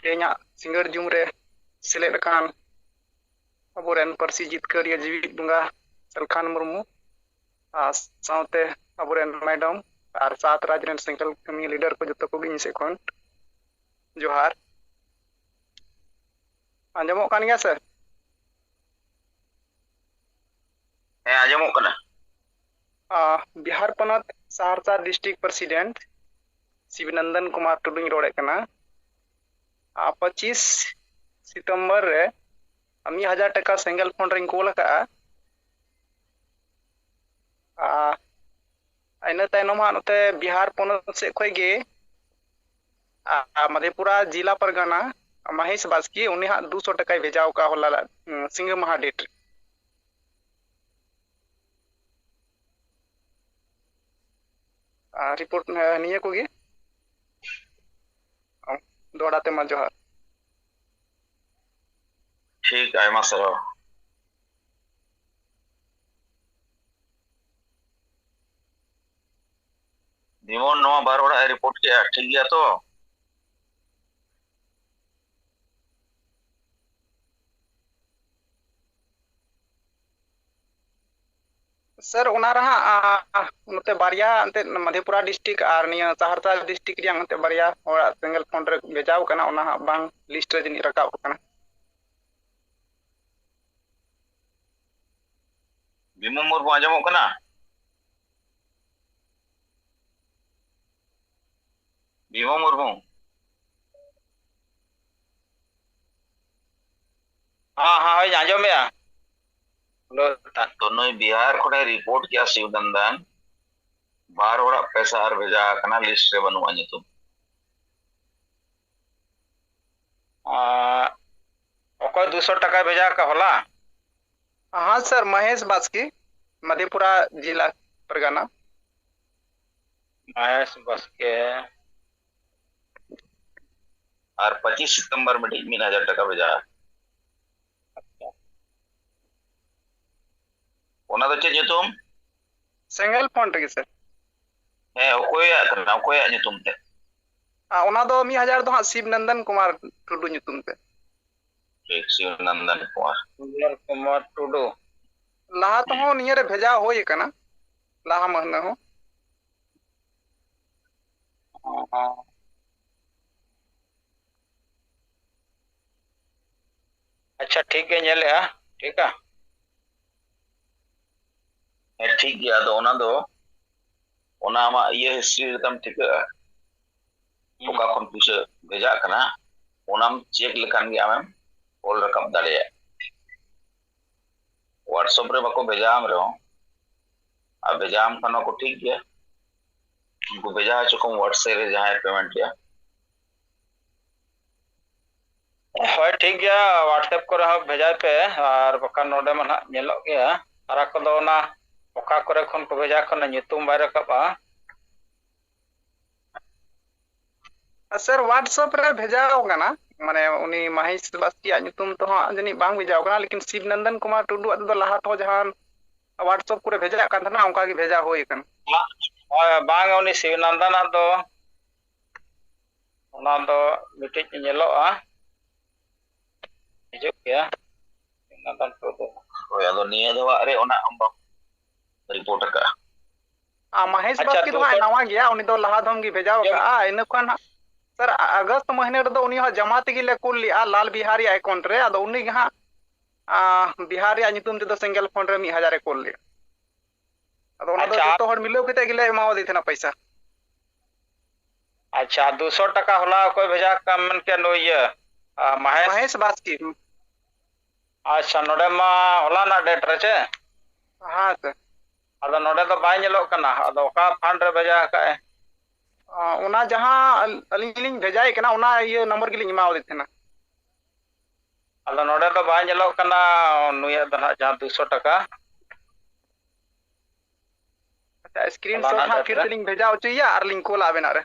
ᱛᱮᱦᱮᱧᱟᱜ ᱥᱤᱸᱜᱟᱹᱲ ᱡᱩᱢ ᱨᱮ ᱥᱮᱞᱮᱫ ᱟᱠᱟᱱ ᱟᱵᱚᱨᱮᱱ ᱯᱟᱹᱨᱥᱤ ᱡᱤᱛᱠᱟᱹᱨᱤᱭᱟᱹ ᱡᱤᱣᱤᱫ ᱵᱚᱸᱜᱟ ᱥᱟᱞᱠᱷᱟᱱ ᱢᱩᱨᱢᱩ, ᱟᱨ ᱥᱟᱶᱛᱮ ᱟᱵᱚᱨᱮᱱ ᱢᱮᱰᱟᱢ ᱟᱨ ᱥᱟᱛ ᱨᱟᱡᱽ ᱨᱮᱱ ᱥᱮᱸᱜᱮᱞ ᱠᱟᱹᱢᱤᱭᱟᱹ ᱞᱤᱰᱟᱨ ᱠᱚ ᱡᱚᱛᱚ ᱠᱚᱜᱮ ᱤᱧ ᱥᱮᱫ ᱠᱷᱚᱱ ᱡᱚᱦᱟᱨ᱾ ᱟᱸᱡᱚᱢᱚᱜ ᱠᱟᱱ ᱜᱮᱭᱟ ᱥᱮ? ᱦᱮᱸ, ᱟᱸᱡᱚᱢᱚᱜ ᱠᱟᱱᱟ᱾ ᱟᱸ, ᱵᱤᱦᱟᱨ ᱯᱚᱱᱚᱛ ᱥᱟᱦᱟᱨᱥᱟ ᱰᱤᱥᱴᱨᱤᱠᱴ ᱯᱨᱮᱥᱤᱰᱮᱱᱴ ᱥᱤᱵᱱᱚᱱᱫᱚᱱ ᱠᱩᱢᱟᱨ ᱴᱩᱰᱩᱧ ᱨᱚᱲᱮᱫ ᱠᱟᱱᱟ᱾ ᱟᱨ ᱯᱚᱸᱪᱤᱥ ᱥᱤᱛᱚᱢᱵᱚᱨ ᱨᱮ ᱢᱤᱫ ᱦᱟᱡᱟᱨ ᱴᱟᱠᱟ ᱥᱮᱸᱜᱮᱞ ᱯᱷᱚᱱᱰ ᱨᱤᱧ ᱠᱳᱞ ᱟᱠᱟᱫᱼᱟ᱾ ᱟᱨ ᱤᱱᱟᱹ ᱛᱟᱭᱱᱚᱢ ᱦᱟᱸᱜ ᱱᱚᱛᱮ ᱵᱤᱦᱟᱨ ᱯᱚᱱᱚᱛ ᱥᱮᱫ ᱠᱷᱚᱱ ᱜᱮ, ᱟᱨ ᱢᱟᱫᱷᱮᱯᱩᱨᱟ ᱡᱮᱞᱟ ᱯᱟᱨᱜᱟᱱᱟ ᱢᱟᱦᱮᱥ ᱵᱟᱥᱠᱮ, ᱩᱱᱤ ᱦᱟᱸᱜ ᱫᱩᱥᱚ ᱴᱟᱠᱟᱭ ᱵᱷᱮᱡᱟ ᱟᱠᱟᱫ ᱦᱚᱞᱟ, ᱩᱸ, ᱥᱤᱸᱜᱟᱹ ᱢᱟᱦᱟ ᱰᱮᱴ ᱨᱮ᱾ ᱟᱨ ᱨᱤᱯᱳᱨᱴ, ᱮ, ᱱᱤᱭᱟᱹ ᱠᱚᱜᱮ᱾ ᱫᱚᱦᱲᱟ ᱛᱮ ᱢᱟ ᱡᱚᱦᱟᱨ᱾ ᱴᱷᱤᱠ, ᱟᱭᱢᱟ ᱥᱟᱨᱦᱟᱣ᱾ ᱵᱤᱢᱚᱞ, ᱱᱚᱣᱟ ᱵᱟᱨ ᱦᱚᱲᱟᱜ ᱮ ᱨᱤᱯᱳᱨᱴ ᱠᱮᱜᱼᱟ, ᱴᱷᱤᱠ ᱜᱮᱭᱟ ᱛᱚ? ᱥᱮᱨ, ᱚᱱᱟ ᱨᱮ ᱦᱟᱸᱜ, ᱟ, ᱱᱚᱛᱮ ᱵᱟᱨᱭᱟ ᱮᱱᱛᱮᱫ ᱢᱟᱫᱷᱮᱯᱩᱨᱟ ᱰᱤᱥᱴᱨᱤᱠᱴ ᱟᱨ ᱱᱤᱭᱟᱹ ᱥᱟᱦᱟᱨᱥᱟ ᱰᱤᱥᱴᱨᱤᱠᱴ ᱨᱮᱭᱟᱜ ᱮᱱᱛᱮᱫ ᱵᱟᱨᱭᱟ ᱦᱚᱲᱟᱜ ᱥᱮᱸᱜᱮᱞ ᱯᱷᱳᱱ ᱨᱮ ᱵᱷᱮᱡᱟᱣ ᱠᱟᱱᱟ, ᱚᱱᱟ ᱦᱟᱸᱜ ᱵᱟᱝ ᱞᱤᱥᱴ ᱨᱮ ᱡᱟᱹᱱᱤᱡ ᱨᱟᱠᱟᱵ ᱠᱟᱱᱟ᱾ ᱵᱤᱢᱚᱞ ᱢᱩᱨᱢᱩ ᱟᱸᱡᱚᱢᱚᱜ ᱠᱟᱱᱟ? ᱵᱤᱢᱚᱞ ᱢᱩᱨᱢᱩ᱾ ᱦᱮᱸ, ᱦᱮᱸ, ᱦᱳᱭ, ᱟᱸᱡᱚᱢᱮᱜᱼᱟ᱾ ᱦᱮᱞᱳ, ᱛᱟ-, ᱛᱚ ᱱᱩᱭ ᱵᱤᱦᱟᱨ ᱠᱷᱚᱱᱮ ᱨᱤᱯᱳᱨᱴ ᱠᱮᱜᱼᱟ ᱥᱤᱵ ᱱᱚᱱᱫᱚᱱ, ᱵᱟᱨ ᱦᱚᱲᱟᱜ ᱯᱚᱭᱥᱟ ᱟᱨ ᱵᱷᱮᱡᱟ ᱟᱠᱟᱱᱟ, ᱞᱤᱥᱴ ᱨᱮ ᱵᱟᱹᱱᱩᱜᱼᱟ ᱧᱩᱛᱩᱢ᱾ ᱟᱨ ᱚᱠᱚᱭ ᱫᱩᱥᱚ ᱴᱟᱠᱟᱭ ᱵᱷᱮᱡᱟ ᱟᱠᱟᱫ ᱦᱚᱞᱟ? ᱦᱮᱸ ᱥᱟᱨ, ᱢᱚᱦᱮᱥ ᱵᱟᱥᱠᱮ, ᱢᱟᱫᱷᱮᱯᱩᱨᱟ ᱡᱮᱞᱟ ᱯᱟᱨᱜᱟᱱᱟ᱾ ᱢᱚᱦᱮᱥ ᱵᱟᱥᱠᱮ᱾ ᱟᱨ ᱯᱚᱸᱪᱤᱥ ᱥᱤᱛᱚᱢᱵᱚᱨ ᱢᱤᱫᱴᱤᱡ ᱢᱤᱫ ᱦᱟᱡᱟᱨ ᱴᱟᱠᱟ ᱵᱷᱮᱡᱟ᱾ ᱚᱱᱟ ᱫᱚ ᱪᱮᱫ ᱧᱩᱛᱩᱢ? ᱥᱮᱸᱜᱮᱞ ᱯᱷᱳᱱ ᱨᱮᱜᱮ ᱥᱟᱨ᱾ ᱦᱮᱸ, ᱚᱠᱚᱭᱟᱜ ᱠᱟᱱᱟ? ᱚᱠᱚᱭᱟᱜ ᱧᱩᱛᱩᱢ ᱛᱮ? ᱟᱨ ᱚᱱᱟ ᱫᱚ ᱢᱤᱫ ᱦᱟᱡᱟᱨ ᱫᱚ ᱦᱟᱸᱜ ᱥᱤᱵ ᱱᱚᱱᱫᱚᱱ ᱠᱩᱢᱟᱨ ᱴᱩᱰᱩ ᱧᱩᱛᱩᱢ ᱛᱮ᱾ ᱴᱷᱤᱠ, ᱥᱤᱵ ᱱᱚᱱᱫᱚᱱ ᱠᱩᱢᱟᱨ᱾ ᱥᱩᱱᱫᱚᱨ ᱠᱩᱢᱟᱨ ᱴᱩᱰᱩ᱾ ᱞᱟᱦᱟ ᱛᱮᱦᱚᱸ ᱱᱤᱭᱟᱹ ᱨᱮ ᱵᱷᱮᱡᱟ ᱦᱩᱭ ᱟᱠᱟᱱᱟ, ᱞᱟᱦᱟ ᱢᱟᱹᱦᱱᱟᱹ ᱦᱚᱸ᱾ ᱟᱪᱪᱷᱟ, ᱴᱷᱤᱠ ᱜᱮ ᱧᱮᱞᱮᱜᱼᱟ, ᱴᱷᱤᱠᱟ᱾ ᱦᱮᱸ, ᱴᱷᱤᱠ ᱜᱮᱭᱟ᱾ ᱟᱫᱚ ᱚᱱᱟ ᱫᱚ, ᱚᱱᱟ ᱟᱢᱟᱜ ᱤᱭᱟᱹ ᱦᱤᱥᱴᱨᱤ ᱨᱮᱛᱟᱢ ᱴᱷᱤᱠᱟᱹᱜᱼᱟ, ᱦᱩᱸ᱾ ᱚᱠᱟ ᱠᱷᱚᱱ ᱯᱩᱭᱥᱟᱹ ᱵᱷᱮᱡᱟᱜ ᱠᱟᱱᱟ, ᱚᱱᱟᱢ ᱪᱮᱠ ᱞᱮᱠᱷᱟᱱ ᱜᱮ ᱟᱢᱮᱢ ᱚᱞ ᱨᱟᱠᱟᱵ ᱫᱟᱲᱮᱭᱟᱜᱼᱟ᱾ WhatsApp ᱨᱮ ᱵᱟᱠᱚ ᱵᱷᱮᱡᱟ ᱟᱢ ᱨᱮᱦᱚᱸ, ᱟᱨ ᱵᱷᱮᱡᱟ ᱟᱢ ᱠᱷᱟᱱ ᱢᱟᱠᱚ ᱴᱷᱤᱠ ᱜᱮᱭᱟ, ᱩᱱᱠᱩ ᱵᱷᱮᱡᱟ ᱦᱚᱪᱚ ᱠᱚᱢ WhatsApp ᱨᱮ ᱡᱟᱦᱟᱸᱭ ᱯᱮᱢᱮᱱᱴ ᱮᱜᱼᱟ᱾ ᱦᱳᱭ, ᱴᱷᱤᱠ ᱜᱮᱭᱟ, WhatsApp ᱠᱚᱨᱮ ᱦᱚᱸ ᱵᱷᱮᱡᱟᱭ ᱯᱮ, ᱟᱨ ᱵᱟᱠᱷᱟᱱ ᱱᱚᱰᱮ ᱢᱟ ᱱᱟᱦᱟᱜ ᱧᱮᱞᱚᱜ ᱜᱮᱭᱟ, ᱟᱨ ᱟᱠᱚ ᱫᱚ ᱚᱱᱟ ᱚᱠᱟ ᱠᱚᱨᱮ ᱠᱷᱚᱱ ᱠᱚ ᱵᱷᱮᱡᱟ ᱠᱷᱚᱱ ᱧᱩᱛᱩᱢ ᱵᱟᱭ ᱨᱟᱠᱟᱵᱼᱟ᱾ ᱥᱟᱨ, WhatsApp ᱨᱮ ᱵᱷᱮᱡᱟ ᱟᱠᱟᱱᱟ, ᱢᱟᱱᱮ ᱩᱱᱤ ᱢᱟᱦᱮᱥ ᱵᱟᱥᱠᱮᱭᱟᱜ ᱧᱩᱛᱩᱢ ᱛᱮᱦᱚᱸ ᱡᱟᱹᱱᱤᱡ ᱵᱟᱝ ᱵᱷᱮᱡᱟ ᱟᱠᱟᱱᱟ, ᱞᱮᱠᱤᱱ ᱥᱤᱵ ᱱᱚᱱᱫᱚᱱ ᱠᱩᱢᱟᱨ ᱴᱩᱰᱩᱣᱟᱜ ᱛᱮᱫᱚ ᱞᱟᱦᱟ ᱛᱮᱦᱚᱸ ᱡᱟᱦᱟᱸ WhatsApp ᱠᱚᱨᱮ ᱵᱷᱮᱡᱟᱜ ᱠᱟᱱ ᱛᱟᱦᱮᱱᱟ, ᱚᱱᱠᱟ ᱜᱮ ᱵᱷᱮᱡᱟ ᱦᱩᱭ ᱟᱠᱟᱱᱟ᱾ ᱦᱳᱭ, ᱵᱟᱝ, ᱩᱱᱤ ᱥᱤᱵ ᱱᱚᱱᱫᱚᱱᱟᱜ ᱫᱚ ᱚᱱᱟ ᱫᱚ ᱢᱤᱫᱴᱤᱡ ᱧᱮᱞᱚᱜᱼᱟ, ᱦᱤᱡᱩᱜ ᱜᱮᱭᱟ᱾ ᱥᱤᱵ ᱱᱚᱱᱫᱚᱱ ᱴᱩᱰᱩ᱾ ᱦᱳᱭ, ᱟᱫᱚ ᱱᱤᱭᱟᱹ ᱫᱚ ᱟᱨᱮ ᱚᱱᱟ ᱟᱢ ᱵᱟᱢ ᱨᱤᱯᱳᱨᱴ ᱟᱠᱟᱫᱼᱟ᱾ ᱟᱨ ᱢᱚᱦᱮᱥ ᱟᱪᱪᱷᱟ, ᱵᱟᱥᱠᱮ ᱫᱚ ᱦᱟᱸᱜ ᱫᱚᱥᱟᱨ ᱱᱟᱣᱟ ᱜᱮᱭᱟ, ᱩᱱᱤ ᱫᱚ ᱞᱟᱦᱟ ᱫᱷᱚᱢ ᱜᱮ ᱵᱷᱮᱡᱟᱣ ᱡᱮᱢ- ᱟᱠᱟᱫᱼᱟ᱾ ᱤᱱᱟᱹ ᱠᱷᱚᱱ ᱦᱟᱸᱜ ᱥᱟᱨ, ᱟ-, ᱟᱜᱚᱥᱴ ᱢᱟᱹᱦᱱᱟᱹ ᱨᱮᱫᱚ ᱩᱱᱤ ᱦᱚᱸ ᱡᱟᱢᱟ ᱛᱮᱜᱮ ᱞᱮ ᱠᱩᱞ ᱞᱮᱜᱼᱟ ᱞᱟᱞ ᱵᱤᱦᱟᱨᱤ ᱮᱠᱟᱣᱩᱱᱴ ᱨᱮ᱾ ᱟᱫᱚ ᱩᱱᱤ ᱜᱮ ᱦᱟᱸᱜ, ᱟ, ᱵᱤᱦᱟᱨ ᱨᱮᱭᱟᱜ ᱧᱩᱛᱩᱢ ᱛᱮᱫᱚ ᱥᱮᱸᱜᱮᱞ ᱯᱷᱚᱱᱰ ᱨᱮ ᱢᱤᱫ ᱦᱟᱡᱟᱨ ᱮ ᱠᱩᱞ ᱞᱮᱜᱼᱟ᱾ ᱟᱫᱚ ᱚᱱᱟ ᱫᱚ ᱟᱪᱪᱷᱟ᱾ ᱡᱚᱛᱚ ᱦᱚᱲ ᱢᱤᱞᱟᱹᱣ ᱠᱟᱛᱮ ᱜᱮᱞᱮ ᱮᱢᱟᱣᱟᱫᱮ ᱛᱟᱦᱮᱱᱟ ᱯᱚᱭᱥᱟ᱾ ᱟᱪᱪᱷᱟ, ᱫᱩᱥᱚ ᱴᱟᱠᱟ ᱦᱚᱞᱟ ᱚᱠᱚᱭ ᱵᱷᱮᱡᱟ ᱠᱟᱜ ᱢᱮᱱ ᱠᱮᱫ ᱱᱩᱭ ᱤᱭᱟᱹ, ᱟ, ᱢᱚᱦᱮᱥ? ᱢᱚᱦᱮᱥ ᱵᱟᱥᱠᱮ᱾ ᱟᱪᱪᱷᱟ, ᱱᱚᱰᱮ ᱢᱟ ᱦᱚᱞᱟᱱᱟᱜ ᱰᱮᱴ ᱨᱮ ᱪᱮ? ᱦᱮᱸ ᱥᱮ᱾ ᱟᱫᱚ ᱱᱚᱰᱮ ᱫᱚ ᱵᱟᱭ ᱧᱮᱞᱚᱜ ᱠᱟᱱᱟ, ᱟᱫᱚ ᱚᱠᱟ ᱯᱷᱟᱱᱰ ᱨᱮ ᱵᱷᱮᱡᱟ ᱟᱠᱟᱫ ᱮ? ᱚ, ᱚᱱᱟ ᱡᱟᱦᱟᱸ ᱟᱞ-, ᱟᱹᱞᱤᱧ ᱞᱤᱧ ᱵᱷᱮᱡᱟᱭᱮ ᱠᱟᱱᱟ, ᱚᱱᱟ ᱤᱭᱟᱹ ᱱᱚᱢᱵᱚᱨ ᱜᱮᱞᱤᱧ ᱮᱢᱟᱣᱟᱫᱮ ᱛᱟᱦᱮᱱᱟ᱾ ᱟᱫᱚ ᱱᱚᱰᱮ ᱫᱚ ᱵᱟᱭ ᱧᱮᱞᱚᱜ ᱠᱟᱱᱟ ᱱᱩᱭᱟᱜ ᱫᱚ ᱱᱟᱦᱟᱜ ᱡᱟᱦᱟᱸ ᱫᱩᱥᱚ ᱴᱟᱠᱟ᱾ ᱟᱪᱪᱷᱟ, ᱥᱠᱨᱤᱱ ᱦᱚᱞᱟᱱᱟᱜ ᱥᱚᱴ ᱦᱟᱸᱜ ᱰᱮᱴ ᱯᱷᱤᱨ ᱨᱮ᱾ ᱛᱮᱞᱤᱧ ᱵᱷᱮᱡᱟ ᱦᱚᱪᱚᱭᱮᱭᱟ ᱟᱨ ᱞᱤᱧ ᱠᱳᱞᱟ ᱟᱵᱮᱱᱟᱜ ᱨᱮ᱾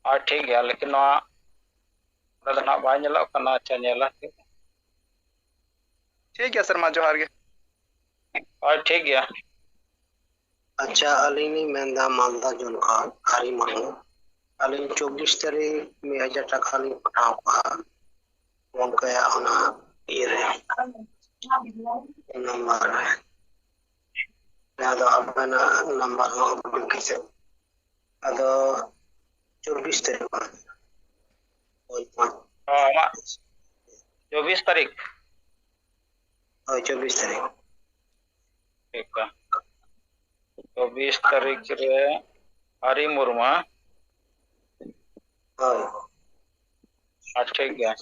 ᱦᱳᱭ, ᱴᱷᱤᱠ ᱜᱮᱭᱟ, ᱞᱮᱠᱤᱱ ᱱᱚᱣᱟ ᱱᱚᱰᱮ ᱫᱚ ᱱᱟᱦᱟᱜ ᱵᱟᱭ ᱧᱮᱞᱚᱜ ᱠᱟᱱᱟ᱾ ᱟᱪᱪᱷᱟ, ᱧᱮᱞᱟ᱾ ᱴᱷᱤᱠ ᱜᱮᱭᱟ ᱥᱟᱨ, ᱢᱟ ᱡᱚᱦᱟᱨ ᱜᱮ᱾ ᱦᱳᱭ, ᱴᱷᱤᱠ ᱜᱮᱭᱟ᱾ ᱟᱪᱪᱷᱟ, ᱟᱹᱞᱤᱧ ᱞᱤᱧ ᱢᱮᱱᱫᱟ ᱢᱟᱞᱫᱟ ᱡᱳᱱ ᱠᱷᱚᱱ ᱦᱟᱨᱤ ᱢᱩᱨᱢᱩ᱾ ᱟᱹᱞᱤᱧ ᱪᱚᱵᱵᱤᱥ ᱛᱟᱹᱨᱤᱠᱷ ᱢᱤᱫ ᱦᱟᱡᱟᱨ ᱴᱟᱠᱟ ᱞᱤᱧ ᱯᱟᱴᱷᱟᱣ ᱠᱚᱣᱟ ᱜᱚᱢᱠᱮᱭᱟᱜ ᱚᱱᱟ ᱤᱭᱟᱹ ᱨᱮ, ᱱᱟᱢᱵᱟᱨ ᱨᱮ, ᱡᱟᱦᱟᱸ ᱫᱚ ᱟᱵᱮᱱᱟᱜ ᱱᱟᱢᱵᱟᱨ ᱦᱚᱸ ᱵᱟᱝ ᱠᱤᱥᱟᱹ᱾ ᱟᱫᱚ ᱪᱚᱵᱵᱤᱥ ᱛᱟᱹᱨᱤᱠᱷ ᱠᱷᱚᱱ᱾ ᱦᱳᱭ, ᱯᱟᱸᱪ᱾ ᱦᱚᱸ, ᱟᱢᱟᱜ ᱪᱚᱵᱵᱤᱥ ᱛᱟᱹᱨᱤᱠᱷ? ᱦᱳᱭ, ᱪᱚᱵᱵᱤᱥ ᱛᱟᱹᱨᱤᱠᱷ᱾ ᱴᱷᱤᱠ ᱜᱮᱭᱟ᱾ ᱪᱚᱵᱵᱤᱥ ᱛᱟᱹᱨᱤᱠᱷ ᱨᱮ ᱦᱟᱨᱤ ᱢᱩᱨᱢᱩ, ᱦᱮᱸ? ᱦᱳᱭ᱾ ᱟᱨ ᱴᱷᱤᱠ ᱜᱮᱭᱟ᱾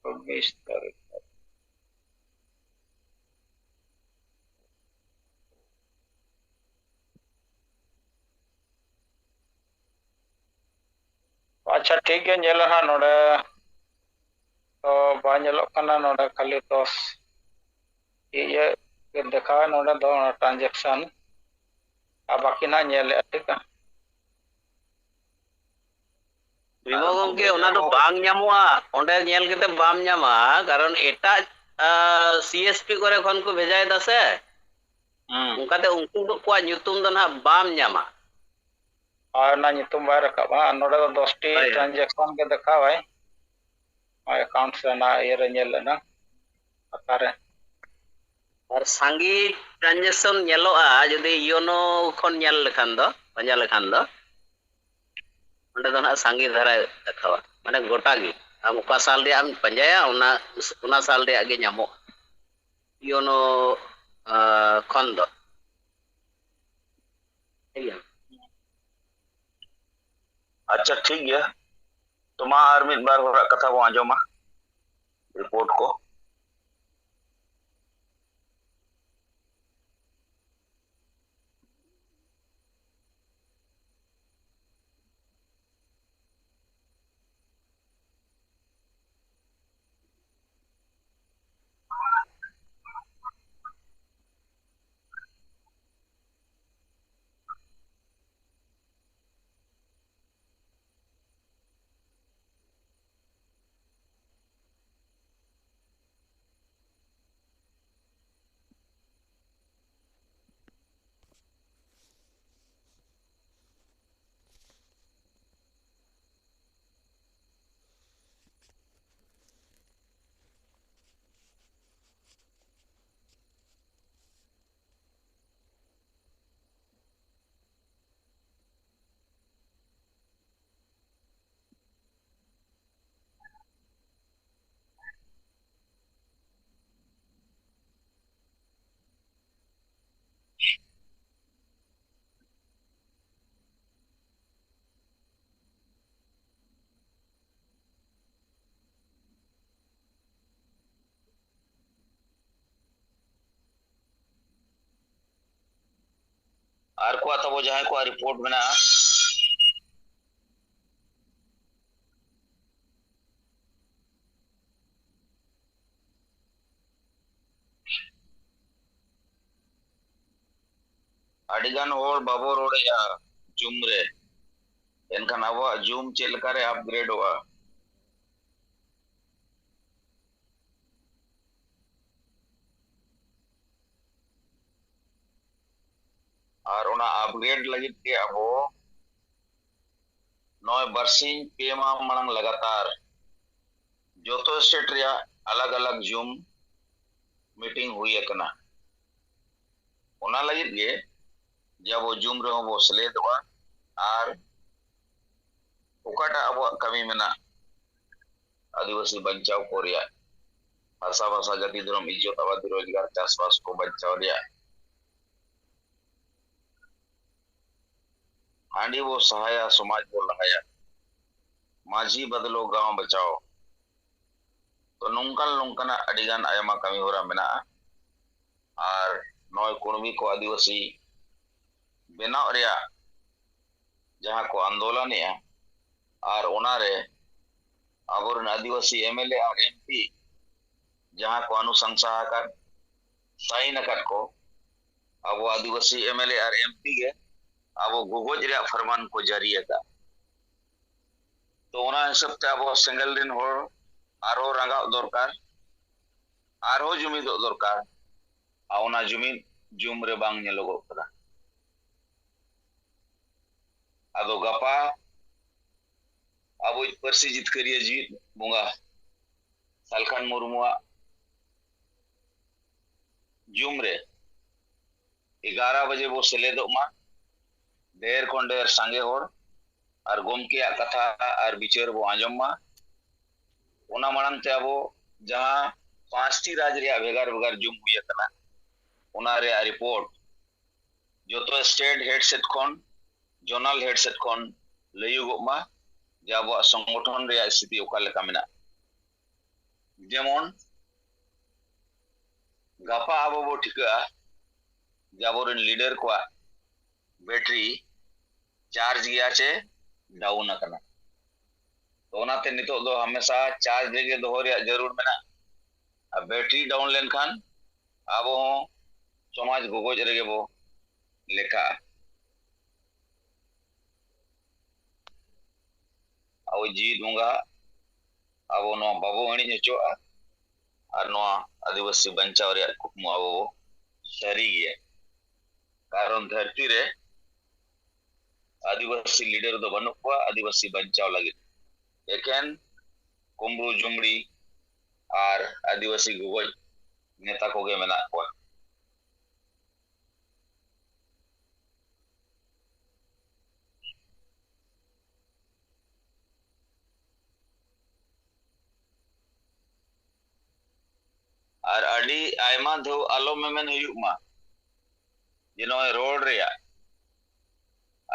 ᱪᱚᱵᱵᱤᱥ ᱛᱟᱹᱨᱤᱠᱷ᱾ ᱟᱪᱪᱷᱟ, ᱴᱷᱤᱠ ᱜᱮᱭᱟ, ᱧᱮᱞᱟ ᱦᱟᱸᱜ ᱱᱚᱰᱮ᱾ ᱛᱚ, ᱵᱟᱭ ᱧᱮᱞᱚᱜ ᱠᱟᱱᱟ ᱱᱚᱰᱮ, ᱠᱷᱟᱹᱞᱤ ᱫᱚᱥ ᱤᱭᱟᱹ ᱜᱮ ᱫᱮᱠᱷᱟᱣᱟ ᱱᱚᱰᱮ ᱫᱚ, ᱚᱱᱟ ᱴᱨᱟᱱᱡᱮᱠᱥᱚᱱ᱾ ᱟᱨ ᱵᱟᱹᱠᱤ ᱱᱟᱦᱟᱜ ᱧᱮᱞᱮᱫᱼᱟ, ᱴᱷᱤᱠ ᱜᱮᱭᱟ᱾ ᱵᱤᱢᱚᱞ ᱜᱚᱢᱠᱮ, ᱚᱱᱟ ᱫᱚ ᱵᱟᱝ ᱧᱟᱢᱚᱜᱼᱟ, ᱚᱸᱰᱮ ᱧᱮᱞ ᱠᱟᱛᱮ ᱵᱟᱢ ᱧᱟᱢᱟ, ᱠᱟᱨᱚᱱ ᱮᱴᱟᱜ, ᱟᱸ, ᱥᱤ ᱮᱥ ᱯᱤ ᱠᱚᱨᱮ ᱠᱷᱚᱱ ᱠᱚ ᱵᱷᱮᱡᱟᱭᱮᱫᱟ ᱥᱮ᱾ ᱦᱩᱸ᱾ ᱚᱱᱠᱟᱛᱮ ᱩᱱᱠᱩ ᱫᱚ, ᱠᱚᱣᱟᱜ ᱧᱩᱛᱩᱢ ᱫᱚ ᱱᱟᱦᱟᱜ ᱵᱟᱢ ᱧᱟᱢᱟ᱾ ᱟᱨ ᱚᱱᱟ ᱧᱩᱛᱩᱢ ᱵᱟᱭ ᱨᱟᱠᱟᱵᱼᱟ, ᱟᱨ ᱱᱚᱰᱮ ᱫᱚ ᱫᱚᱥᱴᱤ ᱦᱳᱭ, ᱦᱳᱭ᱾ ᱴᱨᱟᱱᱡᱮᱠᱥᱚᱱ ᱜᱮ ᱫᱮᱠᱷᱟᱣᱟᱭ᱾ ᱮᱠᱟᱣᱩᱱᱴᱥ ᱨᱮᱱᱟᱜ ᱤᱭᱟᱹ ᱨᱮ ᱧᱮᱞ ᱞᱮᱱᱟ ᱠᱷᱟᱛᱟ ᱨᱮ᱾ ᱟᱨ ᱥᱟᱸᱜᱮ ᱴᱨᱟᱱᱡᱮᱠᱥᱚᱱ ᱧᱮᱞᱚᱜᱼᱟ ᱡᱩᱫᱤ ᱭᱳᱱᱳ ᱠᱷᱚᱱ ᱧᱮᱞ ᱞᱮᱠᱷᱟᱱ ᱫᱚ, ᱯᱟᱸᱡᱟ ᱞᱮᱠᱷᱟᱱ ᱫᱚ᱾ ᱚᱸᱰᱮ ᱫᱚ ᱱᱟᱦᱟᱜ ᱥᱟᱸᱜᱮ ᱫᱷᱟᱨᱟ ᱫᱮᱠᱷᱟᱣᱟ, ᱢᱟᱱᱮ ᱜᱚᱴᱟ ᱜᱮ᱾ ᱟᱢ ᱚᱠᱟ ᱥᱟᱞ ᱨᱮᱭᱟᱜ ᱮᱢ ᱯᱟᱸᱡᱟᱭᱟ, ᱚᱱᱟ, ᱚᱱᱟ ᱥᱟᱞ ᱨᱮᱭᱟᱜ ᱜᱮ ᱧᱟᱢᱚᱜᱼᱟ ᱭᱳᱱᱳ, ᱟᱸ, ᱠᱷᱚᱱ ᱫᱚ᱾ ᱴᱷᱤᱠ ᱜᱮᱭᱟ? ᱟᱪᱪᱷᱟ, ᱴᱷᱤᱠ ᱜᱮᱭᱟ᱾ ᱛᱚ ᱢᱟ ᱟᱨ ᱢᱤᱫ ᱵᱟᱨ ᱦᱚᱲᱟᱜ ᱠᱟᱛᱷᱟ ᱵᱚᱱ ᱟᱸᱡᱚᱢᱟ, ᱨᱤᱯᱳᱨᱴ ᱠᱚ᱾ ᱟᱨ ᱠᱚᱣᱟᱜ ᱛᱟᱵᱚ ᱡᱟᱦᱟᱸᱭ ᱠᱚᱣᱟᱜ ᱨᱤᱯᱳᱨᱴ ᱢᱮᱱᱟᱜᱼᱟ, ᱟᱹᱰᱤᱜᱟᱱ ᱦᱚᱲ ᱵᱟᱵᱚ ᱨᱚᱲᱮᱜᱼᱟ ᱡᱩᱢ ᱨᱮ, ᱮᱱᱠᱷᱟᱱ ᱟᱵᱚᱣᱟᱜ ᱡᱩᱢ ᱪᱮᱫ ᱞᱮᱠᱟᱨᱮ ᱟᱯᱜᱨᱮᱰᱚᱜᱼᱟ? ᱟᱨ ᱚᱱᱟ ᱟᱯᱜᱨᱮᱰ ᱞᱟᱹᱜᱤᱫ ᱜᱮ ᱟᱵᱚ ᱱᱚᱜᱼᱚᱭ ᱵᱟᱨᱥᱤᱧ ᱯᱮ ᱢᱟᱦᱟ ᱢᱟᱲᱟᱝ ᱞᱟᱜᱟᱛᱟᱨ ᱡᱚᱛᱚ ᱥᱴᱮᱴ ᱨᱮᱭᱟᱜ ᱟᱞᱟᱜᱽ ᱟᱞᱟᱜᱽ ᱡᱩᱢ ᱢᱤᱴᱤᱝ ᱦᱩᱭ ᱟᱠᱟᱱᱟ᱾ ᱚᱱᱟ ᱞᱟᱹᱜᱤᱫ ᱜᱮ ᱡᱮ ᱟᱵᱚ ᱡᱩᱢ ᱨᱮᱦᱚᱸ ᱵᱚ ᱥᱮᱞᱮᱫᱚᱜᱼᱟ ᱟᱨ ᱚᱠᱟᱴᱟᱜ ᱟᱵᱚᱣᱟᱜ ᱠᱟᱹᱢᱤ ᱢᱮᱱᱟᱜ, ᱟᱹᱫᱤᱵᱟᱹᱥᱤ ᱵᱟᱧᱪᱟᱣ ᱠᱚ ᱨᱮᱭᱟᱜ, ᱦᱟᱥᱟ ᱵᱷᱟᱥᱟ ᱡᱟᱹᱛᱤ ᱫᱷᱚᱨᱚᱢ ᱤᱡᱽᱡᱚᱛ ᱟᱵᱟᱫᱤ ᱨᱳᱡᱽᱜᱟᱨ ᱪᱟᱥᱵᱟᱥ ᱠᱚ ᱵᱟᱧᱪᱟᱣ ᱨᱮᱭᱟᱜ, ᱦᱟᱺᱰᱤ ᱵᱚ ᱥᱟᱦᱟᱭᱟ, ᱥᱚᱢᱟᱡᱽ ᱵᱚ ᱞᱟᱦᱟᱭᱟ, ᱢᱟᱹᱡᱷᱤ ᱵᱟᱫᱞᱚ ᱜᱟᱶ ᱵᱟᱪᱟᱣ᱾ ᱛᱚ ᱱᱚᱝᱠᱟᱱ ᱱᱚᱝᱠᱟᱱᱟᱜ ᱟᱹᱰᱤᱜᱟᱱ ᱟᱭᱢᱟ ᱠᱟᱹᱢᱤ ᱦᱚᱨᱟ ᱢᱮᱱᱟᱜᱼᱟ᱾ ᱟᱨ ᱱᱚᱜᱼᱚᱭ ᱠᱩᱲᱢᱤ ᱠᱚ ᱟᱹᱫᱤᱵᱟᱹᱥᱤ ᱵᱮᱱᱟᱣ ᱨᱮᱭᱟᱜ ᱡᱟᱦᱟᱸ ᱠᱚ ᱟᱱᱫᱳᱞᱚᱱᱮᱜᱼᱟ, ᱟᱨ ᱚᱱᱟᱨᱮ ᱟᱵᱚᱨᱮᱱ ᱟᱹᱫᱤᱵᱟᱹᱥᱤ M L A R M P ᱡᱟᱦᱟᱸ ᱠᱚ ᱟᱱᱩᱥᱟᱝᱥᱟ ᱟᱠᱟᱫ, ᱥᱟᱭᱤᱱ ᱟᱠᱟᱫ ᱠᱚ, ᱟᱵᱚ ᱟᱹᱫᱤᱵᱟᱹᱥᱤ M L A R M P ᱜᱮ ᱟᱵᱚ ᱜᱚᱜᱚᱡ ᱨᱮᱭᱟᱜ ᱯᱷᱟᱨᱢᱟᱱ ᱠᱚ ᱡᱟᱹᱨᱤ ᱟᱠᱟᱫ᱾ ᱛᱚ ᱚᱱᱟ ᱦᱤᱥᱟᱹᱵ ᱛᱮ ᱟᱵᱚ ᱥᱮᱸᱜᱮᱞ ᱨᱮᱱ ᱦᱚᱲ ᱟᱨᱦᱚᱸ ᱨᱟᱸᱜᱟᱣ ᱫᱚᱨᱠᱟᱨ, ᱟᱨᱦᱚᱸ ᱡᱩᱢᱤᱫᱚᱜ ᱫᱚᱨᱠᱟᱨ᱾ ᱟᱨ ᱚᱱᱟ ᱡᱩᱢᱤᱫ ᱡᱩᱢ ᱨᱮ ᱵᱟᱝ ᱧᱮᱞᱚᱜᱚᱜ ᱠᱟᱱᱟ᱾ ᱟᱫᱚ ᱜᱟᱯᱟ ᱟᱵᱚᱭᱤᱡ ᱯᱟᱹᱨᱥᱤ ᱡᱤᱛᱠᱟᱹᱨᱤᱭᱟᱹ ᱡᱤᱣᱤᱫ ᱵᱚᱸᱜᱟ ᱥᱟᱞᱠᱷᱟᱱ ᱢᱩᱨᱢᱩᱣᱟᱜ ᱡᱩᱢ ᱨᱮ ᱮᱜᱟᱨᱚ ᱵᱟᱡᱮ ᱵᱚ ᱥᱮᱞᱮᱫᱚᱜ ᱢᱟ᱾ ᱰᱷᱮᱨ ᱠᱷᱚᱱ ᱰᱷᱮᱨ ᱥᱟᱸᱜᱮ ᱦᱚᱲ ᱟᱨ ᱜᱚᱢᱠᱮᱭᱟᱜ ᱠᱟᱛᱷᱟ ᱟᱨ ᱵᱤᱪᱟᱹᱨ ᱵᱚ ᱟᱸᱡᱚᱢ ᱢᱟ᱾ ᱚᱱᱟ ᱢᱟᱲᱟᱝ ᱛᱮ ᱟᱵᱚ ᱡᱟᱦᱟᱸ ᱯᱟᱸᱪᱴᱤ ᱨᱟᱡᱽ ᱨᱮᱭᱟᱜ ᱵᱷᱮᱜᱟᱨ ᱵᱷᱮᱜᱟᱨ ᱡᱩᱢ ᱦᱩᱭ ᱟᱠᱟᱱᱟ, ᱚᱱᱟ ᱨᱮᱭᱟᱜ ᱨᱤᱯᱳᱨᱴ ᱡᱚᱛᱚ ᱥᱴᱮᱴ ᱦᱮᱰ ᱥᱮᱫ ᱠᱷᱚᱱ, ᱡᱳᱱᱟᱞ ᱦᱮᱰ ᱥᱮᱫ ᱠᱷᱚᱱ ᱞᱟᱹᱭᱚᱜᱚᱜ ᱢᱟ ᱡᱮ ᱟᱵᱚᱣᱟᱜ ᱥᱚᱝᱜᱚᱴᱷᱚᱱ ᱨᱮᱭᱟᱜ ᱥᱛᱷᱤᱛᱤ ᱚᱠᱟ ᱞᱮᱠᱟ ᱢᱮᱱᱟᱜᱼᱟ᱾ ᱡᱮᱢᱚᱱ ᱜᱟᱯᱟ ᱟᱵᱚ ᱵᱚ ᱴᱷᱤᱠᱟᱹᱜᱼᱟ ᱡᱮ ᱟᱵᱚᱨᱮᱱ ᱞᱤᱰᱟᱨ ᱠᱚᱣᱟᱜ ᱵᱮᱴᱨᱤ ᱪᱟᱨᱡᱽ ᱜᱮᱭᱟ ᱪᱮ ᱰᱟᱣᱩᱱ ᱟᱠᱟᱱᱟ᱾ ᱛᱚ ᱚᱱᱟᱛᱮ ᱱᱤᱛᱚᱜ ᱫᱚ ᱦᱟᱢᱮᱥᱟ ᱪᱟᱨᱡᱽ ᱨᱮᱜᱮ ᱫᱚᱦᱚ ᱨᱮᱭᱟᱜ ᱡᱟᱹᱨᱩᱲ ᱢᱮᱱᱟᱜᱼᱟ᱾ ᱟᱨ ᱵᱮᱴᱨᱤ ᱰᱟᱣᱩᱱ ᱞᱮᱱᱠᱷᱟᱱ ᱟᱵᱚ ᱦᱚᱸ ᱥᱚᱢᱟᱡᱽ ᱜᱚᱜᱚᱡ ᱨᱮᱜᱮ ᱵᱚ ᱞᱮᱠᱷᱟᱜᱼᱟ᱾ ᱟᱵᱚ ᱡᱤᱣᱤᱫ ᱵᱚᱸᱜᱟ ᱟᱵᱚ ᱱᱚᱣᱟ ᱵᱟᱵᱚ ᱦᱤᱲᱤᱧ ᱦᱚᱪᱚᱣᱟᱜᱼᱟ᱾ ᱟᱨ ᱱᱚᱣᱟ ᱟᱹᱫᱤᱵᱟᱹᱥᱤ ᱵᱟᱧᱪᱟᱣ ᱨᱮᱭᱟᱜ ᱠᱩᱠᱢᱩ ᱟᱵᱚ ᱵᱚ ᱥᱟᱹᱨᱤ ᱜᱮᱭᱟ᱾ ᱠᱟᱨᱚᱱ ᱫᱷᱟᱹᱨᱛᱤ ᱨᱮ ᱟᱹᱫᱤᱵᱟᱹᱥᱤ ᱞᱤᱰᱟᱨ ᱫᱚ ᱵᱟᱹᱱᱩᱜ ᱠᱚᱣᱟ ᱟᱹᱫᱤᱵᱟᱹᱥᱤ ᱵᱟᱧᱪᱟᱣ ᱞᱟᱹᱜᱤᱫ᱾ ᱮᱠᱮᱱ ᱠᱩᱢᱵᱽᱲᱩ ᱡᱩᱢᱲᱤ ᱟᱨ ᱟᱹᱫᱤᱵᱟᱹᱥᱤ ᱜᱚᱜᱚᱡ ᱱᱮᱛᱟ ᱠᱚᱜᱮ ᱢᱮᱱᱟᱜ ᱠᱚᱣᱟ᱾ ᱟᱨ ᱟᱹᱰᱤ ᱟᱭᱢᱟ ᱫᱷᱟᱣ ᱟᱞᱚ ᱢᱮᱢᱮᱱ ᱦᱩᱭᱩᱜ ᱢᱟ ᱡᱮ ᱱᱚᱜᱼᱚᱭ ᱨᱚᱲ ᱨᱮᱭᱟᱜ,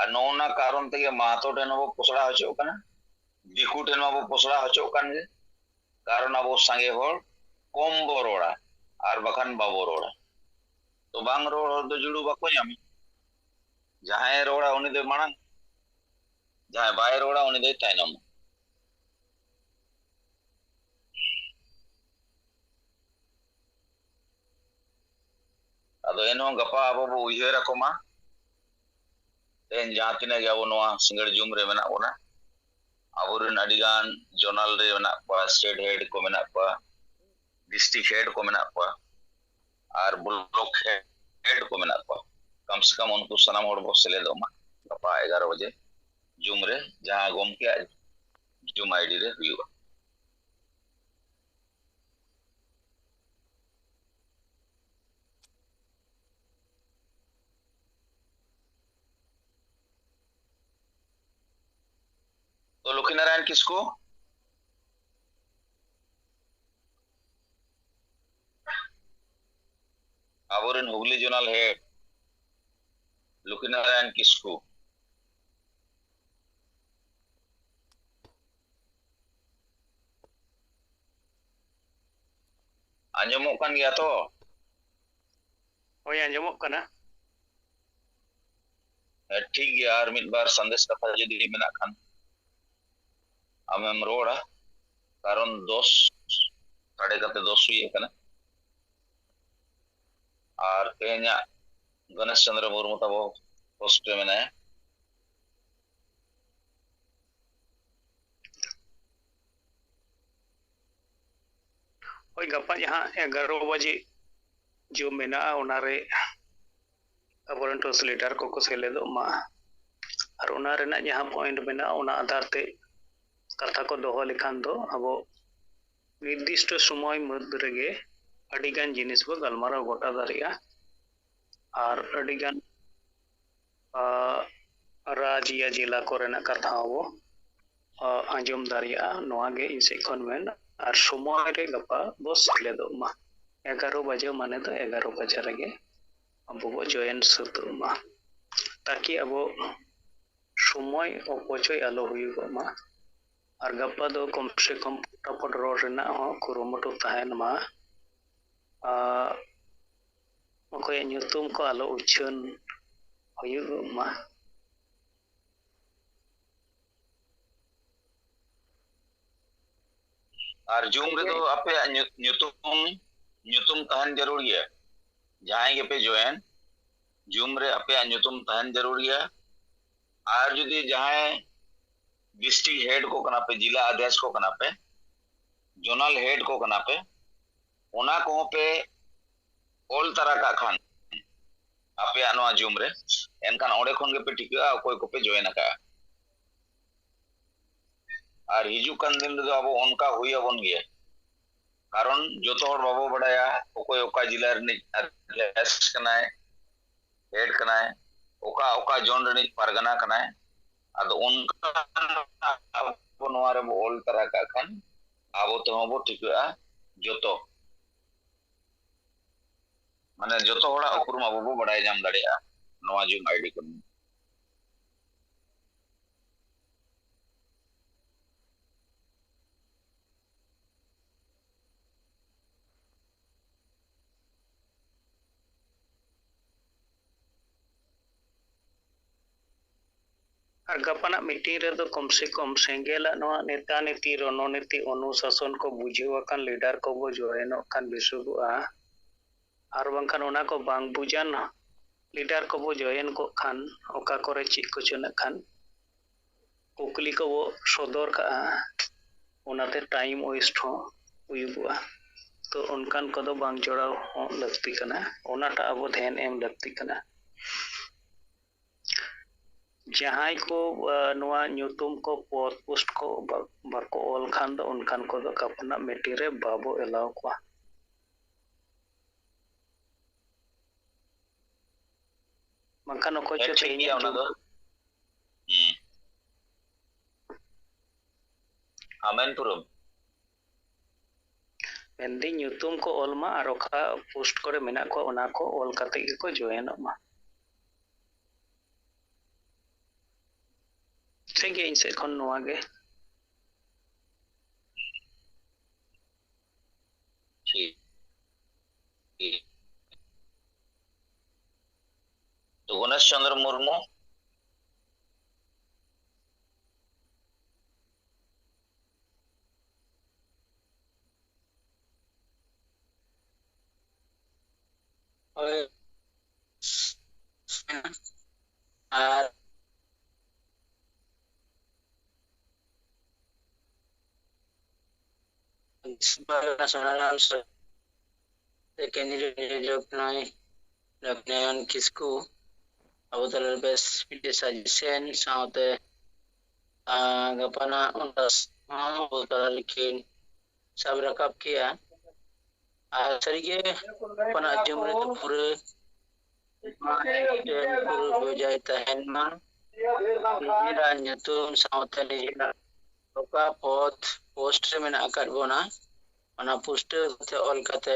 ᱟᱨ ᱱᱚᱜᱼᱚ ᱱᱟ ᱠᱟᱨᱚᱱ ᱛᱮᱜᱮ ᱢᱟᱦᱟᱛᱚ ᱴᱷᱮᱱ ᱦᱚᱸᱵᱚ ᱯᱚᱥᱲᱟ ᱦᱚᱪᱚᱜ ᱠᱟᱱᱟ, ᱫᱤᱠᱩ ᱴᱷᱮᱱ ᱢᱟᱵᱚ ᱯᱚᱥᱲᱟ ᱦᱚᱪᱚᱜ ᱠᱟᱱ ᱜᱮ, ᱠᱟᱨᱚᱱ ᱟᱵᱚ ᱥᱟᱸᱜᱮ ᱦᱚᱲ ᱠᱚᱢ ᱵᱚ ᱨᱚᱲᱟ ᱟᱨ ᱵᱟᱠᱷᱟᱱ ᱵᱟᱵᱚ ᱨᱚᱲᱟ᱾ ᱛᱚ ᱵᱟᱝ ᱨᱚᱲ ᱦᱚᱲ ᱫᱚ ᱡᱩᱲᱩ ᱵᱟᱠᱚ ᱧᱟᱢᱟ᱾ ᱡᱟᱦᱟᱸᱭᱮ ᱨᱚᱲᱟ ᱩᱱᱤ ᱫᱚᱭ ᱢᱟᱲᱟᱝ, ᱡᱟᱦᱟᱸᱭ ᱵᱟᱭ ᱨᱚᱲᱟ ᱩᱱᱤ ᱫᱚᱭ ᱛᱟᱭᱱᱚᱢ᱾ ᱟᱫᱚ ᱮᱱᱦᱚᱸ ᱜᱟᱯᱟ ᱟᱵᱚ ᱵᱚ ᱩᱭᱦᱟᱹᱨ ᱟᱠᱚ ᱢᱟ, ᱛᱮᱦᱮᱧ ᱡᱟᱦᱟᱸ ᱛᱤᱱᱟᱹᱜ ᱜᱮ ᱟᱵᱚ ᱱᱚᱣᱟ ᱥᱤᱸᱜᱟᱹᱲ ᱡᱩᱢ ᱨᱮ ᱢᱮᱱᱟᱜ ᱵᱚᱱᱟ, ᱟᱵᱚᱨᱮᱱ ᱟᱹᱰᱤᱜᱟᱱ ᱡᱚᱱᱟᱞ ᱨᱮ ᱢᱮᱱᱟᱜ ᱠᱚᱣᱟ, ᱥᱴᱮᱴ ᱦᱮᱰ ᱠᱚ ᱢᱮᱱᱟᱜ ᱠᱚᱣᱟ, ᱰᱤᱥᱴᱨᱤᱠᱴ ᱦᱮᱰ ᱠᱚ ᱢᱮᱱᱟᱜ ᱠᱚᱣᱟ, ᱟᱨ ᱵᱞᱚᱠ ᱦᱮᱰ ᱠᱚ ᱢᱮᱱᱟᱜ ᱠᱚᱣᱟ᱾ ᱠᱚᱢ ᱥᱮ ᱠᱚᱢ ᱩᱱᱠᱩ ᱥᱟᱱᱟᱢ ᱦᱚᱲ ᱵᱚ ᱥᱮᱞᱮᱫᱚᱜ ᱢᱟ ᱜᱟᱯᱟ ᱮᱜᱟᱨᱚ ᱵᱟᱡᱮ ᱡᱩᱢ ᱨᱮ, ᱡᱟᱦᱟᱸ ᱜᱚᱢᱠᱮᱭᱟᱜ ᱡᱩᱢ ᱟᱭᱰᱤ ᱨᱮ ᱦᱩᱭᱩᱜᱼᱟ᱾ ᱛᱚ ᱞᱚᱠᱠᱷᱤᱱᱟᱨᱟᱭᱚᱱ ᱠᱤᱥᱠᱩ, ᱟᱵᱚᱨᱮᱱ ᱦᱩᱜᱽᱞᱤ ᱡᱚᱱᱟᱞ ᱦᱮᱰ ᱞᱚᱠᱠᱷᱤᱱᱟᱨᱟᱭᱚᱱ ᱠᱤᱥᱠᱩ, ᱟᱸᱡᱚᱢᱚᱜ ᱠᱟᱱ ᱜᱮᱭᱟ ᱛᱚ? ᱦᱳᱭ, ᱟᱸᱡᱚᱢᱚᱜ ᱠᱟᱱᱟ᱾ ᱦᱮᱸ, ᱴᱷᱤᱠ ᱜᱮᱭᱟ, ᱟᱨ ᱢᱤᱫ ᱵᱟᱨ ᱥᱟᱸᱫᱮᱥ ᱠᱟᱛᱷᱟ ᱡᱩᱫᱤ ᱢᱮᱱᱟᱜ ᱠᱷᱟᱱ ᱟᱢᱮᱢ ᱨᱚᱲᱟ, ᱠᱟᱨᱚᱱ ᱫᱚᱥ ᱥᱟᱰᱮ ᱠᱟᱛᱮ ᱫᱚᱥ ᱦᱩᱭ ᱟᱠᱟᱱᱟ᱾ ᱟᱨ ᱛᱮᱦᱮᱧᱟᱜ ᱜᱚᱱᱮᱥ ᱪᱚᱸᱫᱽᱨᱚ ᱢᱩᱨᱢᱩ ᱛᱟᱵᱚ ᱦᱳᱥᱴ ᱨᱮ ᱢᱮᱱᱟᱭᱟ᱾ ᱦᱳᱭ, ᱜᱟᱯᱟ ᱡᱟᱦᱟᱸ ᱮᱜᱟᱨᱚ ᱵᱟᱡᱮ ᱡᱩᱢ ᱢᱮᱱᱟᱜᱼᱟ, ᱚᱱᱟᱨᱮ ᱟᱵᱚᱨᱮᱱ ᱴᱨᱟᱱᱥᱞᱮᱴᱟᱨ ᱠᱚᱠᱚ ᱥᱮᱞᱮᱫᱚᱜ ᱢᱟ᱾ ᱟᱨ ᱚᱱᱟ ᱨᱮᱱᱟᱜ ᱡᱟᱦᱟᱸ ᱯᱚᱭᱮᱱᱴ ᱢᱮᱱᱟᱜᱼᱟ, ᱚᱱᱟ ᱟᱫᱷᱟᱨ ᱛᱮ ᱠᱟᱛᱷᱟ ᱠᱚ ᱫᱚᱦᱚ ᱞᱮᱠᱷᱟᱱ ᱫᱚ ᱟᱵᱚ ᱱᱤᱨᱫᱤᱥᱴᱚ ᱥᱚᱢᱚᱭ ᱢᱩᱫᱽ ᱨᱮᱜᱮ ᱟᱹᱰᱤᱜᱟᱱ ᱡᱤᱱᱤᱥ ᱵᱚ ᱜᱟᱞᱢᱟᱨᱟᱣ ᱜᱚᱴᱟ ᱫᱟᱲᱮᱭᱟᱜᱼᱟ᱾ ᱟᱨ ᱟᱹᱰᱤᱜᱟᱱ ᱨᱟᱡᱽ ᱭᱟ ᱡᱮᱞᱟ ᱠᱚᱨᱮᱱᱟᱜ ᱠᱟᱛᱷᱟ ᱦᱚᱸᱵᱚ ᱟᱸᱡᱚᱢ ᱫᱟᱲᱮᱭᱟᱜᱼᱟ᱾ ᱱᱚᱣᱟ ᱜᱮ ᱤᱧ ᱥᱮᱫ ᱠᱷᱚᱱ ᱢᱮᱱ᱾ ᱟᱨ ᱥᱚᱢᱚᱭ ᱨᱮ ᱜᱟᱯᱟ ᱵᱚ ᱥᱮᱞᱮᱫᱚᱜ ᱢᱟ᱾ ᱮᱜᱟᱨᱚ ᱵᱟᱡᱮ ᱢᱟᱱᱮ ᱫᱚ ᱮᱜᱟᱨᱚ ᱵᱟᱡᱮ ᱨᱮᱜᱮ ᱟᱵᱚ ᱵᱚ ᱡᱚᱭᱮᱱ ᱥᱟᱹᱛᱚᱜ ᱢᱟ, ᱛᱟᱠᱤ ᱟᱵᱚ ᱥᱚᱢᱚᱭ ᱚᱯᱚᱪᱚᱭ ᱟᱞᱚ ᱦᱩᱭᱩᱜᱚᱜ ᱢᱟ᱾ ᱟᱨ ᱜᱟᱯᱟ ᱫᱚ ᱠᱚᱢ ᱥᱮ ᱠᱚᱢ ᱯᱷᱚᱴᱟᱯᱷᱚᱴ ᱨᱚᱲ ᱨᱮᱱᱟᱜ ᱦᱚᱸ ᱠᱩᱨᱩᱢᱩᱴᱩ ᱛᱟᱦᱮᱱ ᱢᱟ᱾ ᱟᱨ ᱚᱠᱚᱭᱟᱜ ᱧᱩᱛᱩᱢ ᱠᱚ ᱟᱞᱚ ᱩᱪᱷᱟᱹᱱ ᱦᱩᱭᱩᱜᱚᱜ ᱢᱟ᱾ ᱟᱨ ᱡᱩᱢ ᱨᱮᱫᱚ ᱟᱯᱮᱭᱟᱜ ᱧᱩ- ᱧᱩᱛᱩᱢ ᱧᱩᱛᱩᱢ ᱛᱟᱦᱮᱱ ᱡᱟᱹᱨᱩᱲ ᱜᱮᱭᱟ᱾ ᱡᱟᱦᱟᱸᱭ ᱜᱮᱯᱮ ᱡᱚᱭᱮᱱ, ᱡᱩᱢ ᱨᱮ ᱟᱯᱮᱭᱟᱜ ᱧᱩᱛᱩᱢ ᱛᱟᱦᱮᱱ ᱡᱟᱹᱨᱩᱲ ᱜᱮᱭᱟ᱾ ᱟᱨ ᱡᱩᱫᱤ ᱡᱟᱦᱟᱸᱭ ᱰᱤᱥᱴᱨᱤᱠᱴ ᱦᱮᱰ ᱠᱚ ᱠᱟᱱᱟ ᱯᱮ, ᱡᱮᱞᱟ ᱟᱫᱷᱭᱟᱠᱷ ᱠᱚ ᱠᱟᱱᱟ ᱯᱮ, ᱡᱳᱱᱟᱞ ᱦᱮᱰ ᱠᱚ ᱠᱟᱱᱟ ᱯᱮ, ᱚᱱᱟ ᱠᱚᱦᱚᱸ ᱯᱮ ᱚᱞ ᱛᱟᱨᱟ ᱠᱟᱜ ᱠᱷᱟᱱ ᱟᱯᱮᱭᱟᱜ ᱱᱚᱣᱟ ᱡᱩᱢ ᱨᱮ, ᱮᱱᱠᱷᱟᱱ ᱚᱸᱰᱮ ᱠᱷᱚᱱ ᱜᱮᱯᱮ ᱴᱷᱤᱠᱟᱹᱜᱼᱟ ᱚᱠᱚᱭ ᱠᱚᱯᱮ ᱡᱚᱭᱮᱱ ᱟᱠᱟᱫᱼᱟ᱾ ᱟᱨ ᱦᱤᱡᱩᱜ ᱠᱟᱱ ᱫᱤᱱ ᱨᱮᱫᱚ ᱟᱵᱚ ᱚᱱᱠᱟ ᱦᱩᱭ ᱟᱵᱚᱱ ᱜᱮᱭᱟ, ᱠᱟᱨᱚᱱ ᱡᱚᱛᱚ ᱦᱚᱲ ᱵᱟᱵᱚ ᱵᱟᱰᱟᱭᱟ ᱚᱠᱚᱭ ᱚᱠᱟ ᱡᱮᱞᱟ ᱨᱤᱱᱤᱡ ᱟᱫᱷᱭᱟᱠᱷ ᱠᱟᱱᱟᱭ, ᱦᱮᱰ ᱠᱟᱱᱟᱭ, ᱚᱠᱟ ᱚᱠᱟ ᱡᱳᱱ ᱨᱤᱱᱤᱡ ᱯᱟᱨᱜᱟᱱᱟ ᱠᱟᱱᱟᱭ᱾ ᱟᱫᱚ ᱚᱱᱠᱟ ᱟᱵᱚ ᱱᱚᱣᱟ ᱨᱮᱵᱚ ᱚᱞ ᱛᱟᱨᱟ ᱠᱟᱜ ᱠᱷᱟᱱ ᱟᱵᱚ ᱛᱮᱦᱚᱸ ᱵᱚ ᱴᱷᱤᱠᱟᱹᱜᱼᱟ ᱡᱚᱛᱚ, ᱢᱟᱱᱮ ᱡᱚᱛᱚ ᱦᱚᱲᱟᱜ ᱩᱯᱨᱩᱢ ᱟᱵᱚ ᱵᱚ ᱵᱟᱰᱟᱭ ᱧᱟᱢ ᱫᱟᱲᱮᱭᱟᱜᱼᱟ ᱱᱚᱣᱟ ᱡᱩᱢ ᱟᱭᱰᱤ ᱠᱷᱚᱱ᱾ ᱟᱨ ᱜᱟᱯᱟᱱᱟᱜ ᱢᱤᱴᱤᱝ ᱨᱮᱫᱚ ᱠᱚᱢ ᱥᱮ ᱠᱚᱢ ᱥᱮᱸᱜᱮᱞᱟᱜ ᱱᱚᱣᱟ ᱱᱮᱛᱟ ᱱᱤᱛᱤ, ᱨᱚᱱᱚᱱᱤᱛᱤ, ᱚᱱᱩᱥᱟᱥᱚᱱ ᱠᱚ ᱵᱩᱡᱷᱟᱹᱣ ᱟᱠᱟᱱ ᱞᱤᱰᱟᱨ ᱠᱚᱵᱚ ᱡᱚᱭᱮᱱᱚᱜ ᱠᱷᱟᱱ ᱵᱮᱥᱚᱜᱚᱜᱼᱟ᱾ ᱟᱨ ᱵᱟᱝᱠᱷᱟᱱ ᱚᱱᱟ ᱠᱚ ᱵᱟᱝ ᱵᱩᱡᱟᱱ ᱞᱤᱰᱟᱨ ᱠᱚᱵᱚ ᱡᱚᱭᱮᱱ ᱠᱚᱜ ᱠᱷᱟᱱ ᱚᱠᱟ ᱠᱚᱨᱮ ᱪᱮᱫ ᱠᱚᱪᱚ ᱱᱟᱜ ᱠᱷᱟᱱ ᱠᱩᱠᱞᱤ ᱠᱚᱵᱚ ᱥᱚᱫᱚᱨ ᱠᱟᱜᱼᱟ, ᱚᱱᱟᱛᱮ ᱴᱟᱭᱤᱢ ᱳᱭᱮᱥᱴ ᱦᱚᱸ ᱦᱩᱭᱩᱜᱚᱜᱼᱟ᱾ ᱛᱚ ᱚᱱᱠᱟᱱ ᱠᱚᱫᱚ ᱵᱟᱝ ᱡᱚᱲᱟᱣ ᱦᱚᱸ ᱞᱟᱹᱠᱛᱤ ᱠᱟᱱᱟ, ᱚᱱᱟᱴᱟᱜ ᱟᱵᱚ ᱫᱷᱮᱭᱟᱱ ᱮᱢ ᱞᱟᱹᱠᱛᱤ ᱠᱟᱱᱟ᱾ ᱡᱟᱦᱟᱸᱭ ᱠᱚ, ᱟ, ᱱᱚᱣᱟ ᱧᱩᱛᱩᱢ ᱠᱚ ᱯᱚᱫ ᱯᱳᱥᱴ ᱠᱚ ᱵᱟ-, ᱵᱟᱠᱚ ᱚᱞ ᱠᱷᱟᱱ ᱫᱚ ᱚᱱᱠᱟᱱ ᱠᱚᱫᱚ ᱠᱟᱯᱚᱱᱟᱜ ᱢᱤᱴᱤᱝ ᱨᱮ ᱵᱟᱵᱚ ᱮᱞᱟᱣ ᱠᱚᱣᱟ᱾ ᱵᱟᱝᱠᱷᱟᱱ ᱚᱠᱚᱭ ᱦᱮᱸ, ᱪᱚ ᱴᱷᱤᱠ ᱛᱮᱦᱮᱧ ᱜᱮᱭᱟ ᱚᱱᱟ ᱫᱚ᱾ ᱦᱩᱸ᱾ ᱟᱢᱮᱱ ᱯᱩᱨᱟᱹᱢ᱾ ᱢᱮᱱᱫᱟᱹᱧ ᱧᱩᱛᱩᱢ ᱠᱚ ᱚᱞ ᱢᱟ ᱟᱨ ᱚᱠᱟ ᱯᱳᱥᱴ ᱠᱚᱨᱮ ᱢᱮᱱᱟᱜ ᱠᱚᱣᱟ ᱚᱱᱟ ᱠᱚ ᱚᱞ ᱠᱟᱛᱮ ᱜᱮᱠᱚ ᱡᱚᱭᱮᱱᱚᱜ ᱢᱟ᱾ ᱴᱷᱤᱠ ᱜᱮᱭᱟ, ᱤᱧ ᱥᱮᱫ ᱠᱷᱚᱱ ᱱᱚᱣᱟ ᱜᱮ᱾ ᱴᱷᱤᱠ᱾ ᱴᱷᱤᱠ᱾ ᱛᱚ, ᱜᱚᱱᱮᱥ ᱪᱚᱸᱫᱽᱨᱚ ᱢᱩᱨᱢᱩ᱾ ᱦᱳᱭ᱾ ᱟᱨ ᱥᱚᱱᱟᱨᱟᱢ ᱥᱚᱨᱮᱱ, ᱥᱮ ᱠᱮᱱᱫᱨᱤᱭᱚ ᱱᱤᱭᱳᱡᱚᱠ ᱱᱚᱭ ᱞᱚᱠᱷᱱᱚᱭᱚᱱ ᱠᱤᱥᱠᱩ ᱟᱵᱚ ᱛᱟᱞᱟᱨᱮ ᱵᱮᱥ ᱢᱤᱫᱴᱮᱡ ᱥᱟᱡᱮᱥᱚᱱ ᱥᱟᱶᱛᱮ, ᱟᱨ, ᱜᱟᱯᱟ ᱱᱟᱜ ᱚᱱᱟ ᱦᱚᱸ ᱟᱵᱚ ᱛᱟᱞᱟ ᱨᱮᱠᱤᱱ ᱥᱟᱵ ᱨᱟᱠᱟᱵ ᱠᱮᱜᱼᱟ᱾ ᱟᱨ ᱥᱟᱹᱨᱤᱜᱮ ᱚᱱᱟ ᱟᱸᱡᱚᱢ ᱨᱮ ᱫᱚ ᱯᱩᱨᱟᱹ ᱢᱟ ᱮᱠᱫᱚᱢ ᱯᱩᱨᱟᱹ ᱵᱚᱡᱟᱭ ᱛᱟᱦᱮᱱ ᱢᱟ᱾ ᱱᱤᱡᱮᱨᱟᱜ ᱧᱩᱛᱩᱢ ᱥᱟᱶᱛᱮ ᱱᱤᱡᱮᱨᱟᱜ ᱚᱠᱟ ᱯᱚᱫᱽ ᱯᱳᱥᱴ ᱨᱮ ᱢᱮᱱᱟᱜ ᱟᱠᱟᱫ ᱵᱚᱱᱟ, ᱚᱱᱟ ᱯᱩᱥᱴᱟᱹᱣ ᱠᱟᱛᱮ ᱚᱞ ᱠᱟᱛᱮ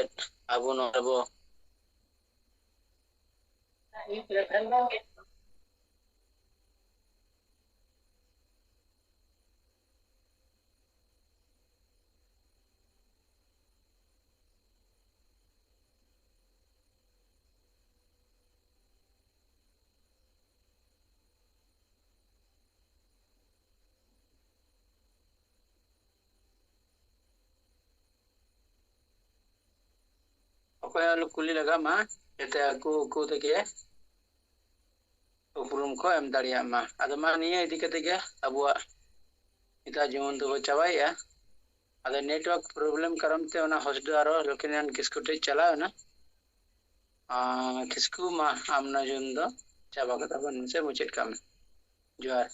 ᱟᱵᱚ ᱱᱚᱰᱮ ᱵᱚ ᱚᱠᱚᱭ ᱟᱞᱚ ᱠᱩᱞᱤ ᱞᱟᱜᱟᱜ ᱢᱟ, ᱡᱟᱛᱮ ᱟᱠᱚ ᱟᱠᱚ ᱛᱮᱜᱮ ᱩᱯᱨᱩᱢ ᱠᱚ ᱮᱢ ᱫᱟᱲᱮᱭᱟᱜ ᱢᱟ᱾ ᱟᱫᱚ ᱢᱟ ᱱᱤᱭᱟᱹ ᱤᱫᱤ ᱠᱟᱛᱮ ᱜᱮ ᱟᱵᱚᱣᱟᱜ ᱱᱮᱛᱟᱨ ᱡᱮᱢᱚᱱ ᱫᱚᱵᱚ ᱪᱟᱵᱟᱭᱮᱜᱼᱟ᱾ ᱟᱫᱚ network problem ᱠᱟᱨᱚᱱ ᱛᱮ ᱚᱱᱟ host ᱫᱚ ᱟᱨᱚ ᱞᱚᱠᱷᱤᱱᱟᱨᱟᱭᱚᱱ ᱠᱤᱥᱠᱩ ᱴᱷᱮᱡ ᱪᱟᱞᱟᱣ ᱮᱱᱟ᱾ ᱟᱨ ᱠᱤᱥᱠᱩ ᱢᱟ ᱟᱢ ᱱᱚᱣᱟ ᱡᱩᱱ ᱫᱚ ᱪᱟᱵᱟ ᱠᱟᱛᱟ ᱵᱚᱱ ᱢᱮᱥᱮ, ᱢᱩᱪᱟᱹᱫ ᱠᱟᱜ ᱢᱮ᱾ ᱡᱚᱦᱟᱨ᱾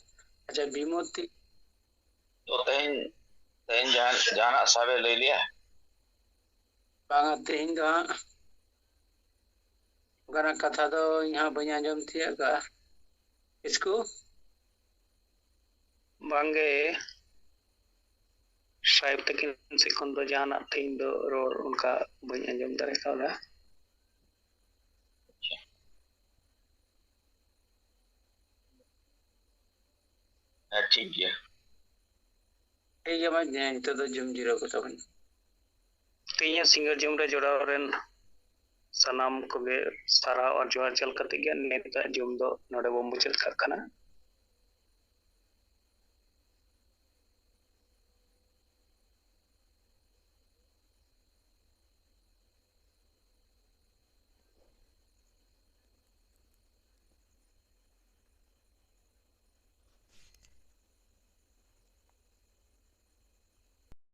ᱟᱪᱪᱷᱟ, ᱵᱤᱢᱚᱛᱤ᱾ ᱛᱚ ᱛᱮᱦᱮᱧ ᱛᱮᱦᱮᱧ ᱡᱟᱦᱟᱸ ᱡᱟᱦᱟᱱᱟᱜ ᱥᱟᱵ ᱮ ᱞᱟᱹᱭ ᱞᱮᱭᱟ? ᱵᱟᱝᱟ, ᱛᱮᱦᱮᱧ ᱫᱚ ᱦᱟᱸᱜ ᱚᱱᱠᱟᱱᱟᱜ ᱠᱟᱛᱷᱟ ᱫᱚ ᱤᱧ ᱦᱟᱸᱜ ᱵᱟᱹᱧ ᱟᱸᱡᱚᱢ ᱛᱤᱭᱳᱜ ᱠᱟᱜᱼᱟ᱾ ᱤᱥᱠᱩ? ᱵᱟᱝᱜᱮ, ᱥᱟᱦᱮᱵ ᱛᱟᱹᱠᱤᱱ ᱥᱮᱫ ᱠᱷᱚᱱ ᱫᱚ ᱡᱟᱦᱟᱱᱟᱜ ᱛᱮᱦᱮᱧ ᱫᱚ ᱨᱚᱲ ᱚᱱᱠᱟ ᱵᱟᱹᱧ ᱟᱸᱡᱚᱢ ᱫᱟᱲᱮ ᱠᱟᱣᱫᱟ᱾ ᱦᱮᱸ, ᱴᱷᱤᱠ ᱜᱮᱭᱟ᱾ ᱴᱷᱤᱠ ᱜᱮᱭᱟ, ᱢᱟ ᱱᱤᱛᱚᱜ ᱫᱚ ᱡᱚᱢ ᱡᱤᱨᱟᱹᱣ ᱠᱚ ᱛᱟᱵᱚᱱ᱾ ᱛᱮᱦᱮᱧᱟᱜ ᱥᱤᱸᱜᱟᱹᱲ ᱡᱚᱢ ᱨᱮ ᱡᱚᱲᱟᱣ ᱨᱮᱱ ᱥᱟᱱᱟᱢ ᱠᱚᱜᱮ ᱥᱟᱨᱦᱟᱣ ᱟᱨ ᱡᱚᱦᱟᱨ ᱪᱟᱞ ᱠᱟᱛᱮ ᱜᱮ ᱱᱤᱛᱟᱜ ᱡᱚᱢ ᱫᱚ ᱱᱚᱰᱮ ᱵᱚᱱ ᱢᱩᱪᱟᱹᱫ ᱠᱟᱜ ᱠᱟᱱᱟ᱾